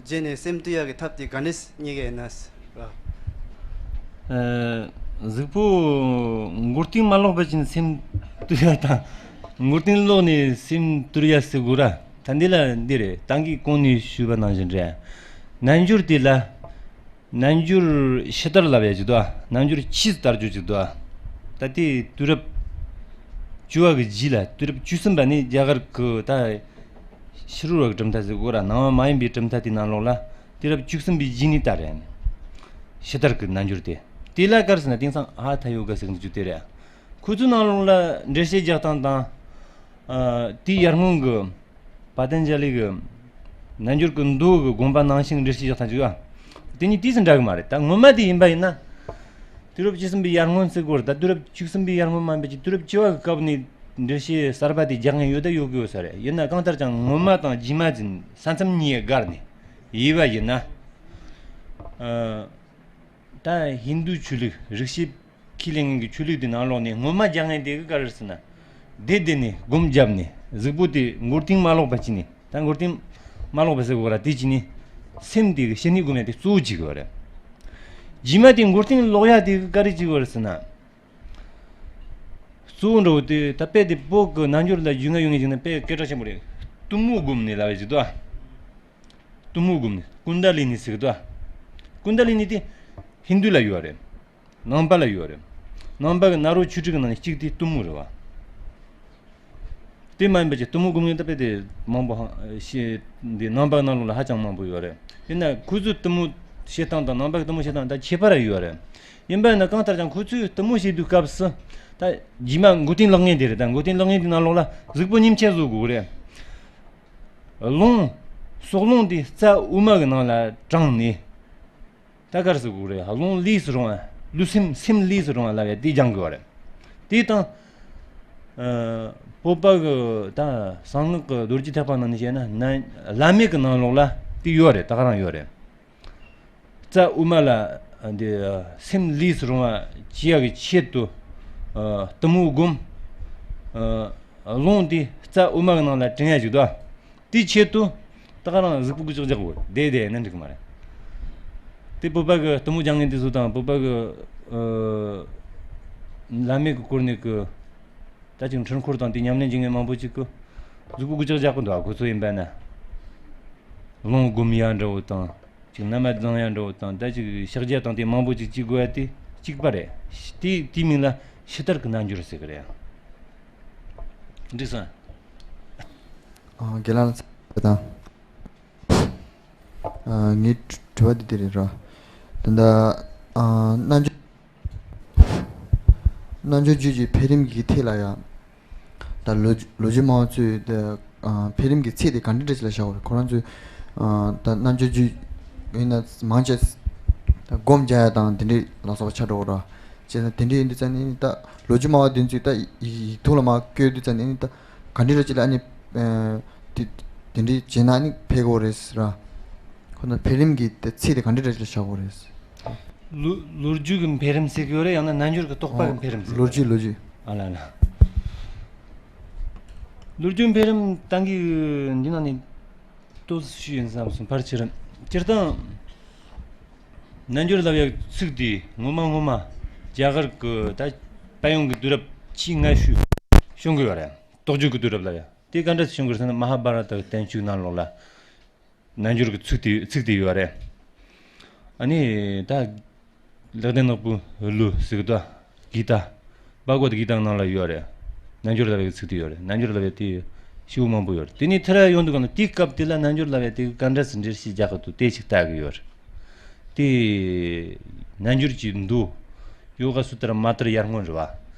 བྱས་ནས་སེམས་བཏུལ་ཡག་གི་ཐབས་དེ་ག་འདྲས་རྙེད་ཀྱི་ཡིན་ན། ཨ། གཟུགས་པོ་མགོ་རྟིང་མ་ལོག་པ་ཅིན་སེམས་བཏུལ་ཡག་དང་། མགོ་རྟིང་ལོག་ནས་སེམས་བཏུལ་ཡག་ཟེར་དགོས་ར། ད་འདི་ལ་འདི་རེད། ད་གིན་གོང་ནས་ཞུས་པ་ནང་བཞིན་རེད། རྣལ་འབྱོར་དེ་ལ། རྣལ་འབྱོར་ཕྱི་དར་ལབ་ཡག་ཅིག་འདུག་ཨ། རྣལ་འབྱོར་ཕྱིས་དར་རྒྱུ་ཅིག་འདུག་ཨ། ད་ལྟའི་དུས་རབས་བཅུ་བ་གི་རྗེས་ལ་དུས་རབས་བཅུ་གསུམ་པ་ནས་རྒྱ་གར་གི་ད་ཕྱི་རོལ་བ་གི་གྲུབ་མཐའ་ཟེར་དགོས་ར། ནང་པ་མ་ཡིན་པའི་གྲུབ་མཐའ་དེའི་ནང་ལོགས་ལ་དུས་རབས་བཅུ་གསུམ་པའི་རྗེས་ནས་དར་རེད། ཕྱི་དར་གི་རྣལ་འབྱོར་དེ། དེ་ལ་ག་རེ་ཟེར་ན་དེང་སང་ཧ་ཐ་ཡོ་ག་ཟེར་གི་འདུག་རྒྱུ་དེ་རེད། ཁོ་ཚོའི་ནང་ལོགས་ལ་འགྲེལ་བཤད་རྒྱག་སྟངས་དང་། ཨ། དེའི་ཡར་སྔོན་གི་པ་ཏན་ཇ་ལི་གི་རྣལ་འབྱོར་གྱི་མདོ་གི་དགོངས་པ་ནང་བཞིན་འགྲེལ་བཤད་རྒྱག་སྟངས་ཅིག་ཡོད། དེ་གཉིས་ཏོག་ཙམ་འདྲ་གི་མ་རེད། ད་ངོ་མ་དེ་ཡིན་པ་ཡིན་ན། དུས་རབས་བཅུ་གསུམ་པའི་ཡར་སྔོན་ཟེར་དགོས་རེད། ད་དུས་རབས་བཅུ་གསུམ་པའི་ཡར་སྔོན་མ་ཡིན་པ་ཅིག་དུས་རབས་བཅུ་བ་གི་སྐབས་ནས་འགྲེལ་བཤད་གསར་པ་དེ་རྒྱག་མཁན་ཡོད་ད་ཡོད་གི་ཡོད་ས་རེད། ཡིན་ན་གང་ལྟར་ཀྱང་ངོ་མ་དང་རྗེས་མ་ཟིན་ས་མཚམས་གཉིས་བགར་ནས་ཡིན་པ་ཡིན་ན། ཨ། ད་ཧིན་རྡུ་ཆོས་ལུགས་རིག་བྱེད་ཁས་ལེན་མཁན་གྱི་ཆོས་ལུགས་དེ་ནང་ལོགས་ནས་ངོ་མ་རྒྱག་མཁན་དེ་གི་ག་རེ་ཟེར་ན། བསྡད་བསྡད་ནས་སྒོམ་བརྒྱབ་ནས་གཟུགས་པོ་དེ་མགོ་རྟིང་མ་ལོག་པ་བྱས་ནས། ད་མགོ་རྟིང་མ་ལོག་པ་ཟེར་དགོས་ར། དེ་བྱས་ནས་སེམས་དེ་གི་ཕྱི་ནས་སྒོམ་ཡག་དེ་གཙོ་བོ་བྱེད་དགོས་རེད། རྗེས་མ་དེ་མགོ་རྟིང་ལོག་ཡག་དེ་གི་ག་རེ་བྱེད་དགོས་རེད་ཟེར་ན། གཙོ་བོ་འདྲ་བོ་དེ་ད་དཔེ་དེ་བོད་ཀྱི་རྣལ་འབྱོར་ལ་རྒྱུས་མངའ་ཡོད་མཁན་ཞིག་ན་དཔེ་སྐད་གྲགས་ཆེན་པོ་རེད། གཏུམ་མོ་སྒོམ་ནས་ལབ་ཡག་ཅིག་འདུག་ཨ། གཏུམ་མོ་སྒོམ་ནས་ཀུན་ད་ལི་ནི་ཟེར་གི་འདུག་ཨ། ཀུན་ད་ལི་ནི་དེ་ཧིན་རྡུ་ལ་ཡོད་རེད། ནང་པ་ལ་ཡོད་རེད། ནང་པ་གི་ནཱ་རོ་ཆོས་དྲུག་གི་ནང་ནས་གཅིག་དེ་གཏུམ་མོ་རེད་བ། དེ་མ་ཡིན་པ་ཅིག་གཏུམ་མོ་སྒོམ་མཁན་ད་དཔེ་དེ་མང་པོ་ཧ་ཤེས། འདི་ནང་པ་ནང་ལོགས་ལ་ཧ་ཅང་མང་པོ་ཡོད་རེད། ཡིན་ན་ཁོ་ཚོའི་གཏུམ་མོ་བྱེད་སྟངས་དང་ནང་པ་གི་གཏུམ་མོ་བྱེད་སྟངས་ད་ཁྱད་པར་ཡོད་རེད། ཡིན་པ་ཡིན་ན་གང་ལྟར་ཀྱང་ཁོ་ཚོས་གཏུམ་མོ་བྱེད་དུས་སྐབས་སུ་ད་རྗེས་མ་མགོ་རྟིང་ལོག་མཁན་དེ་རེད། ད་མགོ་རྟིང་ལོག་མཁན་དེ་ནང་ལོགས་ལ་གཟུགས་པོ་ཉིན་མཚན་བཟོ་དགོས་རེད། རླུང་། སྲོག་རླུང་དེ་རྩ་དབུ་མ་གི་ནང་ལ་དྲངས་ནས། ད་ག་རེ་ཟེར་དགོས་རེད། རླུང་ལུས་སུ་རུང་བ། ལུས་སེམས་སེམས་ལུས་སུ་རུང་བ་ལབ་ཡག་དེ་སྦྱང་དགོས་པ་རེད། དེ་དང་། ཨ། བོད་པ་གི་ད་གསང་སྔགས་ཀྱི་རྡོ་རྗེ་ཐེག་པ་ནང་ནས་བཤད་ན་ན་བླ་མེད་ཀྱི་ནང་ལོགས་ལ་དེ་ཡོད་རེད། ད་ག་རང་ཡོད་རེད། རྩ་དབུ་མ་ལ་འདི་སེམས་ལུས་སུ་རུང་བ་བྱེད་ཡག་གི་ཆེད་དུ། ཨ། གཏུམ་མོ་སྒོམ། ཨ། རླུང་དེ་རྩ་དབུ་མ་གི་ནང་ལ་དྲན་ཡག་ཅིག་འདུག་ཨ། དེའི་ཆེད་དུ་ད་ག་རང་གཟུགས་པོ་གི་ཅག་ཅག་གོ་བསྡད་བསྡད་ན་འགྲིག་གི་མ་རེད། དེ་བོད་པ་གི་གཏུམ་མོ་སྦྱང་མཁན་དེ་ཚོ་དང་བོད་པ་གི་ཨ། བླ་མེད་ཀྱི་སྐོར་ནས་གི་ད་ཅིག་འཕྲུལ་འཁོར་དང་དེ་ཉམས་ལེན་བྱེད་མཁན་མང་པོ་ཅིག་གི་གཟུགས་པོ་གི་ཅག་ཅག་གི་འདུག་ཨ། ཁོ་ཚོ་ཡིན་པ་ན་རླུང་སྒོམ་ཡག་འདྲ་བོ་དང་། ཅིག་ན་མ་བརྫང་ཡག་འདྲ་བོ་དང་། ད་ཅིག་ཕྱག་རྒྱ་དང་དེ་མང་པོ་ཅིག་བྱེད་དགོས་ཡ་དེ་གཅིག་པ་རེད། དེ་དེའི་མིང་ལ་ཕྱི་དར་གྱི་རྣལ་འབྱོར་ཟེར་གི་རེད། འགྲིག་སོང་། ཨ། དགེ་ལགས་ལ་ཚ་དང་། ཨ། ངའི་དྲི་བ་འདི་འདི་རེད་ར། ད་ལྟ། ཨ། རྣལ་འབྱོར། རྣལ་འབྱོར་རྒྱུད་ཀྱི་འཕེལ་རིམ་གྱི་ཐད་ལ་ཡང་། ད་ལོ་ལོ་རྒྱུས་སྨྲ་བ་ཚོས་ད་ཨ་འཕེལ་རིམ་གྱི་ཚད་དེ་ག་འདྲ་འདྲ་ཞིག་ལ་བཞག་པ་རེད། ཁོ་རང་ཚོས་ཨ་ད་རྣལ་འབྱོར་རྒྱུད་ཡིན་ན་མང་ཆེ་ད་སྒོམ་རྒྱག་ཡ་དང་དེ་འདྲའི་ལ་སོགས་པ་ཆགས་འགྲོ་གི་རེད། བྱས་ཙང་དེ་འདྲ་ཡིན་དུས་ཙང་ནས་ད་ལོ་རྒྱུས་སྨྲ་བ་དེ་ཚོས་ད་ཡིག་ཡིག་ཐོག་ལ་མར་བཀོད་དུས་ཙང་ནས་ད་ག་འདྲ་འདྲ་ཅིག་ལ་ཨ་ནི་ཨ་དེ་དེ་འདྲ་བྱས་ན་ཨ་ནི་འཕེལ་གི་རེད་ཟེར་ར། ཁོ་ན་འཕེལ་རིམ་གྱི་ད་ཚད་དེ་ག་འདྲ་འདྲ་ཅིག་ལ་བཞག་གི་རེད། ལོ་ལོ་རྒྱུས་ཀྱི་འཕེལ་རིམ་ཟེར་གྱི་ཡོད་རེད། ཡང་ན་རྣལ་འབྱོར་གྱི་རྟོགས་པ་གི་འཕེལ་རིམ་ཟེར་གྱི་ཡོད་རེད། ལོ་རྒྱུས་ལོ་རྒྱུས། ཨ་ལ་ལ། ལོ་རྒྱུས་འཕེལ་རིམ་ད་གིན་འདི་ནང་ནས་ཏོག་ཙམ་ཞུས་ཡིན་བསམ་སོང་། ཕལ་ཆེར་སྤྱིར་བཏང་རྣལ་འབྱོར་ལབ་ཡག་ཚིག་དེ་ངོ་མ་ངོ་མ་རྒྱ་གར་གྱི་ད་དཔལ་ཡོན་གྱི་དུས་རབས་ཆེས་སྔ་ཤོས་བྱུང་གི་ཡོད་རེད། རྟོགས་བརྗོད་ཀྱི་དུས་རབས་ལབ་ཡག་དེ་ག་འདྲ་བྱུང་གི་རེད་ཟེར་ན། མ་ཧཱ་བྷ་ར་ཏ་གི་བསྟན་བཅོས་ནང་ལོགས་ལ། རྣལ་འབྱོར་གྱི་ཚིག་དེ་ཚིག་དེ་ཡོད་རེད། ཨ་ནི་ད་ལེགས་ལྡན་ནག་པོའི་གླུ་ཟེར་གི་འདུག་ག། གི་ཏ། བྷ་ག་བད་གི་ཏ་ནང་ལ་ཡོད་རེད། རྣལ་འབྱོར་ལབ་ཡག་གི་ཚིག་དེ་ཡོད་རེད། རྣལ་འབྱོར་ལབ་ཡག་དེ་ཞེ་པོ་མང་པོ་ཡོད་རེད། དེ་ནས་ཐར་ཡག་ཡོང་དུས་ག་ན་དེའི་སྐབས་དེ་ལ་རྣལ་འབྱོར་ལབ་ཡག་དེ་ག་འདྲ་སེ་འགྲེལ་བཤད་རྒྱག་གི་འདུག་དེ་ཅིག་ལྟ་གི་ཡོད་རེད། དེ་རྣལ་འབྱོར་གྱི་མདོ་ཡོ་ག་སུ་ཏྲ་མ་ཏྲ་ཡར་སྔོན་རེད་བ།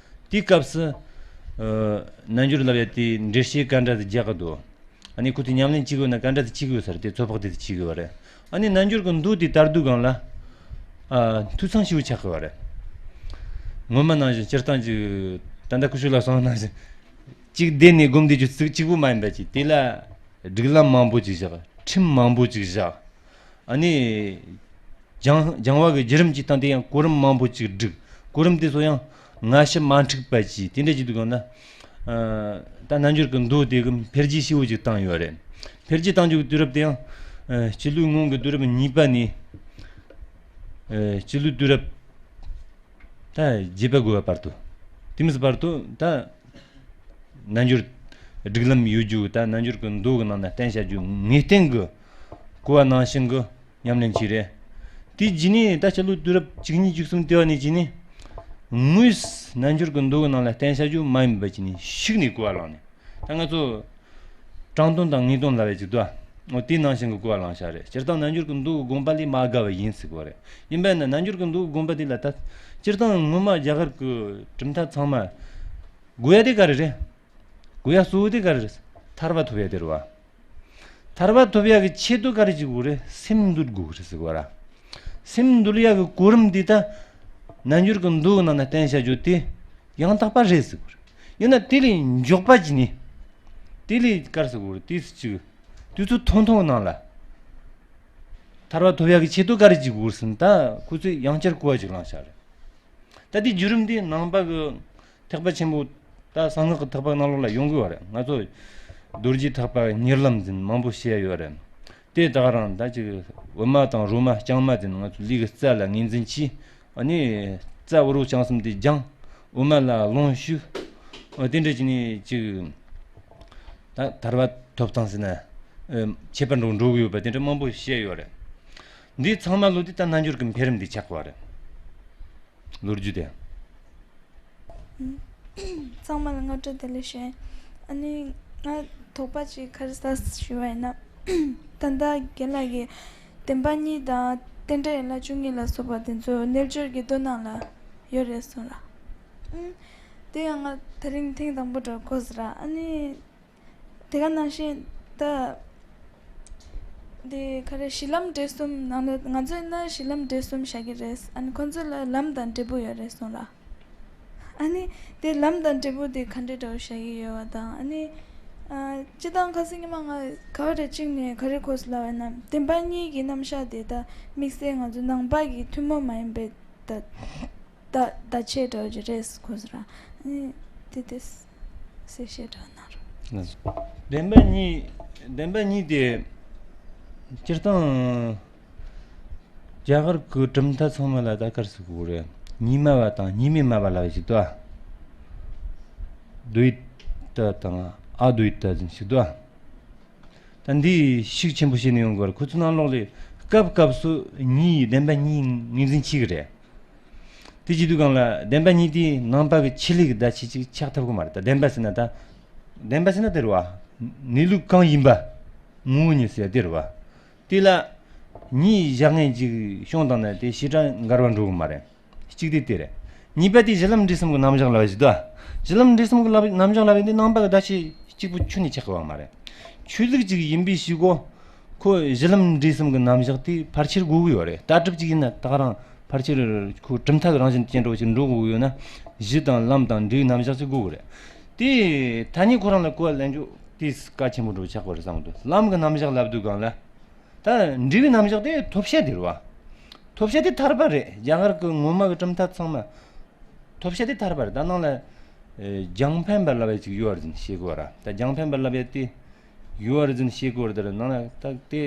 དེའི་སྐབས་སུ། ཨ། རྣལ་འབྱོར་ལབ་ཡ་དེ་འགྲེལ་བཤད་ག་འདྲ་དེ་རྒྱག་གི་འདུག་ཨ་ནི་ཁོ་དེ་ཉམས་ལེན་བྱེད་དགོས་ན་ག་འདྲ་དེ་བྱེད་དགོས་ས་རེད། དེ་ཚོད་དཔག་དེ་དེ་བྱེད་དགོས་པ་རེད། ཨ་ནི་རྣལ་འབྱོར་གྱི་མདོ་དེ་དར་དུས་སྒང་ལ། ཨ། འཐུས་ཚང་ཞེ་པོ་ཆགས་དགོས་པ་རེད། སྔོན་མ་ནང་བཞིན་སྤྱིར་བཏང་གི་ད་ལྟ་སྐུ་ཞབས་ལགས་གསུངས་ནང་བཞིན། གཅིག་བསྡད་ནས་སྒོམ་བསྡད་རྒྱུ་ཚིག་གཅིག་པུ་མ་ཡིན་པ་ཅིག་དེ་ལ་སྒྲིག་ལམ་མང་པོ་ཅིག་བཞག་ཁྲིམས་མང་པོ་ཅིག་བཞག་ཨ་ནི། སྦྱང་སྦྱང་བ་གི་བརྒྱུད་རིམ་གྱི་སྟེང་དེ་ཡང་གོ་རིམ་མང་པོ་ཅིག་བསྒྲིགས། གོ་རིམ་དེ་ཚོ་ཡང་སྔ་ཕྱི་མ་འཁྲུག་པ་བྱས། དེ་འདྲ་བྱེད་དུས་སྒང་ལ། ཨ། ད་རྣལ་འབྱོར་གྱི་མདོ་དེ་གི་འཕེལ་རྒྱས་ཞེ་པོ་ཅིག་བཏང་ཡོད་རེད། འཕེལ་རྒྱས་བཏང་རྒྱུ་གི་དུས་རབས་དེ་ཡང་། ཨ། སྤྱི་ལོའི་སྔོན་གྱི་དུས་རབས་གཉིས་པ་ནས། ཨ། སྤྱི་ལོའི་དུས་རབས། ད་བརྒྱད་པ་དགུ་པ་བར་དུ། དེ་མིན་བར་དུ་ད་རྣལ་འབྱོར་སྒྲིག་ལམ་ཡོད་རྒྱུ། ད་རྣལ་འབྱོར་གྱི་མདོ་གི་ནང་ན་བསྟན་བྱ་རྒྱུ་ངེས་གཏན་གྱི་གོ་བ་ནང་བཞིན་གྱི་ཉམས་ལེན་བྱས་རེད། དེ་རྗེས་ནས་ད་སྤྱི་ལོ་དུས་རབས་བཅུ་གཉིས་བཅུ་གསུམ་དེ་བ་ནས་བྱས་ནས། དངོས་སུ་རྣལ་འབྱོར་གྱི་མདོ་གི་ནང་ལ་བསྟན་བྱ་རྒྱུ་མ་ཡིན་པ་བྱས་ནས་ཤུགས་ནས་གོ་བ་བླངས་ནས། ད་ང་ཚོ་དྲང་དོན་དང་ངེས་དོན་ལབ་ཡ་ཅིག་འདུག་ཨ། འོ། དེ་ནང་བཞིན་གྱི་གོ་བ་བླངས་བཞག་རེད། སྤྱིར་བཏང་རྣལ་འབྱོར་གྱི་མདོ་གི་དགོངས་པ་ལས་མ་འགལ་བ་ཡིན་ཟེར་གོ་རེད། ཡིན་པས་ན་རྣལ་འབྱོར་གྱི་མདོ་གི་དགོངས་པ་དེ་ལ་ད། སྤྱིར་བཏང་སྔོན་མ་རྒྱ་གར་གྱི་གྲུབ་མཐའ་ཚང་མ་དགོས་ཡ་དེ་ག་རེ་རེད། དགོས་ཡ་གཙོ་བོ་དེ་ག་རེ་རེད། ཐར་པ་ཐོབ་ཡ་དེ་རེད་བ། ཐར་པ་ཐོབ་ཡ་གི་ཆེད་དུ་ག་རེ་བྱེད་དགོས་རེད། སེམས་འདུལ་དགོས་རེད་ཟེར་གོ་ར། སེམས་འདུལ་ཡ་གི་གོ་རིམ་འདི་ད་རྣལ་འབྱོར་གྱི་མདོ་གི་ནང་ན་བསྟན་བྱ་རྒྱུ་དེ་ཡང་དག་པ་རེད་ཟེར་གོ་ར། ཡིན་ན་དེ་ལས་མགྱོགས་པ་ཅིག་ནི། དེ་ལས་ག་རེ་ཟེར་གོ་ར། དེ་སུ་གཅིག་དུས་ཚོད་ཐུང་ཐུང་ནང་ལ། ཐར་པ་ཐོབ་ཡ་གི་ཆེད་དུ་ག་རེ་བྱེད་དགོས་ཟེར་ན། ད་ཁོ་ཚོས་ཡང་བསྐྱར་གོ་བ་ཅིག་བླངས་བཞག་རེད། ད་དེའི་བརྒྱུད་རིམ་དེ་ནང་པ་གི་ཐེག་པ་ཆེན་པོ། ད་གསང་སྔགས་ཀྱི་ཐེག་པ་ནང་ལོགས་ལ་ཡོང་གི་ཡོད་རེད། ང་ཚོ་རྡོ་རྗེ་ཐེག་པ་གཉེར་ལམ་ཟེར་མང་པོ་བཤད་ཡོད་རེད། དེ་དག་རང་ད་ཅིག་དབུ་མ་དང་རོ་མ་ལྕང་མ་ཟེར་ང་ཚོ་ལུས་ཀྱི་རྩ་ལ་ངོས་འཛིན་བྱས། ཨ་ནི་རྩ་དབུ་རུ་ལྕང་གསུམ་དེ་སྦྱངས། དབུ་མ་ལ་ལོངས་ཤུགས། ཨ། དེ་འདྲ་བྱས་ནས་ཅིག་ད་ཐར་པ་ཐོབ་སྟངས་ཟེར་ན། ཨ། ཁྱད་པར་འགྲོ་འགྲོ་གི་ཡོད་པ་དེ་འདྲ་མང་པོ་བཤད་ཡོད་རེད། འདི་ཚང་མ་ལོ་དེ་ད་རྣལ་འབྱོར་གྱི་འཕེལ་རིམ་འདི་ཆགས་པ་རེད། ལོ་རྒྱུས་དེ། ཚང་མ་ལ་སྔ་དྲོ་བདེ་ལེགས་ཞུ། ཨ་ནི་ང་དོགས་པ་ཅིག་ག་རེ་ཟ་ཞུ་བ་ཡིན་ན། ད་ལྟ་རྒན་ལགས་ཀྱིས་བདེན་པ་གཉིས་དང་རྟེན་འབྲེལ་ཡན་ལག་བཅུ་གཉིས་ལ་སོགས་པ་དེ་ཚོ་རྣལ་འབྱོར་གྱི་མདོ་ནང་ལ་ཡོད་རེད་གསུངས་ལ། ཨུམ། དེ་ཡང་ང་དེ་རིང་ཐེངས་དང་པོ་འདྲ་གོ་ཟེར་ར། ཨ་ནི། དེ་ག་ནང་བཞིན་ད། དེ་ག་རེ་གཞི་ལམ་འབྲས་གསུམ་ནང་ལ་ང་ཚོས་ན་གཞི་ལམ་འབྲས་གསུམ་བཞག་གི་རེད། ཨ་ནི་ཁོང་ཚོ་ལ་ལམ་དང་འབྲས་བུ་ཡོད་རེད་གསུངས་ལ། ཨ་ནི་དེ་ལམ་དང་འབྲས་བུ་དེ་ག་འདྲ་འདྲ་བོ་བཞག་གི་ཡོད་པ་དང་། ཨ་ནི། ཨ། སྤྱིར་བཏང་ཁ་སང་ཉི་མ་ང་ག་བ་རེ་གཅིག་ནས་ག་རེ་གོ་སོང་ལབ་པ་ན། བདེན་པ་གཉིས་ཀྱི་རྣམ་གཞག་དེ་ད་དམིགས་བསལ་ང་ཚོ་ནང་པ་གི་ཐུན་མོང་མ་ཡིན་པའི་ད། ད་ད་ཆེ་འདྲ་བོ་ཅིག་རེད་གོ་སོང་ར། ཨ་ནི་དེ་དེ་གསལ་བཤད་འདྲ་གནང་རོགས། བདེན་པ་གཉིས། བདེན་པ་གཉིས་དེ་སྤྱིར་བཏང་རྒྱ་གར་གྱི་གྲུབ་མཐའ་ཚང་མ་ལ་ད་ག་རེ་ཟེར་དགོས་རེད། གཉིས་སྨྲ་བ་དང་གཉིས་མེད་སྨྲ་བ་ལབ་ཡ་ཞིག་འདུག་ཨ། ཏུ་ཝི་ཏ་དང་ཨ་ཏུ་ཝི་ཏ་ཟེར་ཞིག་འདུག་ཨ། ད་འདི་ཤུགས་ཆེན་པོ་བྱས་ནས་ཡོང་གི་རེད། ཁོ་ཚོའི་ནང་ལོགས་ལ་སྐབས་སྐབས་སུ་གཉིས། བདེན་པ་གཉིས་ངོས་འཛིན་བྱེད་ཀྱི་རེད། དེ་བྱེད་དུས་སྒང་ལ་བདེན་པ་གཉིས་དེ་ནང་པ་གི་ཆོས་ལུགས་ཀྱི་བརྡ་ཆད་ཅིག་ཆགས་ཐུབ་ཀྱི་མ་རེད། ད་བདེན་པ་ཟེར་ན་ད། བདེན་པ་ཟེར་ན་དེ་རེད་བ། གནས་ལུགས་གང་ཡིན་པ། ངོ་བོ་ཉིད་ཟེར་དེ་རེད་བ། དེ་ལ་གཉིས་བཞག་མཁན་ཅིག་བྱུང་བཏང་ན་དེ་བྱེ་བྲག་འགལ་བ་འགྲོ་གི་མ་རེད། གཅིག་དེ་དེ་རེད། གཉིས་པ་དེ་གཞི་ལམ་འབྲས་གསུམ་གྱི་རྣམ་གཞག་ལབ་ཡ་ཞིག་འདུག་ཨ། གཞི་ལམ་འབྲས་གསུམ་གྱི་ལབ་རྣམ་གཞག་ལབ་ཡ་དེ་ནང་པ་གི་བརྡ་ཆད་གཅིག་པུ་ཁྱོན་ནས་ཆགས་ཀྱི་ཡོད་མ་རེད། ཆོས་ལུགས་ཅིག་ཡིན་པའི་ཕྱིར་གོ། ཁོ་གཞི་ལམ་འབྲས་གསུམ་གྱི་རྣམ་གཞག་དེ་ཕལ་ཆེར་དགོས་ཀྱི་ཡོད་རེད། ལྟ་གྲུབ་ཅིག་ཡིན་ན་ད་ག་རང་ཕལ་ཆེར་ཁོ་གྲུབ་མཐའ་གི་རང་བཞིན་ཅན་འདྲ་བོ་ཞིག་འགྲོ་དགོས་ཀྱི་ཡོད་ན། གཞི་དང་ལམ་དང་འབྲས་བུའི་རྣམ་གཞག་ཅིག་དགོས་ཀྱི་རེད། དེ་ཐ་སྙད་ཁོ་རང་ལ་གོ་བ་ལེན་རྒྱུ་དེ་གལ་ཆེན་པོ་འདྲ་བོ་ཆགས་པ་རེད་བསམ་གི་འདུག་ལམ་གྱི་རྣམ་གཞག་ལབ་དུས་སྒང་ལ། ད་འབྲས་བུའི་རྣམ་གཞག་དེ་ཐོབ་བྱ་དེ་རེད་བ། ཐོབ་བྱ་དེ་ཐར་པ་རེད། རྒྱ་གར་གྱི་སྔོན་མ་གི་གྲུབ་མཐའ་ཚང་མ། ཐོབ་བྱ་དེ་ཐར་པ་རེད། ད་ནང་ལ། ཨེ། རྒྱང་འཕེན་པ་ལབ་ཡ་ཅིག་ཡོད་རེད་ཟེར་ནས་བཤད་གོ་ར། ད་རྒྱང་འཕེན་པ་ལབ་ཡ་དེ་ཡོད་རེད་ཟེར་ནས་བཤད་གོ་ར། དེ་རེད། ནང་ལ་ད་དེ་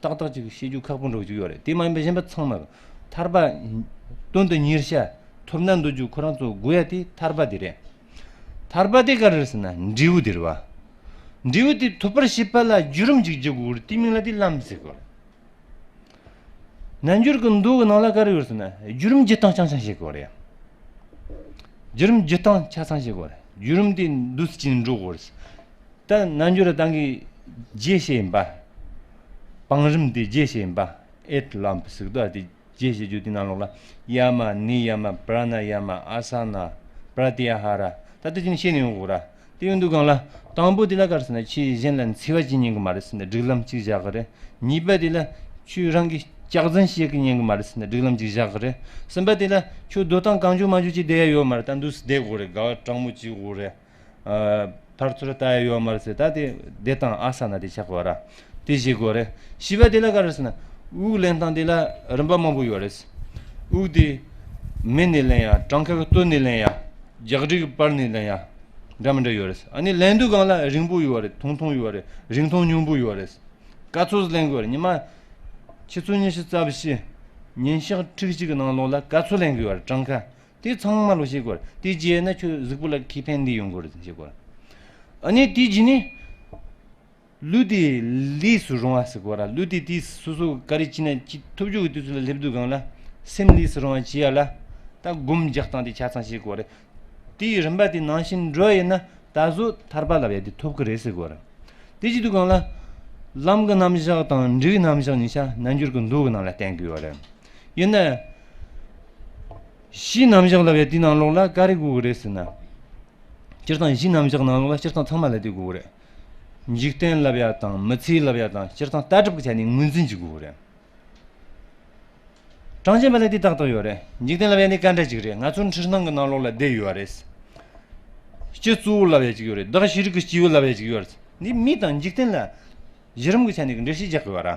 ཏག་ཏག་ཅིག་བཤད་རྒྱུ་ཁག་པོ་འདྲ་བོ་ཅིག་ཡོད་རེད། དེ་མ་ཡིན་པ་གཞན་པ་ཚང་མ་ཐར་པ། དོན་དུ་གཉེར་བྱ་ཐོབ་ན་འདོད་རྒྱུ་ཁོ་རང་ཚོ་དགོས་ཡ་དེ་ཐར་པ་དེ་རེད། ཐར་པ་དེ་ག་རེ་རེད་ཟེར་ན་འབྲས་བུ་དེ་རེད་བ། འབྲས་བུ་དེ་ཐོབ་པར་བྱེད་པ་ལ་བརྒྱུད་རིམ་ཅིག་བརྒྱུད་དགོས་རེད། དེའི་མིང་ལ་དེ་ལམ་ཟེར་གོ་རེད། རྣལ་འབྱོར་གྱི་མདོ་གི་ནང་ལ་ག་རེ་ཡོད་ཟེར་ན་བརྒྱུད་རིམ་བརྒྱུད་སྟངས་ཆ་ཚང་བཤད་དགོས་རེད། བརྒྱུད་རིམ་བརྒྱུད་སྟངས་ཆ་ཚང་བཤད་དགོས་རེད། བརྒྱུད་རིམ་དེ་འདུག་སེ་བྱས་ནས་འགྲོ་དགོས་རེད། ད་རྣལ་འབྱོར་བ་དང་གི་རྗེས་ཤེས་ཡིན་པ། བང་རིམ་དེ་རྗེས་ཤེས་ཡིན་པ། ཨེཊ་ལམ་པ་ཟེར་གི་འདུག་ཨ། དེ་རྗེས་ཤེས་རྒྱུ་དེ་ནང་ལོགས་ལ་ཡ་མ་ནི་ཡ་མ་པྲ་ན་ཡ་མ་ཨ་ས་ན་པྲ་ཏི་ཡ་ཧ་ར། ད་ལྟ་ཅིག་ནས་བཤད་ནས་ཡོང་གི་ར། དེ་ཡོང་དུས་སྒང་ལ། དང་པོ་དེ་ལ་ག་རེ་ཟེར་ན། ཁྱོས་གཞན་ལ་འཚེ་བ་བྱེད་ཉན་གི་མ་རེད་ཟེར་ནས་སྒྲིག་ལམ་གཅིག་བཞག་གི་རེད། གཉིས་པ་དེ་ལ། ཁྱོས་རང་གི་སྐྱག་རྫུན་བཤད་གི་ཉན་གི་མ་རེད་ཟེར་ནས་སྒྲིག་ལམ་གཅིག་བཞག་གི་རེད། གསུམ་པ་དེ་ལ། ཁྱོད་སྡོད་སྟངས་གང་བྱུང་མང་བྱུང་ཅིག་བསྡད་ཡ་ཡོད་མ་རེད། ད་འདུག་སེ་བསྡད་དགོས་རེད། དགའ་བ་གྲང་མོ་བྱེད་དགོས་རེད། ཨ། ཕར་ཚུར་ལྟ་ཡ་ཡོད་མ་རེད་ཟེར། ད་དེ་བསྡད་སྟངས་ཨ་ས་ན་དེ་ཆགས་དགོས་ར། དེ་བྱེད་དགོས་རེད། བཞི་པ་དེ་ལ་ག་རེ་ཟེར་ན། དབུགས་ལེན་སྟངས་དེ་ལ་རིམ་པ་མང་པོ་ཡོད་རེད། དབུགས་དེ་མིད་ནས་ལེན་ཡ། བྲང་ཁ་གི་སྟོད་ནས་ལེན་ཡ། རྒྱག་གྲི་གི་བར་ནས་ལེན་ཡ། འདྲ་མི་འདྲ་ཡོད་རེད། ཨ་ནི་ལེན་དུས་སྒང་ལ་རིང་པོ་ཡོད་རེད། ཐུང་ཐུང་ཡོད་རེད། རིང་ཐུང་ཉུང་པོ་ཡོད་རེད། ག་ཚོད་ལེན་དགོས་རེད། ཉི་མ་ཆུ་ཚོད་ཉི་ཤུ་རྩ་བཞི། ཉིན་ཞག་ཁྲི་གཅིག་གི་ནང་ལོགས་ལ་ག་ཚོད་ལེན་དགོས་རེད། བྲང་ཁ་དེ་ཚང་མ་ལོ་བྱེད་དགོས་རེད། དེ་བྱས་ན་ཁྱོད་གཟུགས་པོ་ལ་ཁེ་ཕན་འདི་ཡོང་གི་རེད་ཟེར་གོ། ཨ་ནི་དེ་རྗེས་ནས་ལུས་དེ་ལས་སུ་རུང་བ་ཟེར་གོ་ར། ལུས་དེ་དེ་སོ་སོ་ག་རེ་བྱས་ན་ཅི་ཐུབ་རྒྱུ་གི་དུས་ཚོད་ལ་སླེབས་དུས་སྒང་ལ་སེམས་ལས་སུ་རུང་བ་བྱེད་ཡ་ལ་ད་སྒོམ་རྒྱག་སྟངས་དེ་ཆ་ཚང་བྱེད་དགོས་རེད། དེའི་རིམ་པ་དེ་ནང་བཞིན་འགྲོ་ཡིན་ན་ད་གཟོད་ཐར་པ་ལབ་ཡ་དེ་ཐོབ་ཀྱི་རེད་ཟེར་གོ་ར། དེ་བྱེད་དུས་སྒང་ལ་ལམ་གྱི་རྣམ་གཞག་དང་འབྲས་བུའི་རྣམ་གཞག་གཉིས་ཆ་རྣལ་འབྱོར་གྱི་མདོ་གི་ནང་ལ་བསྟན་གྱི་ཡོད་རེད། ཡིན་ན། གཞིའི་རྣམ་གཞག་ལབ་ཡ་དེའི་ནང་ལོགས་ལ་ག་རེ་དགོས་ཀྱི་རེད་ཟེར་ན། སྤྱིར་བཏང་གཞིའི་རྣམ་གཞག་ནང་ལོགས་ལ་སྤྱིར་བཏང་ཚང་མ་ལ་དེ་དགོས་ཀྱི་རེད། འཇིག་རྟེན་ལབ་ཡ་དང་མི་ཚེ་ལབ་ཡ་དང་སྤྱིར་བཏང་ལྟ་གྲུབ་ཀྱི་ཆ་ནས་ངོས་འཛིན་ཅིག་དགོས་ཀྱི་རེད། གྲངས་ཅན་པ་ལ་དེ་ཏག་ཏག་ཡོད་རེད། འཇིག་རྟེན་ལབ་ཡ་ནི་ག་འདྲ་ཅིག་རེད། ང་ཚོ་འཁྲུལ་སྣང་གི་ནང་ལོགས་ལ་བསྡད་ཡོད་རེད། སྤྱི་གཙོ་བོ་ལབ་ཡ་ཅིག་ཡོད་རེད། བདག་ཤེས་རིག་གི་སྐྱེས་བུ་ལབ་ཡ་ཅིག་ཡོད་རེད། འདི་མི་དང་འཇིག་རྟེན་ལ་གཞི་རིམ་གྱི་ཆ་ནས་འགྲེལ་བཤད་རྒྱག་དགོས་པ་ར།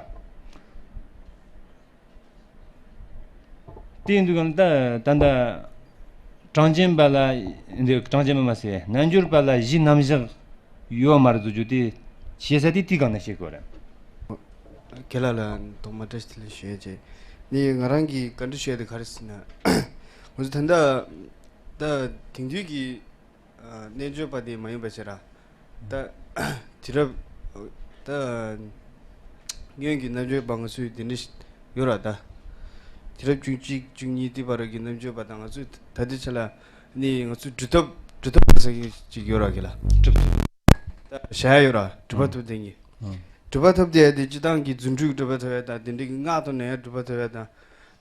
དེ་ཡིན་དུས་གང་ལྟར་ད་ལྟ་གྲངས་ཅན་པ་ལ། འདི་གྲངས་ཅན་པ་མ་ཟད་རྣལ་འབྱོར་པ་ལ་གཞིའི་རྣམ་གཞག་ཡོད་མ་རེད་ཟེར་རྒྱུ་དེ་ཞེ་ས་དེ་དེའི་སྒང་ནས་བཤད་དགོས་རེད། རྒན་ལགས་ལ་ཐོག་མར་བཀྲ་ཤིས་བདེ་ལེགས་ཞུ་ཡ་བྱས། ནི་ང་རང་གིས་བཀའ་འདྲི་ཞུ་ཡ་དེ་ག་རེ་ཟེར་ན། ང་ཚོ་ད་ལྟ་ད་དེང་དུས་ཀྱི་ཨ། རྣལ་འབྱོར་པ་དེ་མ་ཡིན་པ་བྱས་ར། ད་དུས་རབས་ད་སྔོན་གྱི་རྣལ་འབྱོར་པ་ང་ཚོའི་དེ་འདྲ་ཞིག་ཡོད་ར་ད། དུས་རབས་བཅུ་གཅིག་བཅུ་གཉིས་དེ་བར་གྱི་རྣལ་འབྱོར་པ་དང་ང་ཚོའི་ད་ལྟའི་ཆ་ལ་ནི་ང་ཚོའི་སྒྲུབ་ཐབས་སྒྲུབ་ཐབས་ཟེར་གྱི་ཅིག་ཡོད་ར་གི་ལ། སྒྲུབ་ཐབས། ད་བྱ་ཡ་ཡོད་ར་སྒྲུབ་པ་ཐུབ་ལྡན་གྱི། སྒྲུབ་པ་ཐུབ་བསྡད་ཡ་དེ་སྤྱི་བཏང་གི་རྫུ་འཕྲུལ་སྒྲུབ་པ་ཐུབ་ཡ་དང་དེ་འདྲའི་གི་སྔགས་ཐོག་ནས་ཡང་སྒྲུབ་པ་ཐུབ་ཡ་དང་།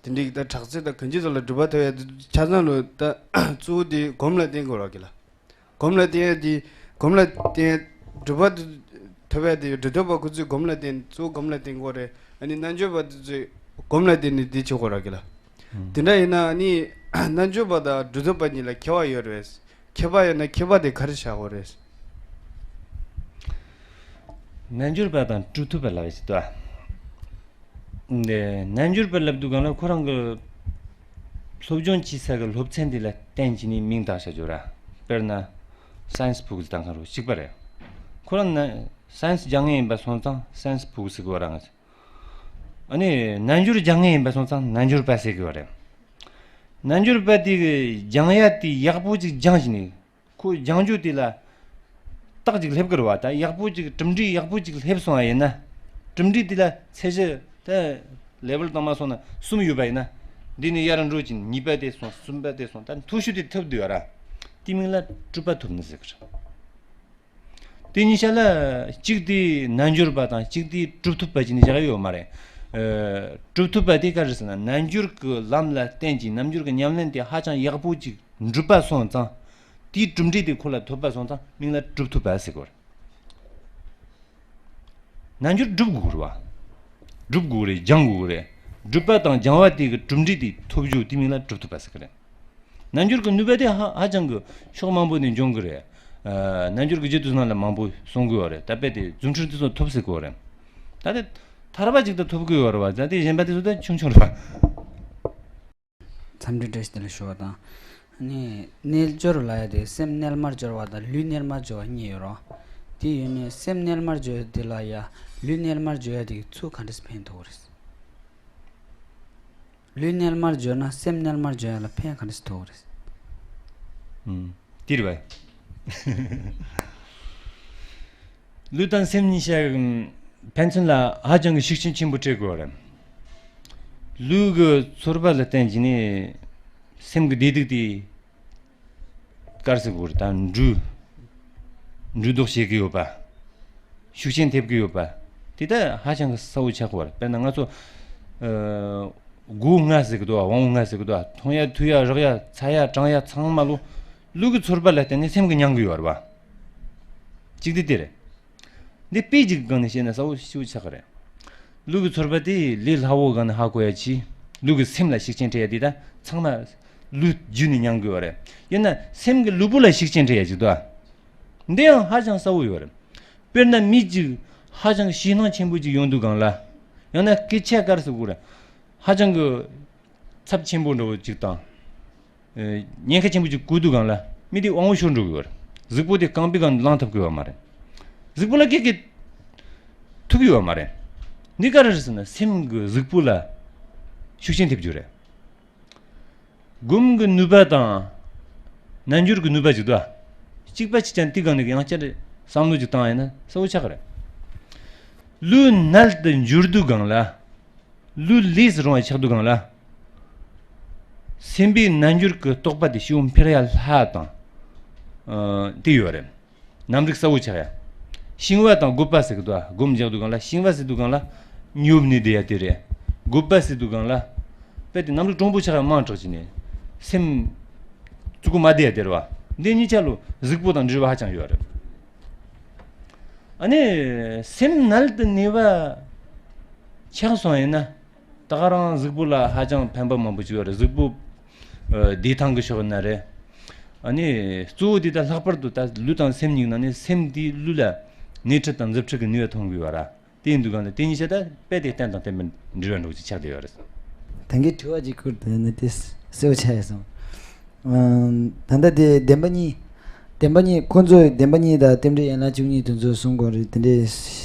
དེ་འདྲའི་གི་ད་དྲག་རྩལ་དང་གང་ཅི་ཐོག་ལ་སྒྲུབ་པ་ཐུབ་ཡ་དེ་ཆ་ཚང་ལོ་ད་གཙོ་བོ་དེ་སྒོམ་ལ་བརྟེན་དགོས་ར་གི་ལ། སྒོམ་ལ་བརྟེན་ཡ་དེ། སྒོམ་ལ་བརྟེན། སྒྲུབ་པ་ཐོབ་ཡ་དེ་སྒྲུབ་ཐོབ་པ་ཁོ་ཚོས་སྒོམ་ལ་བརྟེན་གཙོ་བོ་སྒོམ་ལ་བརྟེན་དགོས་རེད། ཨ་ནི་རྣལ་འབྱོར་པ་དེ་ཚོས་སྒོམ་ལ་བརྟེན་ནས་དེ་བྱེད་དགོས་ར་གི་ལ། དེ་འདྲ་ཡིན་ན་ཨ་ནི་རྣལ་འབྱོར་པ་དང་སྒྲུབ་ཐོབ་པ་གཉིས་ལ་ཁྱད་པར་ཡོད་རེད། ཁྱད་པར་ཡོད་ན་ཁྱད་པར་དེ་ག་རེ་བྱ་དགོས་རེད། རྣལ་འབྱོར་པ་དང་སྒྲུབ་ཐོབ་པ་ལབ་ཡ་ཞིག་འདུག་ཨ། འདི་རྣལ་འབྱོར་པ་ལབ་དུས་སྒང་ལ་ཁོ་རང་གི་སློབ་སྦྱོང་བྱེད་ས་གི་སློབ་ཚན་དེ་ལ་བརྟེན་བྱས་ནས་མིང་བཏགས་བྱ་རྒྱུ་ར། དཔེར་ན་སའེན་སི་ཕྲུ་གུ་ཟེར་དང་ཁ་རུ་གཅིག་པ་རེད། ཁོ་རང་ན་སའེན་སི་སྦྱང་མཁན་ཡིན་པ་སོང་ཙང་སའེན་སི་ཕྲུ་གུ་ཟེར་གི་ཡོད་ར། ང་ཚོ་ཨ་ནི་རྣལ་འབྱོར་སྦྱང་མཁན་ཡིན་པ་སོང་ཙང་རྣལ་འབྱོར་པ་ཟེར་གི་ཡོད་རེད། རྣལ་འབྱོར་པ་དེ་གི་སྦྱང་ཡ་དེ་ཡག་པོ་ཅིག་སྦྱངས་བྱས་ནས། ཁོ་སྦྱང་རྒྱུ་དེ་ལ་རྟགས་ཅིག་སླེབས་ཀྱི་རེད་བ། ད་ཡག་པོ་ཅིག་གྲུབ་འབྲས་ཡག་པོ་ཅིག་སླེབས་སོང་བ་ཡིན་ན། གྲུབ་འབྲས་དེ་ལ་ཚད་གཞི་ད་ལེ་ཝལ་དང་མ་སོང་ན་གསུམ་ཡོད་པ་ཡིན་ན། འདི་ནས་ཡར་འགྲོ་ཅིང་གཉིས་པ་དེ་སོང་། གསུམ་པ་དེ་སོང་། ད་མཐོ་ཤོས་དེ་ཐོབ་བསྡད་ཡོད་ར། དེ་མིང་ལ་གྲུབ་པ་ཐོབ་ནི་ཟེར་གི་རེད། དེ་གཉིས་ཆ་ལ་གཅིག་དེ་རྣལ་འབྱོར་པ་དང་གཅིག་དེ་གྲུབ་ཐོབ་པ་བྱས་ནས་བཞག་ཡོད་མ་རེད། ཨ། གྲུབ་ཐོབ་པ་དེ་ག་རེ་ཟེར་ན་རྣལ་འབྱོར་གྱི་ལམ་ལ་བརྟེན་ཅིང་རྣལ་འབྱོར་གྱི་ཉམས་ལེན་དེ་ཧ་ཅང་ཡག་པོ་ཅིག་འགྲུབ་པ་སོང་ཙང་། དེའི་གྲུབ་འབྲས་དེ་ཁོ་ལ་ཐོབ་པ་སོང་ཙང་མིང་ལ་གྲུབ་ཐོབ་པ་ཟེར་གོ། རྣལ་འབྱོར་སྒྲུབ་དགོས་རེད་བ། སྒྲུབ་དགོས་རེད། སྦྱང་དགོས་རེད། སྒྲུབ་པ་དང་སྦྱང་བ་དེ་གི་གྲུབ་འབྲས་དེ་ཐོབ་རྒྱུ་དེ་མིང་ལ་གྲུབ་ཐོབ་པ་ཟེར་གི་རེད། རྣལ་འབྱོར་གྱི་ནུས་པ་དེ་ཧ་ཧ་ཅང་གི་ཕྱོགས་མང་པོ་ནས་འབྱུང་གི་རེད། ཨ། རྣལ་འབྱོར་གྱི་རྒྱུད་དུ་ནང་ལ་མང་པོ་གསུང་གི་ཡོད་རེད། ད་དཔེ་དེ་རྫུ་འཕྲུལ་དེ་ཚོ་ཐོབ་ཟེར་གི་ཡོད་རེད། ད་དེ་ཐར་པ་ཅིག་ད་ཐོབ་གི་ཡོད་རེད་བ། ད་དེ་གཞན་པ་དེ་ཚོ་ད་ཆུང་ཆུང་རེད་བ། འཚམས་འདྲི་བཀྲ་ཤིས་བདེ་ལེགས་ཞུ་བ་དང་། ནི་རྣལ་འབྱོར་ལབ་ཡ་དེ་སེམས་རྣལ་མར་སྦྱོར་བ་དང་ལུས་རྣལ་མར་སྦྱོར་བ་གཉིས་ཡོད་རེད། དེ་ཡོད་ནས་སེམས་རྣལ་མར་སྦྱོར་དེ་ལ་ཡ་ལུས་རྣལ་མར་སྦྱོར་ཡ་དེ་གི་ཚུར་ག་འདྲས་ཕན་ཐོགས་རེད། ལུས་རྣལ་མར་སྦྱོར་ན་སེམས་རྣལ་མར་སྦྱོར་ཡ་ལ་ཕན་ག་འདྲས་ཐོགས་རེད། ཨུམ། དེ་རེད་བ། ལུས་དང་སེམས་གཉིས་ཆ་ཕན་ཚུན་ལ་ཧ་ཅང་གི་ཤུགས་རྐྱེན་ཆེན་པོ་སྤྲད་དགོས་རེད། ལུས་ཀྱི་ཚོར་བ་ལ་བརྟེན་བྱས་ནས་སེམས་ཀྱི་བདེ་སྡུག་དེ་དཀར་སེ་དགོས་རེད། ད་འགྲུལ་འགྲུལ་ལྡོག་བྱེད་ཀྱི་ཡོད་པ། ཤུགས་རྐྱེན་ཐེབས་ཀྱི་ཡོད་པ། དེ་ད་ཧ་ཅང་གི་གསལ་བོ་ཆགས་དགོས་རེད། དཔེར་ན་ང་ཚོ་ཨ། སྒོ་ལྔ་ཟེར་གི་འདུག་བ། དབང་པོ་ལྔ་ཟེར་གི་འདུག་བ། མཐོང་ཡ་ཐོས་ཡ་རེག་ཡ་ཚ་ཡ་གྲང་ཡ་ཚང་མ་ལོ། ལུས་ཀྱི་ཚོར་བ་ལ་བརྟེན་ནས་སེམས་ཀྱིས་མྱང་གི་ཡོད་རེད་བ། གཅིག་དེ་དེ་རེད། འདི་དཔེ་གཅིག་སྒང་ནས་བཤད་ན་གསལ་པོ་ཞེ་པོ་ཆགས་ཀྱི་རེད། ལུས་ཀྱི་ཚོར་བ་དེ་ལས་སླ་བོ་སྒང་ནས་ཧ་གོ་ཡ་ཅིག། ལུས་ཀྱི་སེམས་ལ་ཤུགས་རྐྱེན་སྤྲད་ཡ་དེ་ད་ཚང་མ་ལུས་བརྒྱུད་ནས་མྱང་གི་ཡོད་རེད། ཡིན་ན་སེམས་ཀྱི་ལུས་པོ་ལ་ཤུགས་རྐྱེན་སྤྲད་ཡ་ཅིག་འདུག་ཨ། འདི་ཡང་ཧ་ཅང་གསལ་པོ་ཡོད་རེད། དཔེར་ན་མི་གཅིག་ཧ་ཅང་ཞེད་སྣང་ཆེན་པོ་ཅིག་ཡོང་དུས་སྒང་ལ། ཡང་ན་སྐད་ཆ་ག་རེ་ཟེར་དགོས་རེད། ཧ་ཅང་གི་ཚབས་ཆེན་པོ་འདྲ་བོ་ཅིག་དང་། ཨེ། ཉེན་ཁ་ཆེན་པོ་ཅིག་གོ་དུས་སྒང་ལ་མི་དེ་དབང་པོ་ཤོར་འགྲོ་གི་ཡོད་རེད། གཟུགས་པོ་དེ་རྐང་པའི་སྒང་ལངས་ཐུབ་ཀྱི་ཡོད་མ་རེད། གཟུགས་པོ་ལ་སྐད་སྐད་ཐུབ་ཀྱི་ཡོད་མ་རེད། འདི་ག་རེ་རེད་ཟེར་ན་སེམས་ཀྱི་གཟུགས་པོ་ལ་ཤུགས་རྐྱེན་ཐེབས་རྒྱུ་རེད། སྒོམ་གྱི་ནུས་པ་དང་རྣལ་འབྱོར་གྱི་ནུས་པ་ཅིག་འདུག་ཨ། གཅིག་པ་གཅིག་རྐྱང་དེ་སྒང་ནས་ཡང་བསྐྱར་བསམ་བློ་ཅིག་བཏང་ཡིན་ན་གསལ་པོ་ཆགས་ཀྱི་རེད། ལུས་རྣལ་དུ་འབྱོར་དུས་སྒང་ལ། ལུས་ལས་སུ་རུང་བ་ཆགས་དུས་སྒང་ལ། སེམས་པའི་རྣལ་འབྱོར་གྱི་རྟོགས་པ་དེ་ཞེ་པོ་འཕེལ་ཡ་སླ་དང་། ཨ། དེ་ཡོད་རེད། རྣམ་རིག་གསལ་པོ་ཆགས་ཡ། ཤེས་པ་དང་རྒོད་པ་ཟེར་གི་འདུག་ཨ། སྒོམ་རྒྱག་དུས་སྒང་ལ་ཤེས་པ་ཟེར་དུས་སྒང་ལ་ཉོབ་ནས་བསྡད་ཡ་དེ་རེད། རྒོད་པ་ཟེར་དུས་སྒང་ལ་དཔེ་དེ་རྣམ་རིག་གྲུང་པོ་ཆགས་ཡ་མང་དྲགས་ཀྱི་ནས་སེམས་བཙུགས་མ་བསྡད་ཡ་དེ་རེད་བ། འདི་གཉིས་ཆ་ལ་གཟུགས་པོ་དང་འབྲེལ་བ་ཧ་ཅང་ཡོད་རེད། ཨ་ནི་སེམས་རྣལ་དུ་གནས་པ་ཆགས་སོང་ཡིན་ན། ད་ག་རང་གཟུགས་པོ་ལ་ཧ་ཅང་ཕན་པ་མང་པོ་ཞིག་ཡོད་རེད། གཟུགས་པོ་ཨ་བདེ་ཐང་གི་ཕྱོགས་ཡིན་ན་རེད། ཨ་ནི་གཙོ་བོ་དེ་ད་ལྷག་པར་དུ་ད་ལུས་དང་སེམས་གཉིས་ནང་ནས་སེམས་དེས་ལུས་ལ་ནད་འཁྲུད་དང་མཛུབ་འཁྲུད་ཀྱི་ནུས་པ་ཐོན་གི་ཡོད་ར། དེ་ཡིན་དུས་གང་ལ་དེ་གཉིས་ཆ་ད་དཔེ་དེ་རྟེན་དང་བརྟེན་པའི་འབྲེལ་བ་འདྲ་བོ་ཅིག་ཆགས་བསྡད་ཡོད་རེད། ད་གིན་དྲི་བ་ཅིག་བསྐུར་དུས་ནི་དེ་གསལ་པོ་ཆགས་ཡོད་སོང་། ཨམ། ད་ལྟ་དེ་བདེན་པ་གཉིས། བདེན་པ་གཉིས། ཁོ་ཚོས་བདེན་པ་གཉིས་དང་རྟེན་འབྲེལ་ཡན་ལག་བཅུ་གཉིས་དེ་ཚོ་གསུང་དགོས་རེད་དེ་འདྲས་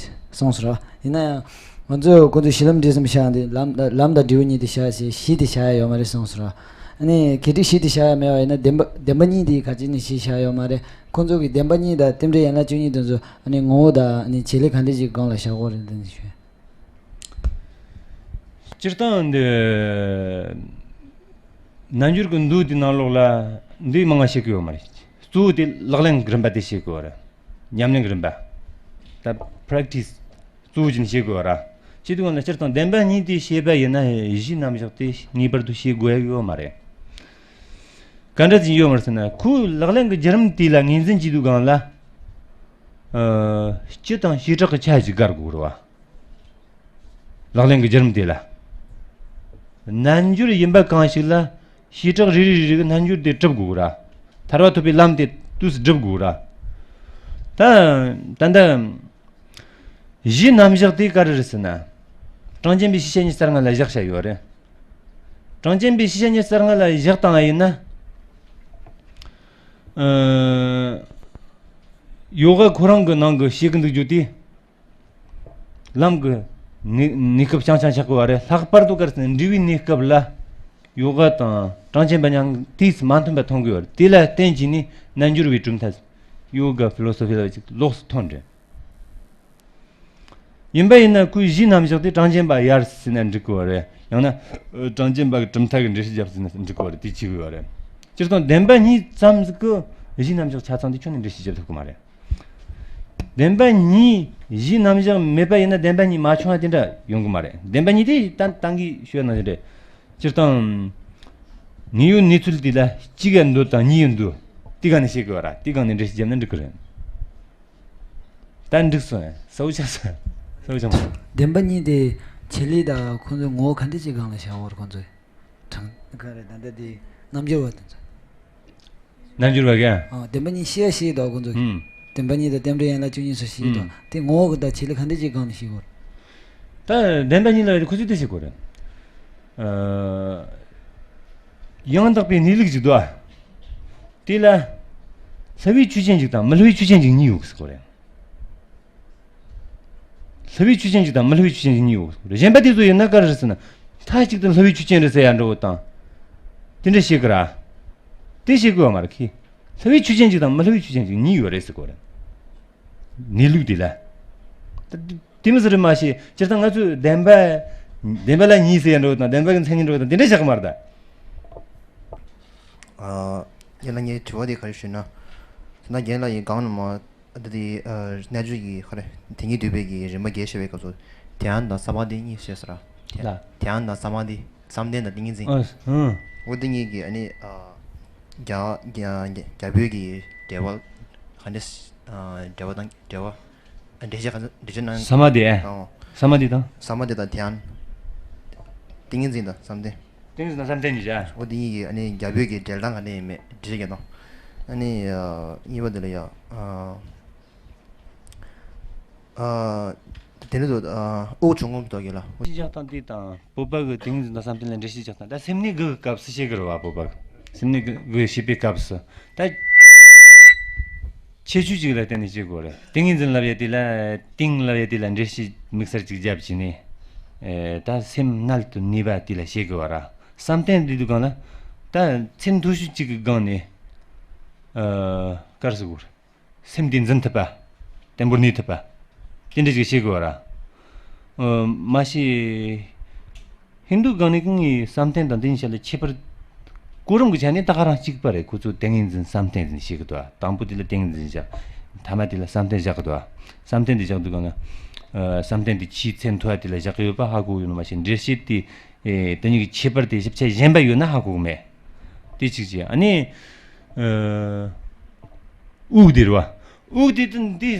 གསུངས་སོང་ར། ཡིན་ན་ཡང་ང་ཚོས་ཁོ་ཚོས་གཞི་ལམ་འབྲས་གསུམ་བཞག་འདི་ལམ་ལམ་དང་འབྲས་བུ་གཉིས་དེ་བཞག་ཞེས་གཞི་དེ་བཞག་ཡ་ཡོད་མ་རེད་གསུངས་སོང་ར། ཨ་ནི་གལ་ཏེ་གཞི་དེ་བཞག་ཡ་མེད་པ་ཡིན་ན་བདེན་པ་བདེན་པ་གཉིས་དེ་ག་ཅི་ནས་གཞི་བཞག་ཡོད་མ་རེད། ཁོ་ཚོ་གིས་བདེན་པ་གཉིས་དང་རྟེན་འབྲེལ་ཡན་ལག་བཅུ་གཉིས་དེ་ཚོ་ཨ་ནི་ངོ་བོ་དང་ཨ་ནི་བྱེད་ལས་ག་འདྲས་ཅིག་སྒང་ལ་བཞག་དགོས་རེད་འདི་ནས་ཞུ། སྤྱིར་བཏང་འདི་རྣལ་འབྱོར་གྱི་མདོ་དེའི་ནང་ལོགས་ལ་འདི་མང་ང་བཤད་ཀྱི་ཡོད་མ་རེད། གཙོ་བོ་དེ་ལག་ལེན་གྱི་རིམ་པ་དེ་བཤད་ཀྱི་ཡོད་རེད། ཉམས་ལེན་གྱི་རིམ་པ། ད་practice་གཙོ་བོ་བྱས་ནས་བཤད་དགོས་པ་ར། བྱེད་དུས་སྒང་ལ་སྤྱིར་བཏང་བདེན་པ་གཉིས་དེ་བཤད་པ་ཡིན་ན་གཞི་རྣམ་གཞག་དེ་ངེས་པར་དུ་བཤད་དགོས་ཡ་ཡོད་མ་རེད། ག་འདྲ་ཅིག་ཡོད་མ་རེད་ཟེར་ན་ཁོའི་ལག་ལེན་གྱི་བརྒྱུད་རིམ་དེ་ལ་ངོས་འཛིན་བྱེད་དུས་སྒང་ལ། ཨ། སྤྱི་དང་བྱེ་བྲག་གི་ཆ་ཞིག་དགར་དགོས་རེད་བ། ལག་ལེན་གྱི་བརྒྱུད་རིམ་དེ་ལ། རྣལ་འབྱོར་ཡིན་པ་གང་ཞིག་ལ་བྱེ་བྲག་རེ་རེ་རེ་རེ་གི་རྣལ་འབྱོར་དེ་སྒྲུབ་དགོས་ར། ཐར་པ་ཐོབ་པའི་ལམ་དེ་དུས་སུ་སྒྲུབ་དགོས་ར། ད་ད་ལྟ་གཞི་རྣམ་གཞག་དེ་ག་རེ་རེད་ཟེར་ན། གྲངས་ཅན་པའི་ཤེས་བྱ་ཉི་ཤུ་རྩ་ལྔ་ལ་བཞག་བྱ་ཡོད་རེད། གྲངས་ཅན་པའི་ཤེས་བྱ་ཉི་ཤུ་རྩ་ལྔ་ལ་བཞག་བཏང་བ་ཡིན་ན། ཨ། ཡོ་ག་ཁོ་རང་གི་ནང་གི་བཤད་ཀྱི་འདུག་རྒྱུ་དེ། ལམ་གྱི་གནས་གནས་སྐབས་རྐྱང་རྐྱང་ཆགས་དགོས་པ་རེད། ལྷག་པར་དུ་ག་རེ་ཟེར་ན་འབྲས་བུའི་གནས་སྐབས་ལ་ཡོ་ག་དང་གྲངས་ཅན་པ་མཉམ་དུས་སུ་མ་མཐུན་པ་མཐོང་གི་ཡོད་རེད། དེ་ལ་བརྟེན་བྱས་ནས་རྣལ་འབྱོར་པའི་གྲུབ་མཐའ་ཡོ་ག་ཕི་ལོ་སོ་ཕི་ལ་ཅིག་ལོགས་སུ་ཐོན་རེད། ཡིན་པ་ཡིན་ན་ཁོའི་གཞི་རྣམ་གཞག་དེ་གྲངས་ཅན་པ་ཡར་ཟེར་ན་འགྲིག་གི་ཡོད་རེད། ཡང་ན་གྲངས་ཅན་པ་གི་གྲུབ་མཐའ་གི་འགྲེལ་བཤད་རྒྱབ་ཟེར་ན་འགྲིག་གི་ཡོད་རེད། དེ་བྱེད་གི་ཡོད་རེད། སྤྱིར་བཏང་བདེན་པ་གཉིས་ཙམ་ཟིག་གི་གཞི་རྣམ་གཞག་ཆ་ཚང་དེ་ཁྱོན་ནས་འགྲེལ་བཤད་རྒྱབ་ཐུབ་གི་མ་རེད། བདེན་པ་གཉིས་གཞི་རྣམ་གཞག་མེད་པ་ཡིན་ན་བདེན་པ་གཉིས་མ་བྱུང་བ་དེ་འདྲ་ཡོང་གི་མ་རེད། བདེན་པ་གཉིས་དེ་ད་ད་གིན་ཞུས་ནང་བཞིན་རེད། སྤྱིར་བཏང་དངོས་ཡོད་གནས་ཚུལ་དེ་ལ་གཅིག་ག་འདོད་དང་གཉིས་ཡོད་འདོད་དེ་ག་ནས་བཤད་གི་ཡོད་ར། དེ་ག་ནས་འགྲེལ་བཤད་བརྒྱབ་ན་འགྲིག་གི་རེད། ད་འགྲིག་སོང་། གསལ་པོ་ཆགས་སོང་། གསལ་པོ་ཆགས་མ་སོང་། བདེན་པ་གཉིས་དེ་བྱེད་ལས་དང་ཁོང་ཚོའི་ངོ་བོ་ག་འདྲ་ཅིག་སྒང་ལ་བཞག་པ་རེད། ཁོང་ཚོས་དྲང་ག་རེ་ད་ལྟ་དེ་རྣལ་འབྱོར་བ་དེ་ཚོ། རྣལ་འབྱོར་བ་ག་ཨ། བདེན་པ་གཉིས་ཤེས་ཡ་ཤེས་དོ་ཁོང་ཚོ། ཨུམ། བདེན་པ་གཉིས་དང་རྟེན་འབྲེལ་ཡན་ལག་བཅུ་གཉིས་སོགས་ཤེས་དོ། ཨུམ། དེ་ངོ་བོ་གི་ད་བྱེད་ལས་ག་འདྲ་ཅིག་སྒང་ནས་ཤེས་དགོས་རེད། ད་བདེན་པ་གཉིས་ལ་ཁོ་ཚོས་དེ་ཤེས་དགོས་རེད། ཨ། ཡང་དག་པའི་གནས་ལུགས་ཅིག་འདུག་ཨ། དེ་ལ་སླུ་བའི་ཆོས་ཅན་ཅིག་དང་མི་སླུ་བའི་ཆོས་ཅན་ཅིག་གཉིས་ཡོད་ཟེར་གོ་རེད། སླུ་བའི་ཆོས་ཅན་ཅིག་དང་མི་སླུ་བའི་ཆོས་ཅན་ཅིག་གཉིས་ཡོད་ཟེར་གོ་རེད། གཞན་པ་དེ་ཚོ་ཡིན་ན་ག་རེ་རེད་ཟེར་ན། མཐའ་གཅིག་ཏུ་སླུ་བའི་ཆོས་ཅན་རེད་ཟེར་ཡ་འདྲ་བོ་དང་། དེ་འདྲ་བཤད་གི་ར། དེ་བཤད་དགོས་པ་མ་རེད་ཁི། སླུ་བའི་ཆོས་ཅན་ཅིག་དང་མི་སླུ་བའི་ཆོས་ཅན་ཅིག་གཉིས་ཡོད་རེད་ཟེར་གོ་རེད། གནས་ལུགས་དེ་ལ། ད་དེ་མི་ཟེར་རེད་མ་ཤེས། སྤྱིར་བཏང་ང་ཚོས་བདེན་པ། བདེན་པ་ལ་གཉིས་ཟེར་ཡ་འདྲ་བོ་དང་བདེན་པ་གི་མཚན་ཉིད་འདྲ་བོ་དང་དེ་འདྲ་བཞག་གི་མ་རེད་ད། ཨ། ཡིན་ལ་ངའི་དྲི་བ་དེ་ག་རེ་ཞུས་ན། ད་རྒན་ལགས་ཡིན་གང་ནས་མ། ད་དེ་ཨ་རྣལ་འབྱོར་གྱི་ག་རེ་དེ་ཉིད་སྡུད་པའི་གི་རིམ་པ་བརྒྱད་བཤད་པའི་སྐབས་སུ་དེ་ཡང་དང་ས་མ་དེ་གཉིས་བཤད་ཟེར་ར། དེ་ལ། དེ་ཡང་དང་ས་མ་དེ་བསམ་གཏན་དང་ཏིང་ངེ་འཛིན། ཨ། ཧུང་། འོ་དེ་གཉིས་ཀྱི་ཨ་ནི་ཨ། རྒྱ་རྒྱ་རྒྱ་བོད་ཀྱི་འགྲེལ་པ་ག་འདྲས། ཨ། འགྲེལ་པ་དང་འགྲེལ་པ། ཨ། འགྲེལ་བཤད་ག་འགྲེལ་བཤད་གནང་། ས་མ་དེ། ཨོ། ས་མ་དེ་དང་། ས་མ་དེ་དང་དེ་ཡང་ཏིང་ངེ་འཛིན་དང་བསམ་གཏན། ཏིང་ངེ་འཛིན་དང་བསམ་གཏན་གཉིས་བྱ། འོ་དེ་གཉིས་ཀྱི་ཨ་ནི་རྒྱ་བོད་ཀྱི་འགྲེལ་སྟངས་ག་འདྲས་ཡིན་མེད་འགྲེལ་བཤད་གནང་། ཨ་ནི། ཨ། གཉིས་པ་དེ་ལ་ཡ། ཨ། ཨ། དེ་ནས་དུ། ཨ། དབུགས་ཆུང་ངུ་མདོ་གི་ལ། འགྲེལ་བཤད་རྒྱག་སྟངས་དེ་དང་། བོད་པ་གི་ཏིང་ངེ་འཛིན་དང་བསམ་གཏན་ལ་འགྲེལ་བཤད་རྒྱག་སྟངས། ད་སེམས་གནས་དགུ་གི་སྐབས་སུ་བཤད་གི་རེད་བ། བོད་པ་གི་སེམས་གནས་དགུ་དགུ་བཤད་པའི་སྐབས་སུ། ད་ཁྱད་ཆོས་གཅིག་ལ་བརྟེན་ནས་བཤད་དགོས་རེད། ཏིང་ངེ་འཛིན་ལབ་ཡ་དེ་ལ། ཏིང་ལབ་ཡ་དེ་ལ་འགྲེལ་བཤད་དམིགས་བསལ་གཅིག་བརྒྱབ་བྱས་ནས། ཨེ། ད་སེམས་རྣལ་དུ་གནས་པ་དེ་ལ་བཤད་གི་བ་ར། བསམ་གཏན་དེ་དུས་སྒང་ལ། ད་ཚད་མཐོ་ཤོས་གཅིག་གི་སྒང་ནས། ཨ། ག་རེ་ཟེར་དགོས་རེད། སེམས་དེ་འཛིན་ཐུབ་པ། བརྟན་པོར་གནས་ཐུབ་པ། དེ་འདྲ་ཞིག་བཤད་དགོས་བ་ར། ཨ། མ་གཞི་ཧིན་རྡུ་སྒང་ནས་ཀྱང་བསམ་གཏན་དང་དེ་གཉིས་ཆ་ལ་ཁྱད་པར། གོ་རིམ་གྱི་ཆ་ནས་ད་ག་རང་གཅིག་པ་རེད། ཁོ་ཚོ་ཏིང་ངེ་འཛིན་བསམ་གཏན་ཟེར་ནས་བཤད་གི་འདུག། དང་པོ་དེ་ལ་ཏིང་ངེ་འཛིན་བཞག། ཐ་མ་དེ་ལ་བསམ་གཏན་བཞག་གི་འདུག། བསམ་གཏན་དེ་བཞག་དུས་སྒང་ལ། ཨ། བསམ་གཏན་དེ་ཆེས་ཚད་མཐོ་བ་དེ་ལ་བཞག་གི་ཡོད་པ་ཧ་གོ་ཡོད་ནོ་མ་ཟད། འགྲེལ་བཤད་དེ། ཨེ། དེ་གཉིས་ཀྱི་ཁྱད་པར་དེ་ཞིབ་ཆ་གཞན་པ་ཡོད་ན་ཧ་གོ་གི་མེད། དེ་གཅིག་བྱས། ཨ་ནི། ཨ། དབུགས་དེ་རེད་བ། དབུགས་དེ་དུས་འདི་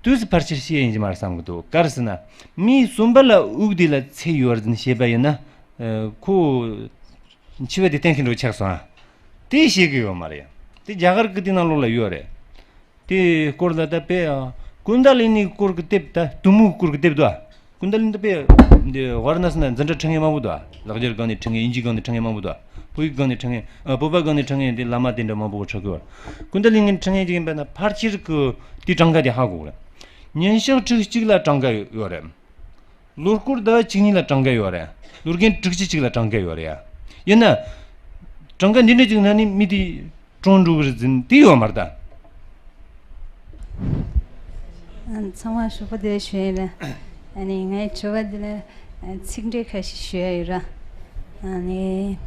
དུས་སུ་ཕལ་ཆེར་བཤད་ཡིན་གྱི་མ་རེད་བསམ་གྱི་འདུག། ག་རེ་ཟེར་ན། མིའི་གསུམ་པ་ལ་དབུགས་དེ་ལ་ཚད་ཡོད་རེད་ཟེར་ནས་བཤད་པ་ཡིན་ན། ཨ། ཁོ་འཆི་བ་དེ་གཏན་འཁེལ་འགྲོ་ཆགས་སོང་ཨ། དེ་བཤད་གི་ཡོད་མ་རེད། དེ་རྒྱ་གར་གི་དེ་ནང་ལོགས་ལ་ཡོད་རེད། དེའི་སྐོར་ལ་ད་དཔེ། ཨ། ཀུན་ཌ་ལི་ནིའི་སྐོར་གྱི་དེབ། ད་གཏུམ་མོའི་སྐོར་གྱི་དེབ་འདུག། ཨ། ཀུན་ཌ་ལི་ནི་ད་དཔེ་འདི་ཝཱ་ར་ཎ་སི་ན་འཛིན་གྲྭ་ཁྲིད་མཁན་མང་པོ་འདུག། ཨ། ལེགས་སྦྱར་སྒང་ནས་ཁྲིད་མཁན། དབྱིན་ཇིའི་སྒང་ནས་ཁྲིད་མཁན་མང་པོ་འདུག། ཨ། བོད་ཡིག་སྒང་ནས་ཁྲིད་མཁན། ཨ། བོད་པ་སྒང་ནས་ཁྲིད་མཁན་དེ་བླ་མ་དེ་འདྲ་མང་པོ་ཁྲིད་གི་ཡོད། ཀུན་ཌ་ལི་ནི་ཁྲིད་མཁན་ཅིག་ཡིན་པ་ན་ཕལ་ཆེར་གི་དེའི་གྲངས་ཀ་དེ་ཧ་གོ་གི་རེད། ཉིན་ཞག་ཁྲི་གཅིག་ལ་གྲངས་ཀ་ཡོད་རེད། ལོ་སྐོར་ཟླ་བ་བཅུ་གཉིས་ལ་གྲངས་ཀ་ཡོད་རེད། ལོ་རྒན་ཁྲི་གཅིག་གཅིག་ལ་གྲངས་ཀ་ཡོད་རེད་ཡ། ཡིན་ན། གྲངས་ཀ་འདི་འདྲ་ཅིག་ན་ནི་མི་དེ་གྲོངས་འགྲོ་གི་རེད་ཟེར་ནས་དེ་ཡོད་མ་རེད་ད། ཨ། ཚང་མ་ཞོགས་པ་བདེ་ལེགས་ཞུ་ཡིན་ལ། ཨ་ནི་ངའི་དྲི་བ་འདི་ལ། ཨ། ཚིག་འགྲེལ་ཁ་ཤས་ཞུ་ཡ་ཡོད་ར། ཨ་ནི།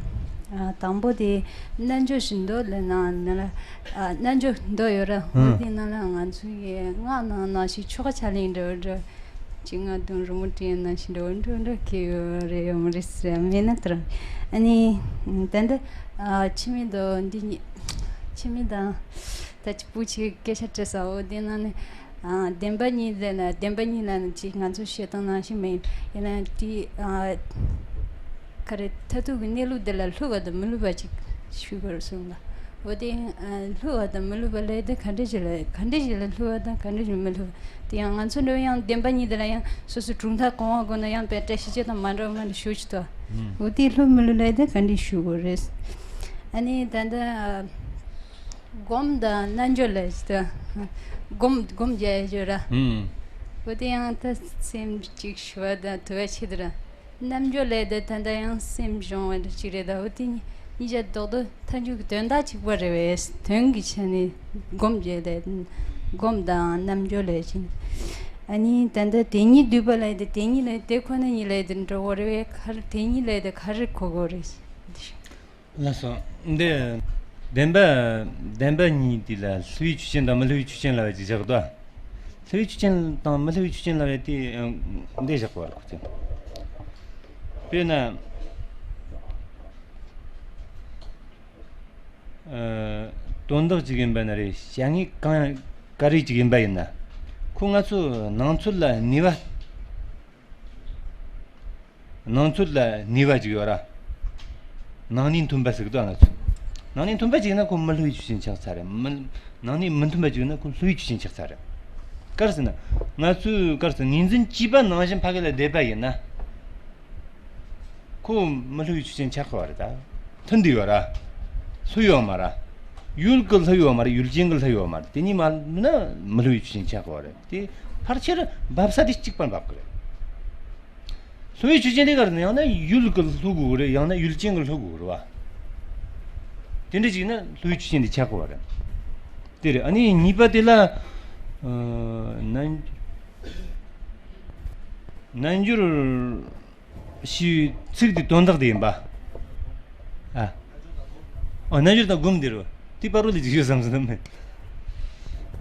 ཨ། དང་པོ་དེ་རྣལ་འབྱོར་བཞི་མདོ་ལ་ནང་ན་ལ། ཨ། རྣལ་འབྱོར་མདོ་ཡོད་ར། འོ། ཨང་། དེ་ནང་ལ་ང་ཚོ་གི་སྔགས་ནང་ནང་བཞིན་ཆོ་ག་ཕྱག་ལེན་འདྲ་བོ་འདྲ། ཅིག་སྔགས་དང་རི་མོ་བྲིས་ནང་བཞིན་འདྲ་བོ་འདྲ་འདྲ་གི་ཡོད་རེད་ཡོད་མ་རེད་ཟེར་མེད་ན་ལྟར། ཨ་ནི། ད་ལྟ། ཨ། འཆི་མེད་མདོ་འདི་ཉིད། འཆི་མེད་དང་། ད་ཅི་པུ་ཆེ་སྐད་ཆ་དྲི་ས། འོ་དེ་ནང་ནས། ཨ། བདེན་པ་གཉིས་ལས་ན། བདེན་པ་གཉིས་ལ་ནི་ཅིག་ང་ཚོ་བཤད་སྟངས་ནང་བཞིན་མིན། ཡིན་ན་དེ། ཨ། ག་རེ། མཐར་ཐུག་གི་གནས་ལུགས་འདི་ལ་བསླུ་བ་དང་མི་བསླུ་བ་ཅིག་ཞུ་དགོས་རེད་གསུངས་པ། འོ་དེ། ཨ། བསླུ་བ་དང་མི་བསླུ་བ་ལས་དེ་ག་འདྲ་ཞིག་ལ། ག་འདྲ་ཞིག་ལ་བསླུ་བ་དང་ག་འདྲ་ཞིག་མི་བསླུ་བ། དེ་ཡང་ང་ཚོ་འདྲ་ཡང་བདེན་པ་གཉིས་དེ་ལ་ཡང་སོ་སོའི་གྲུབ་མཐའ་གང་བ་དགོས་ན་ཡང་དཔེ་བཀྲ་ཤིས་ཅན་དང་མ་འདྲ་བ་མ་འདྲ་ཞུ་ཅི་ཏོ། ཨུམ། འོ་དེ་བསླུ་མི་བསླུ་ལས་དེ་ག་འདྲ་ཞུ་དགོས་རེད། ཨ་ནི་ད་ལྟ། སྒོམ་དང་རྣལ་འབྱོར་ལ་ཅི་ད། སྒོམ་སྒོམ་རྒྱག་ཡ་ཅིག་ཡོད་ར། ཨུམ། འོ་དེ་ཡང་ད་སེམས་གཅིག་ཞི་བ་དང་དུལ་བ་ཆེད་དུ་ར། རྣལ་འབྱོར་ལས་དེ་ད་ལྟ་ཡང་སེམས་སྦྱོང་བ་འདྲ་ཅིག་རེད་ད། འོ་དེ་གཉིས་གཉིས་ཆ་རྡོག་རྡོག་མཐའ་མཇུག་གི་དོན་དག་གཅིག་པ་རེད་བས། དོན་གྱི་ཆ་ནས་སྒོམ་བྱས་ཏེ། སྒོམ་དང་རྣལ་འབྱོར་ལས་ཅན། ཨ་ནི་ད་ལྟ་དེ་ཉིད་སྡུད་པ་ལས་དེ། དེ་ཉིད་ལས་དེ་ཁོ་ན་ཉིད་ལས་དེ་འགྲོ་གི་རེད་བས། ག་རེ་དེ་ཉིད་ལས་དེ་ག་རེ་གོ་དགོས་རེད། ལགས་སོ། འདི་བདེན་པ། བདེན་པ་གཉིས་དེ་ལ་བསླུ་བའི་ཆོས་ཅན་དང་མི་བསླུ་བའི་ཆོས་ཅན་ལབ་ཡ་ཅིག་བཞག་འདུག། བསླུ་བའི་ཆོས་ཅན་དང་མི་བསླུ་བའི་ཆོས་ཅན་ལབ་ཡ་དེ་འདི་བཞག་པ་རེད་ཁོ་ཚོས། དཔེར་ན། ཨ། དོན་དག་ཅིག་ཡིན་པ་ན་རེད། བྱ་དངོས་གང་ག་རེ་ཅིག་ཡིན་པ་ཡིན་ན། ཁོ་ང་ཚོ་སྣང་ཚུལ་ལ་གནས་པ། སྣང་ཚུལ་ལ་གནས་པ་ཅིག་ཡོད་ར། སྣང་གནས་མཐུན་པ་ཟེར་གི་འདུག་ང་ཚོ། སྣང་གནས་མཐུན་པ་ཅིག་ཡིན་ན་ཁོ་མི་བསླུ་བའི་ཆོས་ཅན་ཆགས་ཚར་རེད། མི། སྣང་གནས་མི་མཐུན་པ་ཅིག་ཡིན་ན་ཁོ་བསླུ་བའི་ཆོས་ཅན་ཆགས་ཚར་རེད། ག་རེ་ཟེར་ན། ང་ཚོས་ག་རེ་ཟེར། ངོས་འཛིན་བྱས་པ་ནང་བཞིན་ཕ་གི་ལ་བསྡད་པ་ཡིན་ན། ཁོ་མི་བསླུ་བའི་ཆོས་ཅན་ཆགས་དགོས་པ་རེད་ད། མཐུན་བསྡད་ཡོད་ར། བསླུ་ཡོད་མ་ར། ཡུལ་གྱི་བསླུ་ཡོད་མ་རེད། ཡུལ་ཅན་གྱི་བསླུ་ཡོད་མ་རེད། དེ་གཉིས་མ་བསླུ་ན་མི་བསླུ་བའི་ཆོས་ཅན་ཆགས་དགོས་པ་རེད། དེ་ཕལ་ཆེར་འབབ་ས་དེ་གཅིག་པ་འབབ་གི་རེད། བསླུ་བའི་ཆོས་ཅན་དེ་ག་རེ་ཡང་ན་ཡུལ་གྱི་བསླུ་དགོས་རེད། ཡང་ན་ཡུལ་ཅན་གྱི་བསླུ་དགོས་རེད་བ། དེ་འདྲ་ཅིག་ན་བསླུ་བའི་ཆོས་ཅན་དེ་ཆགས་དགོས་པ་རེད། དེ་རེད། ཨ་ནི་གཉིས་པ་དེ་ལ། ཨ། རྣལ། རྣལ་འབྱོར་ཞེས་ཚིག་དེ་དོན་དག་དེ་ཡིན་པ། ཨ། ཨོ། རྣལ་འབྱོར་དང་སྒོམ་དེ་རེད། དེ་བར་རོ་ལས་ཅིག་ཡོད་བསམ་སོང་ནི།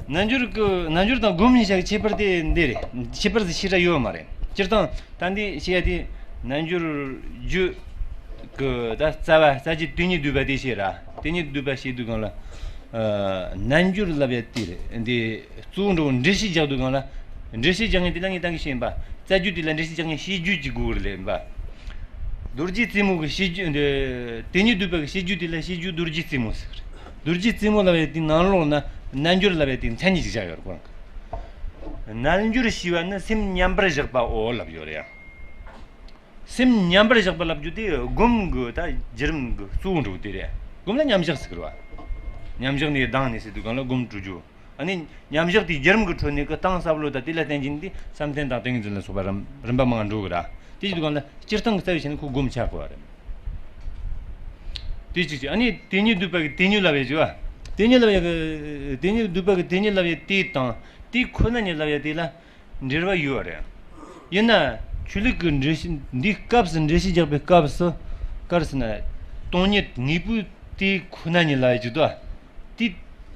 རྣལ་འབྱོར་གྱི། རྣལ་འབྱོར་དང་སྒོམ་གཉིས་ཆ་གི་ཁྱད་པར་དེ་འདི་རེད། ཁྱད་པར་དེ་ཞེ་དྲག་ཡོད་མ་རེད། སྤྱིར་བཏང་ད་འདི་བཤད་ཡ་དེ། རྣལ་འབྱོར་རྒྱུད་ཀྱི་ད་རྩ་བ་རྩ་བརྒྱུད་དེ་ཉིད་བསྡུས་པ་དེ་བཤད་ར། དེ་ཉིད་སྡུད་པ་བྱེད་དུས་སྒང་ལ། ཨ། རྣལ་འབྱོར་ལབ་ཡ་དེ་རེད། འདི་གཙོ་བོ་འགྲོ་འགྲེལ་བཤད་རྒྱག་དུས་སྒང་ལ། འགྲེལ་བཤད་རྒྱག་མཁན་དེ་ལ་ངས་ད་གིན་བཤད་ཡིན་པ། རྩ་རྒྱུད་དེ་ལ་འགྲེལ་བཤད་རྒྱག་མཁན་བཤད་རྒྱུད་ཀྱི་དགོས་རེད་ལབ་ཡིན་པ། རྡོ་རྗེ་རྩེ་མོ་གི་བཤད་རྒྱུད་འདི། དེ་ཉིད་སྡུད་པ་གི་བཤད་རྒྱུད་དེ་ལ་བཤད་རྒྱུད་རྡོ་རྗེ་རྩེ་མོ་ཟེར་གི་རེད། རྡོ་རྗེ་རྩེ་མོ་ལབ་ཡ་དེ་ནང་ལོགས་ན་རྣལ་འབྱོར་ལབ་ཡ་དེ་མཚན་ཉིད་ཅིག་བཞག་ཡོད་རེད་ཁོ་རང་གི། རྣལ་འབྱོར་ཞེས་པ་ནི་སེམས་མཉམ་པར་བཞག་པའོ་ལབ་ཡོད་རེད་ཡ། སེམས་མཉམ་པར་བཞག་པ་ལབ་རྒྱུ་དེ་སྒོམ་གི་ད་བརྒྱུད་རིམ་གི་གཙོ་བོ་འགྲོ་དེ་རེད། སྒོམ་ལ་མཉམ་བཞག་ཟེར་གི་རེད་བ། མཉམ་བཞག་ནས་ལྡང་ནས་ཟེར་དུས་སྒང་ལ་སྒོམ་གྲུབ་རྒྱུ། ཨ་ནི་མཉམ་བཞག་དེའི་བརྒྱུད་རིམ་གི་ཁྲོད་ནས་གི་གཏིང་ཟབ་ལོ་ད་དེ་ལ་བརྟེན་གྱིན་དེ་བསམ་གཏན་དང་ཏིང་ངེ་འཛིན་ལ་སོགས་པ་རིམ་རིམ་པ་མང་འགྲོ་གི་ར། དེ་ཡིན་དུས་སྒང་ལ་སྤྱིར་བཏང་གི་རྩ་བའི་ཆ་ནས་ཁོ་སྒོམ་ཆགས་དགོས་པ་རེད། དེ་གཅིག་གཅིག་ཨ་ནི་དེ་ཉིད་སྡུད་པ་གི་དེ་ཉིད་ལབ་ཡ་ཅིག་བ། དེ་ཉིད་ལབ་ཡ་གི་དེ་ཉིད་སྡུད་པ་གི་དེ་ཉིད་ལབ་ཡ་དེ་དང་དེ་ཁོ་ན་ཉིད་ལབ་ཡ་དེ་ལ། འབྲེལ་བ་ཡོད་རེད། ཡིན་ན། ཆོས་ལུགས་ཀྱི་འགྲེལ་བཤད་འདིའི་སྐབས་སུ་འགྲེལ་བཤད་རྒྱག་པའི་སྐབས་སུ། ག་རེ་ཟེར་ན། སྟོང་ཉིད་དངོས་པོའི་དེ་ཁོ་ན་ཉིད་ལ་ཡོད་ཀྱི་འདུག་དེ།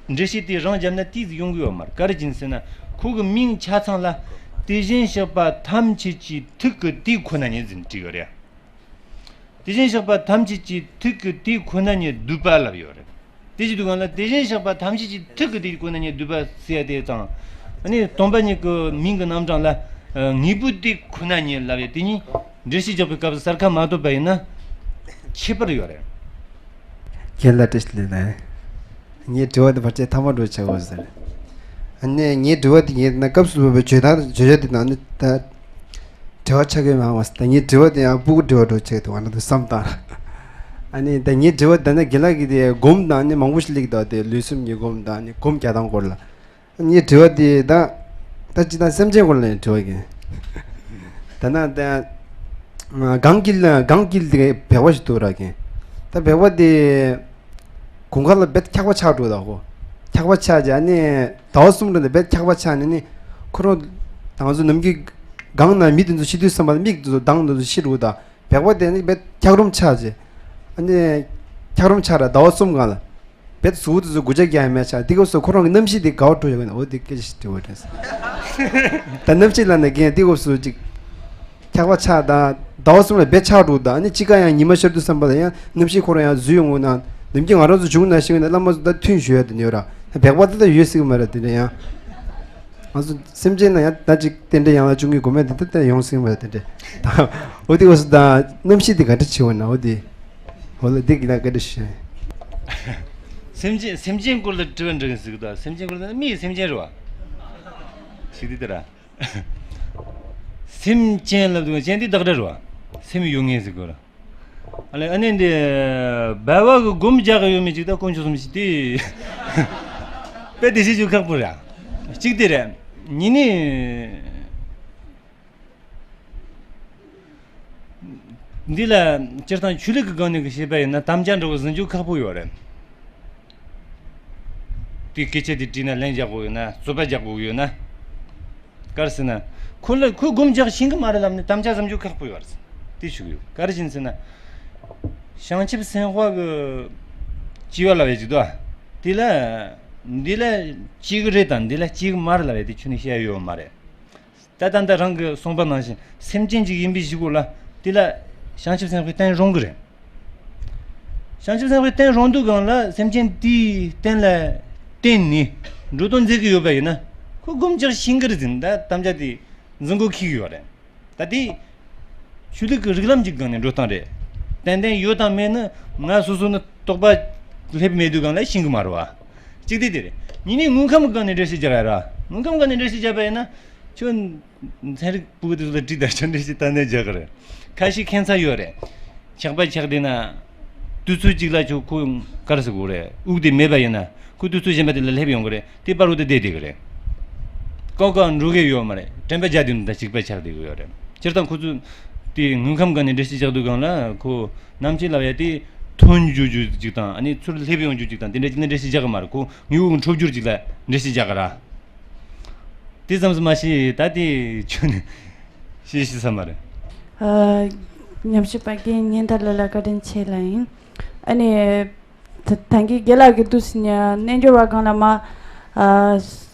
འགྲེལ་བཤད་དེ་རང་བརྒྱབ་ན་དེ་ཡོང་གི་ཡོད་མ་རེད། ག་རེ་ཡིན་ཟེར་ན། ཁོ་གི་མིང་ཆ་ཚང་ལ། དེ་བཞིན་གཤེགས་པ་ཐམས་ཅད་ཀྱི་ཐུགས་ཀྱི་དེ་ཁོ་ན་ཉིད་ཟེར་བྲིས་ཡོད་རེད། དེ་བཞིན་གཤེགས་པ་ཐམས་ཅད་ཀྱི་ཐུགས་ཀྱི་དེ་ཁོ་ན་ཉིད་སྡུད་པ་ལབ་ཡོད་རེད། དེ་བཞིན་དུ་གང་ལ་དེ་བཞིན་གཤེགས་པ་ཐམས་ཅད་ཀྱི་ཐུགས་ཀྱི་དེ་ཁོ་ན་ཉིད་སྡུད་པ་ཟེར་ཡ་དེ་དང་། ཨ་ནི་སྟོང་པ་ཉིད་ཀྱི་མིང་གི་རྣམ་གྲངས་ལ། ཨ། དངོས་པོའི་དེ་ཁོ་ན་ཉིད་ལབ་ཡ་དེ་གཉིས་འགྲེལ་བཤད་རྒྱག་པའི་སྐབས་སུ་གསལ་ཁ་མ་ཐོབ་པ་ཡིན་ན། ཁྱད་པར་ཡོད་རེད། རྒན་ལགས་བཀྲ་ཤིས་བདེ་ལེགས། ངའི་དྲི་བ་དེ་བར་ཆད་ཐ་མ་འགྲོ་ཆགས་འོ་ཟེར། ཨ་ནི་ངའི་དྲི་བ་དེ་ངས་ན་སྐབས་སུ་བབས་པའི་བརྗོད་དང་བརྗོད་བྱ་དེ་དང་ནི་ད་འབྲེལ་བ་ཆགས་ཀྱི་མ་འོང་ཟེར། ད་ངའི་དྲི་བ་དེ་ཡང་སྤུ་གུ་དྲི་བ་འགྲོ་ཆགས་འདུག་ང་ན་དུ་བསམ་བཏང་། ཨ་ནི་ད་ངའི་དྲི་བ་ད་ནི་རྒན་ལགས་ཀྱིས་དེ་སྒོམ་དང་ནི་མང་པོ་ཞིག་སླེབས་འདུག་དེ་ལུས་སེམས་ཀྱི་སྒོམ་དང་ནི་སྒོམ་རྒྱག་སྟངས་སྐོར་ལ། ངའི་དྲི་བ་དེ་ད་ད་ཅི་ད་སེམས་ཅན་སྐོར་ལ་ཡང་དྲི་བ་ཀྱི། ད་ན་ད་གང་གི་གང་གི་དེ་བེག་པ་ཞིག་འདུག་ར་ཀྱི། ད་བེག་པ་དེ། དགུན་ཁ་ལ་རྦད་འཁྱག་པ་ཆགས་འགྲོ་ད་ཧོ། འཁྱག་པ་ཆགས་རྗེས་ཨ་ནི་ཟླ་བ་གསུམ་རེ་ནས་རྦད་འཁྱག་པ་ཆགས་ནས་ནི། ཁོ་རང་ད་ང་ཚོ་ནམ་རྒྱུན་སྒང་ན་མི་དེ་ཚོ་ཤི་དུས་བསམ་པ་མིག་དེ་ཚོ་མདངས་དེ་ཚོ་ཤི་འགྲོ་ད། བེག་པ་དེ་ནི་རྦད་འཁྱག་རོམ་ཆགས་རྗེས། ཨ་ནི་འཁྱག་རོམ་ཆགས་ར་ཟླ་བ་གསུམ་སྒང་ལ། རྦད་གཟུགས་དེ་ཚོ་འགུལ་སྐྱོད་རྒྱག་ཡ་མེད་ཆགས། དེ་སྐབས་སུ་ཁོ་རང་གི་རྣམ་ཤེས་དེ་ག་བ་འགྲོ་ཡོད་ན་འོ་དེ་སྐད་ཆ་དྲི་བ་དྲན་སོང་། ད་རྣམ་ཤེས་ལ་ནི་རྒན་དེ་སྐབས་སུ་ཅིག་འཁྱག་པ་ཆགས་དང་ཟླ་བ་གསུམ་ལ་རྦད་འཁྱག་འགྲོ་དང་ཨ་ནི་དཔྱིད་ཀ་ཡང་ཉི་མ་ཤར་དུས་བསམ་པ་ལ་ཡང་རྣམ་ཤེས་ཁོ་རང་ཡང་འཛུལ་ཡོང་ངོ་ན། ནམ་རྒྱུན་ང་རང་ཚོ་བྱུང་ན་ཤེས་ན་བླ་མ་ཚོ་ད་ཐུན་ཞུ་ཡ་དེ་ནི་ཡོད་ར། བེག་པ་དེ་ད་ཡོད་སྲིད་གི་མ་རེད་དེ་འདྲ་ཡང་། ང་ཚོ་སེམས་ཅན་ན་ཡང་ད་ཅིག་རྟེན་འབྲེལ་ཡང་ལ་བྱུང་གི་དགོས་མེད་དེ་ད་ད་ཡོང་སྲིད་གི་མ་རེད་དེ་འདྲ། འོ་དེ་འོ་སུ་ད་རྣམ་ཤེས་དེ་ག་འདྲ་བྱེད་འོ་ན་འོ་དེ། འོ་ལ་འདི་གི་ན་ག་འདྲ་ཞུ། སེམས་ཅན་སེམས་ཅན་སྐོར་ལ་དྲི་བ་འདྲི་གི་ཟིག་ད་སེམས་ཅན་སྐོར་ལ་མིའི་སེམས་ཅན་རེད་བ། ཞིག་དེ་ལྟར། སེམས་ཅན་ལབ་དུས་ཅན་དེ་བདག་སྒྲ་རེད་བ། སེམས་ཡོད་ངེས་ཟིག་གོ་ར། ཨ་ལེ་ཨ་ནེ་འདི། སྦལ་བ་གི་སྒོམ་རྒྱག་གི་ཡོད་མེད་ཅིག་ད་དཀོན་མཆོག་གསུམ་ཞིག་དེ། དཔེ་དེ་ཤེས་རྒྱུ་ཁག་པོ་རེད། གཅིག་དེ་རེད། གཉིས་ནི། འདི་ལ་སྤྱིར་བཏང་ཆོས་ལུགས་ཀྱི་སྒང་ནས་ཀྱི་བཤད་པ་ཡིན་ན་དམ་བཅའ་འདྲ་བོ་ཟིན་རྒྱུ་ཁག་པོ་ཡོད་རེད། དེ་སྐད་ཆ་དེ་དྲིས་ན་ལན་རྒྱག་དགོས་ཡོད་ན་རྩོད་པ་རྒྱག་དགོས་ཡོད་ན། ག་རེ་ཟེར་ན། ཁོ་ལ་ཁོས་སྒོམ་རྒྱག་ཤེས་གི་མ་རེད་ལབ་ནས་དམ་བཅའ་ཟིན་རྒྱུ་ཁག་པོ་ཡོད་རེད། དེ་ཞུ་གི་ཡོད། ག་རེ་བྱས་ཟེར་ན། བྱང་ཆུབ་སེམས་དཔའ་གི་སྐྱེ་བ་ལབ་ཡ་ཅིག་འདུག་ཨ། དེ་ལ། འདི་ལ་སྐྱེ་གི་རེད་དང་འདི་ལ་སྐྱེ་གི་མ་རེད་ལབ་ཡ་དེ་ཁྱོན་ནས་བཤད་ཡ་ཡོད་མ་རེད། ད་ལྟ་འདི་རང་གི་གསུངས་པ་ནང་བཞིན་སེམས་ཅན་ཅིག་ཡིན་པའི་གཞུག་གུ་ལ་དེ་ལ་བྱང་ཆུབ་སེམས་དཔའི་རྟེན་རུང་གི་རེད། བྱང་ཆུབ་སེམས་དཔའི་རྟེན་རུང་དུས་སྒང་ལ་སེམས་ཅན་དེའི་རྟེན་ལ་བརྟེན་ནས་འགྲོ་དོན་མཛད་ཀྱི་ཡོད་པ་ཡིན་ན་ཁོ་སྒོམ་རྒྱག་ཤེས་ཀྱི་རེད་ཟེར་ན་ད་དམ་བཅའ་དེ་འཛིན་གོ་ཁེལ་གི་ཡོད་རེད། ད་དེ་ཆོས་ལུགས་ཀྱི་རིགས་ལམ་གྱི་སྒང་ནས་འགྲོ་སྟངས་རེད། ཏན་ཏན་ཡོད་དང་མེད་ནི་ང་སོ་སོ་ནི་རྟོག་པ་སླེབས་མེད་དུས་སྒང་ལ་ཤེས་གི་མ་རེད་བ། གཅིག་དེ་དེ་རེད། གཉིས་ནི་དངོས་ཁམས་སྒང་ནས་འགྲེལ་བཤད་རྒྱག་ཡ་ར། དངོས་ཁམས་སྒང་ནས་འགྲེལ་བཤད་རྒྱག་པ་ཡིན་ན། ཁྱོད་ཚན་རིག་པུ་གུ་དེ་ཚོ་ལ་དྲིས་དང་ཁྱོད་འགྲེལ་བཤད་ད་ནས་རྒྱག་གི་རེད། ཁ་ཤས་མཁྱེན་ས་ཡོད་རེད། ཆགས་པ་ཆགས་བསྡད་ན། དུས་ཚོད་གཅིག་ལ་ཁྱོད་ཁོ་ག་རེ་ཟེར་དགོས་རེད། དབུགས་དེ་མེད་པ་ཡིན་ན་ཁོ་དུས་ཚོད་གཞན་པ་དེ་ལ་སླེབས་ཡོང་གི་རེད། དེ་བར་དུ་དེ་བསྡད་བསྡད་གི་རེད། ཀོ་ཀོ་འགྲོ་གི་ཡོད་མ་རེད། དྲན་པ་བརྒྱབ་དུས་ད་གཅིག་པ་ཆགས་བསྡད་གི་ཡོད་རེད། སྤྱིར་བཏང་ཁོ་ཚོས་དེ་དངོས་ཁམས་སྒང་ནས་འགྲེལ་བཤད་རྒྱག་དུས་སྒང་ལ་ཁོ་ནམ་ཞིག་ལབ་ཡ་དེ་ཐོན་རྒྱུ་རྒྱུ་གཅིག་དང་ཨ་ནི་ཚུར་སླེབས་ཡོང་རྒྱུ་གཅིག་དང་དེ་འདྲ་གཅིག་ལ་འགྲེལ་བཤད་རྒྱག་གི་མ་རེད། ཁོ་དངོས་པོ་འཕྲོ་འགྱུར་གཅིག་ལ་འགྲེལ་བཤད་རྒྱག་གི་ར། དེ་ཙམ་ཟིག་མ་ཤེས་ད་དེ་ཁྱོད་ནས་ཤེས་ཤེས་ས་མ་རེད། ཨ། ཉམས་ཞིབ་པ་རྒན་ཉན་ཐ་ལགས་ལ་བཀའ་དྲིན་ཆེ་ལབ་ཡིན། ཨ་ནི། ད་ད་གིན་རྒན་ལགས་ཀྱིས་འདུག་སེ་ཉ་རྣལ་འབྱོར་བ་སྒང་ལ་མ། ཨ།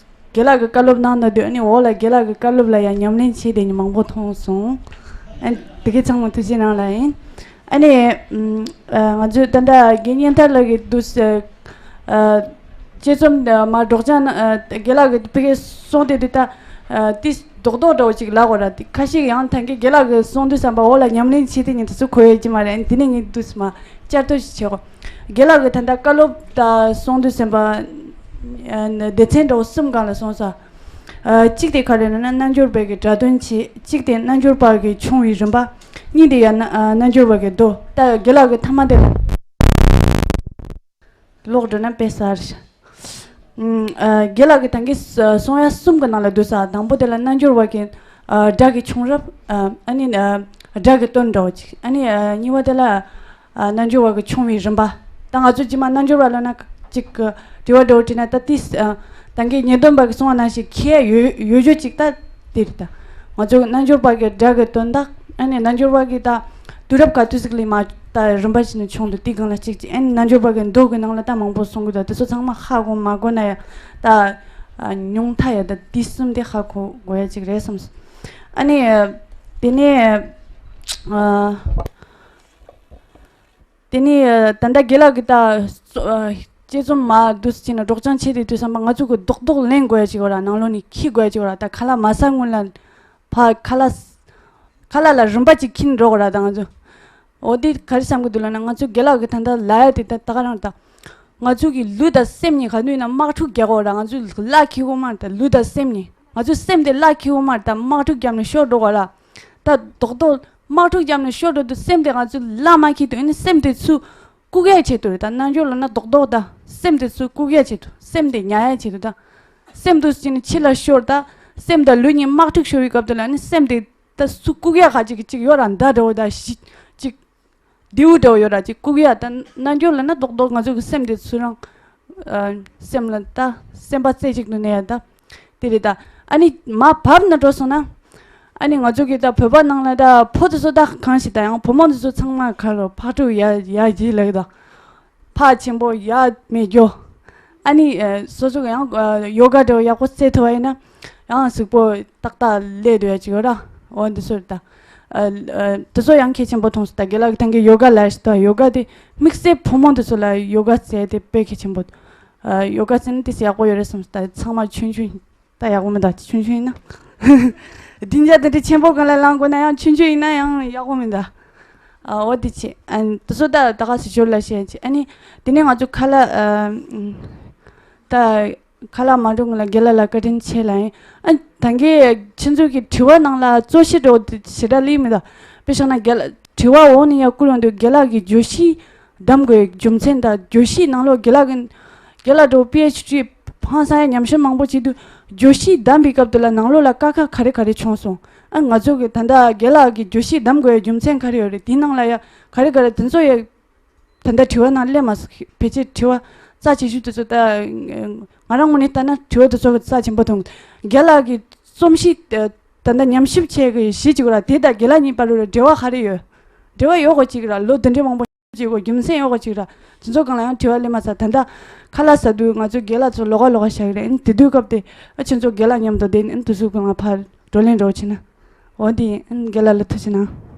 རྒན་ལགས་ཀྱིས་བཀའ་སློབ་གནང་ན་དུས་ཨ་ནི་འོག་ལ་རྒན་ལགས་ཀྱི་བཀའ་སློབ་ལ་ཡང་ཉམས་ལེན་བྱས་ཏེ་ཉི་མང་པོ་མཐོང་སོང་། ཨ། དེ་གའི་ཚང་མ་ཐུགས་རྗེ་གནང་ལབ་ཡིན། ཨ་ནི་ཨ་ང་ཚོས་ད་ལྟ་དགེ་བསྙེན་ཐར་ལགས་ཀྱིས་འདུག་ཨ་དཔྱད་རྩོམ་མ་སྒྲོག་སྦྱང་ན་དགེ་ལགས་ཀྱིས་ཕ་གིར་གསུངས་དེ་དུས་ད་དེ་རྡོག་རྡོག་འདྲ་བོ་ཅིག་ལབ་དགོས་ར། དེ་ཁ་ཤས་ཡང་ད་གིན་དགེ་ལགས་ཀྱིས་གསུངས་དུས་ཙམ་པ་འོག་ལ་ཉམས་ལེན་བྱེད་དེ་ཉིད་དུ་སུ་གོ་ཡོད་ཀྱི་མ་རེད། ཨ་ནི་དེ་ནས་ངས་འདུག་མ་བསྐྱར་ཟློས་ཤིག་བྱེད་དགོས། དགེ་ལགས་ཀྱིས་ད་ལྟ་བཀའ་སློབ་ད་གསུངས་དུས་ཙམ་པ་སྡེ་ཚན་འདྲ་བོ་གསུམ་སྒང་ལ་གསུངས་ས། གཅིག་དེ་ག་རེ་ལབ་ན་རྣལ་འབྱོར་པ་གི་སྒྲ་དོན་བྱེད། གཅིག་དེ་རྣལ་འབྱོར་པ་གི་ཆུང་བའི་རིམ་པ། གཉིས་དེ་ཡང་རྣལ་འབྱོར་པ་གི་མདོ། ད་དགེ་ལགས་ཀྱིས་ཐ་མ་དེ་ལ་ལོག་འགྲོ་ན་དཔེ་གསར། དགེ་ལགས་ཀྱིས་ད་གིན་གསུང་ཡ་གསུམ་གྱི་ནང་ལ་འདུག་ས། དང་པོ་དེ་ལ་རྣལ་འབྱོར་པ་གི་སྒྲ་གི་ཆུང་རབས། ཨ་ནི་སྒྲ་གི་དོན་འདྲ་བོ་ཅིག་ཨ་ནི་གཉིས་པ་དེ་ལ་རྣལ་འབྱོར་པ་གི་ཆུང་བའི་རིམ་པ། ད་ང་ཚོ་རྗེས་མ་རྣལ་འབྱོར་པ་ལབ་ན་ཅིག་དྲི་བ་འདྲ་བོ་དྲིས་ན་ད་ཏིས་ད་གིན་ཉེས་ལྡན་པ་གི་གསུང་བ་ནང་བཞིན་ཁྱད་ཡོད་ཡོད་རྒྱུ་ཅིག་ད་དེ་རེད། ད་ང་ཚོ་རྣལ་འབྱོར་པ་གི་སྒྲ་གི་དོན་དག་ཨ་ནི་རྣལ་འབྱོར་པ་གི་ད་དུས་རབས་ག་དུས་ཟིག་ལས་མ་ད་རིམ་པ་བྱས་ནས་ཆུང་དུ་དེ་སྒང་ལ་གཅིག་ཅིག་ཨ་ནི་རྣལ་འབྱོར་པ་གི་མདོ་གི་ནང་ལ་ད་མང་པོ་གསུང་གི་འདུག་དེ་ཚོ་ཚང་མ་ཧ་གོ་མ་གོ་ན་ཡ་ད་ཉུང་མཐའ་ཡ་ད་དེ་གསུམ་དེ་ཧ་གོ་དགོས་ཡ་ཅིག་རེད་བསམ་སོང་། ཨ་ནི་དེ་ནས་ཨ། དེ་ནས་ད་ལྟ་དགེ་ལགས་ཀྱིས་ད་གསོ་ཨ་དཔྱད་རྩོམ་མ་འདུག་སེ་བྱས་ན་སྒྲོག་སྦྱང་བྱེད་དེ་དུས་ཙམ་པ་ང་ཚོ་གི་རྡོག་རྡོག་ལེན་དགོས་ཡ་ཅིག་ཡོད་ར། ནང་ལོགས་ནས་འཁྱེར་དགོས་ཡ་ཅིག་ཡོད་ར། ད་ཁ་ལག་མ་ཟ་སྔོན་ལ་ཕ་ཁ་ལག་ཁ་ལག་ལ་རིམ་པ་ཅིག་འཁྱེར་འགྲོ་དགོས་ར། ད་ང་ཚོ་འོ་དེ་ག་རེ་བསམ་གི་འདུག་ལབ་ན་ང་ཚོ་དགེ་ལགས་ཀྱིས་ད་ལྟ་ལབ་ཡ་དེ་ད་ད་ག་རང་ད་ང་ཚོ་གི་ལུས་དང་སེམས་གཉིས་ག་དུས་ཡིན་ན་དམག་འཁྲུག་རྒྱག་གོ་ར། ང་ཚོ་ལག་འཁྱེར་གོ་མ་རེད། ད་ལུས་དང་སེམས་གཉིས་ང་ཚོ་སེམས་དེ་ལག་འཁྱེར་གོ་མ་རེད། ད་དམག་འཁྲུག་བརྒྱབ་ནས་ཤོར་འགྲོ་གོ་ར། ད་རྡོག་རྡོག་དམག་འཁྲུག་བརྒྱབ་ནས་ཤོར་འགྲོ་དུས་སེམས་དེ་ང་ཚོས་ལག་མ་འཁྱེར་དུས་ཨ་ནི་སེམས་དེ་ཚུར་བཀུག་ཡ་ཆེད་དུ་རེད། ད་རྣལ་འབྱོར་ལབ་ན་རྡོག་རྡོག་ད་སེམས་དེ་ཚུར་བཀུག་ཡ་ཆེད་དུ་སེམས་དེ་ཉར་ཡ་ཆེད་དུ་ད་སེམས་འདུག་སེ་བྱས་ནས་ཕྱི་ལ་ཤོར། ད་སེམས་དང་ལུས་གཉིས་དམག་འཁྲུག་ཤོར་བའི་སྐབས་དེ་ལ་ཨ་ནི་སེམས་དེ་ད་ཚུར་བཀུག་ཡ་ག་ཅིག་ཅིག་ཡོད་ར། མདའ་འདྲ་བོ་ད་ཞི་ཅིག་མདེའུ་འདྲ་བོ་ཡོད་ར། ཅིག་བཀུག་ཡ་ད་རྣལ་འབྱོར་ལབ་ན་རྡོག་རྡོག་ང་ཚོ་གི་སེམས་དེ་ཚུར་རང་སེམས་ལ་ད་སེམས་པ་རྩེ་གཅིག་ཏུ་གནས་ཡ་ད་དེ་རེད། ད་ཨ་ནི་མར་བབས་ནས་འགྲོ་སོང་ན་ཨ་ནི་ང་ཚོ་གི་ད་བོད་པ་ནང་ལ་ད་ཕོ་དེ་ཚོ་ད་གང་ཞིག་ད་ཡང་བུ་མོ་དེ་ཚོ་ཚང་མ་ག་རེ་ཕག་ཕྲུག་ཡ་ཡ་ཡི་ལབ་ད་ཕག་ཆེན་པོ་ཡ་མེད་རྒྱུ། ཨ་ནི་སོ་སོ་གི་ཡང་ཡོ་ག་འདྲ་བོ་ཡག་པོ་རྩེ་ཐུབ་པ་ཡིན་ན་ཡང་གཟུགས་པོ་ཏག་ཏག་ལས་སྡོད་ཡ་ཅིག་ཡོད་ར། འོ་འདི་ཚོ་རེད་ད། ཨ་ཨ་དེ་ཚོ་ཡང་གལ་ཆེན་པོ་མཐོང་སོང་། ད་དགེ་ལགས་ཀྱིས་ད་གིན་ཡོ་ག་ལབ་ཤག་ད་ཡོ་ག་དེ་དམིགས་བསལ་བུ་མོ་དེ་ཚོ་ལ་ཡོ་ག་རྩེ་དེ་དཔེ་གལ་ཆེན་པོ། ཨ་ཡོ་ག་རྩེ་ན་དེ་ཡག་པོ་ཡོད་རེད་བསམ་སོང་། ད་ཚང་མ་ཆུང་ཆུང་ད་ཡག་པོ་མི་འདུག་ཆུང་ཆུང་ཡིན་ན། སྡིངས་ཆ་དེ་འདྲ་ཆེན་པོ་སྒང་ལ་ལངས་དགོས་ན་ཡང་ཆུང་ཆུང་ཡིན་ན་ཡང་ཡག་པོ་མི་འདུག་ཨ་འོ་དེ་བྱས། ཨ་དེ་ཚོ་ད་ད་ག་སེ་ཞོར་ལ་བཤད་བྱས། ཨ་ནི་དེ་ནས་ང་ཚོ་ཁ་ལག་ཨ་ད། ཁ་ལག་མ་འགྲོ་སྔོན་ལ་དགེ་ལགས་ལ་བཀའ་དྲིན་ཆེ་ལབ་ཡིན། ཨ་ད་གིན་ཁྱེད་ཚོ་གི་དྲི་བ་ནང་ལ་རྩོད་གཞི་འདྲ་བོ་དེ་ཞེ་དྲག་སླེབས་མི་འདུག་དཔེ་བཞག་ན་དགེ་ལགས་དྲི་བ་འོག་ནས་ཡར་བསྐུར་ཡོང་དུས་དགེ་ལགས་ཀྱིས་བརྗོད་གཞི་གདམ་དགོས་རྒྱུ་མཚན་དང་བརྗོད་གཞིའི་ནང་ལོགས་དགེ་ལགས་ཀྱི་དགེ་ལགས་འདྲ་བོ་པི་ཨེཆ་ཌི་ཕང་ས་ཡ་ཉམས་ཞིབ་མང་པོ་བྱེད་དུས་བརྗོད་གཞི་གདམ་པའི་སྐབས་དེ་ལ་ནང་ལོགས་ལ་དཀའ་ཁག་ག་རེ་ག་རེ་བྱུང་སོང་། ཨ་ང་ཚོ་གི་ད་ལྟ་དགེ་ལགས་ཀྱིས་བརྗོད་གཞི་གདམ་དགོས་རྒྱུ་མཚན་ག་རེ་ཡོད་རེད། དེའི་ནང་ལ་ཡ་ག་རེ་ག་རེ་དེ་ཚོ་ཡ། ད་ལྟ་དྲི་བ་ནང་སླེབས་མ་སོང་། ཕལ་ཆེར་དྲི་བ་རྩ་ཆེ་ཤོས་དེ་ཚོ་ད་ང་རང་ངོས་ནས་ལྟ་ན་དྲི་བ་དེ་ཚོ་གི་རྩ་ཆེན་པོ་མཐོང་། དགེ་ལགས་ཀྱི་རྩོམ་གཞི་ད་ལྟ་ཉམས་ཞིབ་བྱས་གི་གཞི་གཅིག་ར་དེ་དང་དགེ་ལགས་གཉིས་བར་རུ་འབྲེལ་བ་ག་རེ་ཡོད། འབྲེལ་བ་ཡོད་གོ་གཅིག་ར་ལོ་དེ་འདྲའི་མང་པོ་བྱས་གོ་རྒྱུ་མཚན་ཡོད་གོ་གཅིག་ར་དེ་ཚོ་སྒང་ལ་ཡང་དྲི་བ་སླེབས་མ་ཚར། ད་ལྟ་ཁ་ལག་ཟ་དུས་ང་ཚོ་དགེ་ལགས་ཚོ་ལོགས་ཀ་ལོགས་ཀ་བཞག་གི་རེད། དེ་དུས་སྐབས་དེ་ཨ་ཁྱེད་ཚོ་དགེ་ལགས་མཉམ་དུ་བསྡད་ནས་དེ་ཚོ་སྒང་ལ་ཕར་བགྲོ་གླེང་འདྲ་བོ་བྱས་ན་འོ་དེ་དགེ་ལགས་ལ་ཐུགས་རྗེ་གནང་།